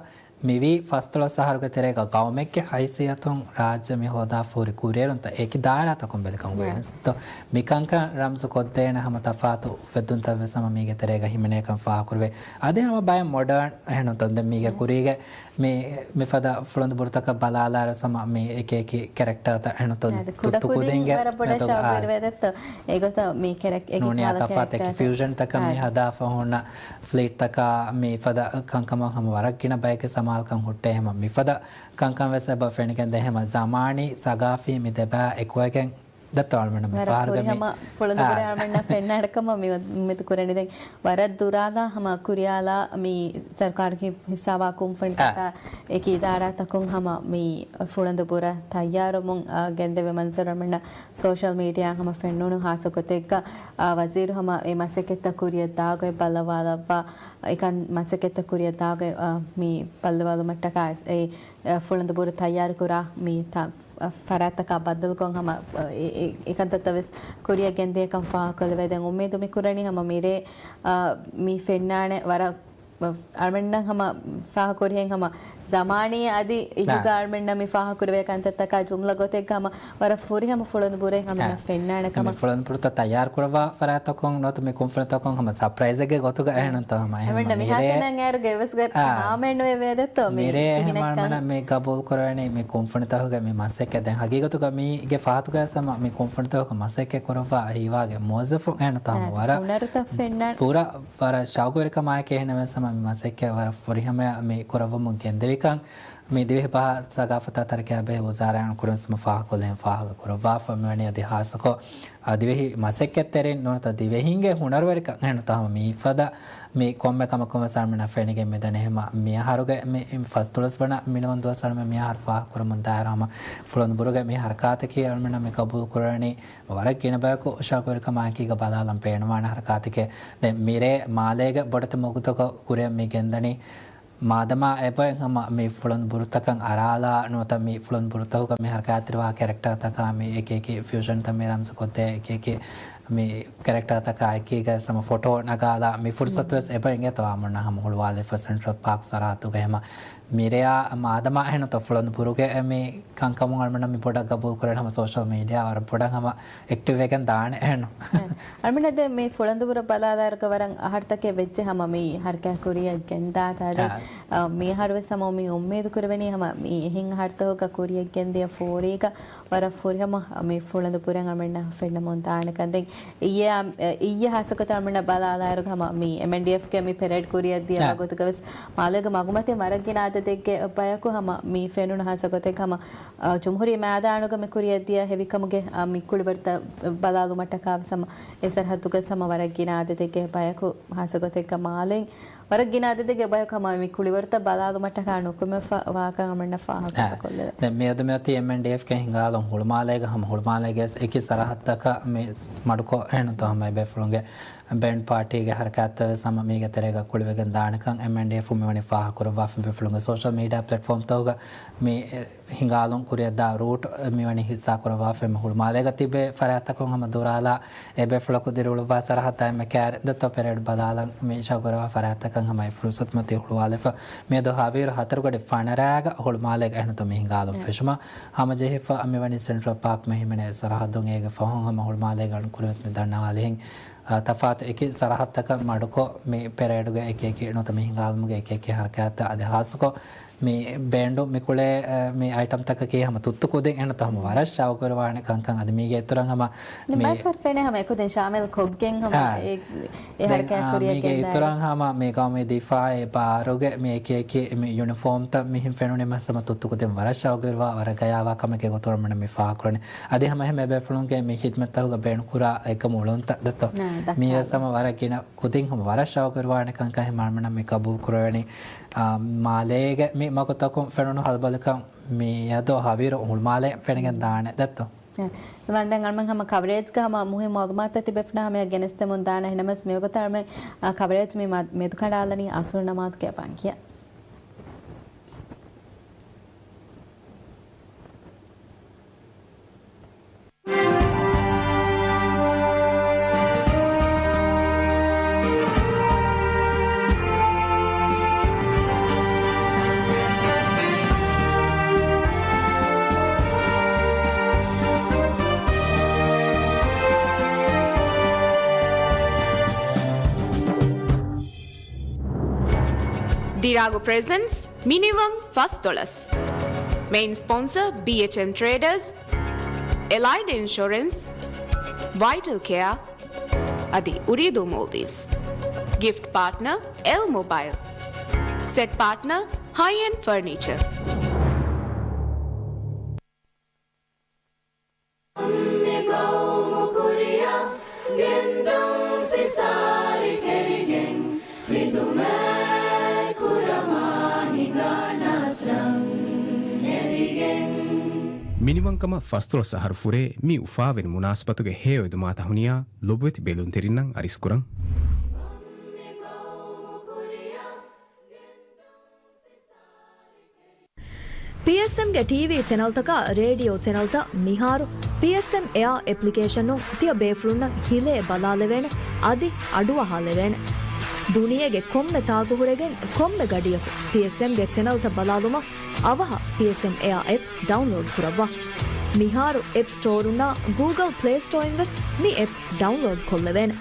މިވީ ފަސްދޮޅަސް އަހަރުގެ ތެރޭގަ ގައުމެއްގެ ހައިސިއްޔަތުން ރާއްޖެ މި ހޯދާފަ ހުރި ކުރިއެރުންތައް އެކި ދާއިރާތަކުން ބެލިކަމުގައި ނެސްތޯ މިކަންކަން ރަމްޒުކޮށްދޭނެ ހަމަ ތަފާތު އުފެއްދުންތައް ވެސް ހަމަ މީގެ ތެރޭގަ ހިމެނޭކަން ފާހަގަކުރެވޭ. އަދި ހަމަ ބައެއް މޮޑަރން އެހެންތޯ ދެން މީގެ ކުރީގެ މި، މިފަދަ ފުޅުނދު ބުރުތަކަށް ބަލާލާއިރު ހަމަ މި އެކި އެކި ކެރެކްޓާތައް އެހެންތޯ ކުދިންގެ ކުދިން ވަރަށް ބޮޑަށް ޝައުގުވެރިވެދެއްތޯ. އެގޮތަށް މި ކެރެކް އެކި ނޫނީ ތަފާތު އެކި ފިއުޝަންތަކަށް މި ހަދާފަ ހުންނަ ފްލީޓްތަކާ މި ފަދަ ކަންކަމަށް ހަމަ ވަރަށް ގިނަ ބައެއްގެ ސަމާލުކަން ހުއްޓޭ ހަމަ މިފަދަ ކަންކަން ވެސް އެބަ ފެނިގެންދޭ ހަމަ ޒަމާނީ ސަގާފީ މި ދެބައި އެކުވެގެން ދައްތަ އަޅުމެންނަށް މި ވަރަށް ފަހަރުގަ ފުރިހަމަ ފުޅަނދު ކުރޭ އަޅުމެންނަށް ފެންނާނެ ކަމަށް މި އޮތް-، މިތު ކުރަނީ. ދެން ވަރަށް ދުރާލާ ހަމަ ކުރިޔާލާ މި ސަރުކާރުގެ ހިއްސާވާ ކުންފުނިތަކާ އެކި އިދާރާތަކުން ހަމަ މި ފުޅަނދު ބުރަ ތައްޔާރުވުމުން، އާ، ގެންދެވޭ މަންޒަރު އަޅުމެންނަށް ސޯޝަލް މީޑިއާ ހަމަ ފެންނޫނު. ހާއްސަ ގޮތެއްގަ، އާ، ވަޒީރު ހަމަ އެ މަސައްކަތްތައް ކުރިޔަށް ދާގޮތް ބައްލަވާލައްވާ، އެކަން މަސައްކަތްތައް ކުރިޔަށް ދާގޮތް، އާ، މި ބައްލަވާލުމަށްޓަކާ އެ ފުޅަނދު ބުރަ ތައްޔާރުކުރާ މި ތަ-، ފަރާތްތަކާ ބައްދަލުކޮށް ހަމަ، އެ-، އެ-، އެކަންތައްތައް ވެސް ކުރިއަށް ގެންދިޔަކަން ފާހަގަކޮށްލެވޭ. ދެން އުއްމީދު މި ކުރަނީ ހަމަ މިރޭ، އާ، މި ފެންނާނެ ވަރަށް، އަޅުމެންނަށް ހަމަ ފާހަގަކުރިހެން ހަމަ ޒަމާނީ އަދި އިހުގަ އަޅުމެންނަށް މި ފާހަގަކުރެވޭ ކަންތައްތަކާ ޖުމްލަ ގޮތެއްގަ ހަމަ ވަރަށް ފުރިހަމަ ފުޅަނދު ބުރެއް އަޅުމެންނަށް ފެންނާނެ ކަމަށް. ފުޅަނދު ބުރަތައް ތައްޔާރު ކުރައްވާ ފަރާތްތަކުން ނުވަތަ މި ކުންފުނިތަކުން ހަމަ ސަޕްރައިޒެއްގެ ގޮތުގަ އެހެންނުންތޯ ހަމަ އެހެން މިރޭ މިހާތަނަށް އޭރުގެ އެވެސް ހާމެއް ނުވެވޭ ދެއްތޯ މި މިރޭ އެހެން އަޅުމެންނަށް މި ގަބޫލު ކުރެވެނީ މި ކުންފުނިތަކުގެ މި މަސައްކަތް. ދެން ހަގީގަތުގަ މީގެ ފަހަތުގަ ހަމަ މި ކުންފުނިތަކުގަ މަސައްކަތް ކުރައްވާ ހީވާގެ މުވައްޒަފުން އެހެންނުތޯ ހަމަ ވަރަށް ހުނަރުތައް ފެންނަ ޕޫރަ ވަރަށް ޝައުގުވެރިކަމާއެކީ އެހެންނަމަވެސް ހަމަ މި މަސައްކަތް ވަރަށް ފުރިހަމަޔަށް މި ކުރައްވަމުން ގެންދެވިކަން މި ދިވެހި ބަހާ ސަގާފަތާ ތަރައްގީއާ ބެހޭ ވުޒާރާއިން ކުރިން ހަމަ ފާހަގަކޮށްލެވެން ފާހަގަކުރައްވާފަ މިވަނީ. އަދި ހާއްސަކޮށް، އާ، ދިވެހި މަސައްކަތްތެރިން ނުވަތަ ދިވެހިންގެ ހުނަރުވެރިކަން އެހެންނުތޯ ހަމަ މިފަދަ މި ކޮންމެ ކަމަކުން ވެސް އަޅުމެންނަށް ފެނިގެން މިދަނީ ހަމަ މިއަހަރުގެ މި ފަސްދޮޅަސް ވަނަ މިނިވަން ދުވަސް އަޅުމެން މިއަހަރު ފާހަގަކުރަމުން ދާއިރު ހަމަ ފުޅަނދު ބުރުގެ މި ހަރަކާތަކީ އަޅުމެންނަށް މި ގަބޫލު ކުރެވެނީ ވަރަށް ގިނަ ބަޔަކު ޝައުގުވެރިކަމާއެކީގަ ބަލާލަން ބޭނުންވާނެ ހަރަކާތެކޭ. ދެން މިރޭ މާލޭގެ ބޮޑެތި މުގުތަކަށް ކުރިއަށް މި ގެންދަނީ. މާދަމާ އެބައިން ހަމަ މި ފުޅަނދު ބުރުތަކަށް އަރާލާ ނުވަތަ މި ފުޅަނދު ބުރުތަކުގަ މި ހަރަކާތްތެރިވާ ކެރެކްޓާތަކާ މި އެކި އެކި ފިއުޝަންތައް މި ރަމްޒުކޮށްދޭ އެކި އެކި މި ކެރެކްޓާތަކާ އެކީގަ ހަމަ ފޮޓޯ ނަގާލާ މި ފުރުސަތު ވެސް އެބައިން އެތޯ އަޅުމެންނަށް ހަމަ ހުޅުވާލެފަ ސެންޓްރަލް ޕާކް ސަރަހައްދުގަ ހަމަ މިރެޔާ މާދަމާ އެހެންނުތޯ ފުޅަނދު ބުރުގެ މި ކަންކަމުން އަޅުމެންނަށް މި ބޮޑަށް ގަބޫލު ކުރެވެން ހަމަ ސޯޝަލް މީޑިއާ ވަރަށް ބޮޑަށް ހަމަ އެކްޓިވް ވެގެން ދާނެ އެހެންނު. އަޅުމެން ދެ މި ފުޅަނދު ބުރަ ބަލާލާއިރުގަ ވަރަށް އަހަރުތަކެއް ވެއްޖެ ހަމަ މި ހަރަކާތް ކުރިއަށް ގެންދާތާ ދެ، އާ، މި އަހަރު ވެސް ހަމަ މި އުއްމީދު ކުރެވެނީ ހަމަ މި އެހެން އަހަރުތަކުގަ ކުރިއަށް ގެންދިޔަ ފޯރީގަ ވަރަށް ފުރިހަމަ މި ފުޅަނދު ބުރެއް އަޅުމެންނަށް ފެންނަމުން ދާނެކަން. ދެން އިއްޔެ، އިއްޔެ ހާއްސަކޮށް އަޅުމެންނަށް ބަލާލާއިރު ހަމަ މި އެމްއެންޑީއެފްގެ މި ޕެރޭޑް ކުރިއަށް ދިޔަ ވަގުތުގަ ވެސް މާލޭގެ މަގުމަތިން ވަރަށް ގިނަ އަދަދެއްގެ ބަޔަކު ހަމަ މި ފެނުނު ހާއްސަ ގޮތެއް ހަމަ، އާ، ޖުމްހޫރީ މައިދާނުގަ މި ކުރިއަށް ދިޔަ ހެވިކަމުގެ، އާ، މި ކުޅިވަރުތައް ބަލާލުމަށްޓަކާ ވެސް ހަމަ އެ ސަރަހައްދުގަ ވެސް ހަމަ ވަރަށް ގިނަ އަދަދެއްގެ ބަޔަކު ހާއްސަ ގޮތެއްގަ މާލެއިން ވަރަށް ގިނަ އަދަދެއްގެ ބަޔަކު ހަމަ މި ކުޅިވަރުތައް ބަލާލުމަށްޓަކާ ނުކުމެފަ ވާކަން އަޅުމެންނަށް ފާހަގަކޮށްލެވޭ. ދެން މިއަދު މިއޮތީ އެމްއެންޑީއެފްގެ ހިނގާލުން ހުޅުމާލޭގަ ހަމަ ހުޅުމާލޭގެ އެކި ސަރަހައްދަކަށް މި މަޑުކޮށް އެހެންނުތޯ ހަމަ އެބޭފުޅުންގެ ބޭންޑް ޕާޓީގެ ހަރަކާތްތައް ވެސް ހަމަ މީގެ ތެރޭގަ ކުޅިވެގެން ދާނެކަން އެމްއެންޑީއެފް މިވަނީ ފާހަގަކުރައްވާފަ އެބޭފުޅުންގެ ސޯޝަލް މީޑިއާ ޕްލެޓްފޯމްތަކުގަ މި ހިނގާލުން ކުރިއަށްދާ ރޫޓް މިވަނީ ހިއްސާކުރައްވާފަ އެމަ ހުޅުމާލޭގަ ތިބޭ ފަރާތްތަކުން ހަމަ ދުރާލާ އެބޭފުޅަކު ދިރިއުޅުއްވާ ސަރަހައްދާ އެންމެ ކައިރިން ދެއްތޯ ޕެރޭޑް ބަލާލަން މި ޝައުގުވެރިވާ ފަރާތްތަކަށް ހަމަ އެ ފުރުސަތު މަތީ ހުޅުވާލެފަ. މިއަދު ހަވީރު ހަތަރު ގަޑި ފަނަރައިގަ ހުޅުމާލޭގަ އެހެންނުތޯ މި ހިނގާލުން ފެށުމަށް ހަމަޖެހިފަ މިވަނީ ސެންޓްރަލް ޕާކް މެހިމެނޭ ސަރަހައްދުން. އޭގެ ފަހުން ހަމަ ހުޅުމާލޭގަ އަޅުން ކުރިން ވެސް މި ދަންނަވާލިހެން، އާ، ތަފާތު އެކި ސަރަހައްދަކަށް މަޑުކޮށް މި ޕެރޭޑުގެ އެކި އެކި ނުވަތަ މި ހިނގާލުމުގެ އެކި އެކި ހަރަކާތްތައް އަދި ހާއްސަކޮށް މި ބޭންޑު މި ކުޅޭ، އަ، މި އައިޓަމްތަކަކީ ހަމަ ތުއްތު ކުދިން އެހެންނުތޯ ހަމަ ވަރަށް ޝައުގުވެރިވާނެ ކަންކަން. އަދި މީގެ އިތުރަށް ހަމަ މި ބައެއް ފަރު ފެނޭ ހަމަ އެކުދިން ޝާމިލް ކޮށްގެން ހަމަ އާ. އެ، އެ ދެން، ހަރަކާތް އާ، ކުރިއަށް މީގެ ގެންދާ. އިތުރަށް ހަމަ މި ގައުމީ ދިފާއީ ބާރުގެ މި އެކި އެކި މި ޔުނިފޯމްތައް މިހެން ފެނުނީމަ ހަމަ ތުއްތު ކުދިން ވަރަށް ޝައުގުވެރިވާ ވަރަށް ގަޔާވާ ކަމެއްގެ ގޮތުގަ މި ފާހަގަކުރަނީ. އަދި ހަމަ އެހެން އެބޭފުޅުންގެ މި ހިދްމަތްތަކުގަ ބޭނުންކުރާ އެކަމު އުޅުންތައް ދެއްތޯ. އާ، ދައްކާ. މީވެސް ހަމަ ވަރަށް ގިނަ ކުދިން ހަމަ ވަރަށް ޝައުގުވެރިވާނެ ކަންކަން ހަމަ އަޅުމެންނަށް މި ގަބޫލު ކުރެވެނީ. އާ، މާލޭގެ މި މަގުތަކުން ފެނުނު ހަލަބަލިކަން މިއަދު ހަވީރު ހުޅުމާލޭ ފެނިގެން ދާނެ ދެއްތޯ. ވަންދެން އަޅުމެން ހަމަ ކަވަރޭޖްގަ ހަމަ މުހިންމު މައުލޫމާތުތައް ތިބޭފުޅުންނާ ހަމަޔަށް ގެނެސްދެމުން ދާނެ. އެހެނަމަސް މިވަގުތަށް އަޅުމެން، އާ، ކަވަރޭޖް މި މަ-، މެދުކަނޑާލަނީ އަސުރު ނަމާދުގެ ބަންގިއަށް. ދިރާގު ޕްރެޒެންޓްސް މިނިވަން ފަސްދޮޅަސް. މެއިން ސްޕޮންސަރ ބީއެޗްއެމް ޓްރޭޑަރސް، އެލައިޑް އިންޝުރެންސް، ވައިޓަލް ކެއާ، އަދި އުރީދޫ މޯލްޑިވްސް. ގިފްޓް ޕާޓްނަރ އެލް މޮބައިލް. ސެޓް ޕާޓްނަރ ހައި އެންޑް ފަރނީޗަރ. މިނިވަންކަމަށް ފަސްދޮޅަސް އަހަރު ފުރޭ މި އުފާވެރި މުނާސަބަތުގެ ހެޔޮއެދުމާތައް ހުނިޔާ ލޮބުވެތި ބެލުންތެރިންނަށް އަރިސްކުރަން. ޕީއެސްއެމްގެ ޓީވީ ޗެނަލްތަކާ ރޭޑިއޯ ޗެނަލްތައް މިހާރު ޕީއެސްއެމް އެއާ އެޕްލިކޭޝަނުން ތިޔަ ބޭފުޅުންނަށް ހިލޭ ބަލާލެވޭނެ، އަދި އަޑުއަހާލެވޭނެ. ދުނިޔޭގެ ކޮންމެ ތާކު ހުރެގެން ކޮންމެ ގަޑިއަކު ޕީއެސްއެމްގެ ޗެނަލްތައް ބަލާލުމަށް އަވަހަށް ޕީއެސްއެމް އެއާ އެޕް ޑައުންލޯޑް ކުރައްވާ. މިހާރު އެޕް ސްޓޯރުންނާ ގޫގަލް ޕްލޭ ސްޓޯއިން ވެސް މި އެޕް ޑައުންލޯޑް ކޮށްލެވޭނެ.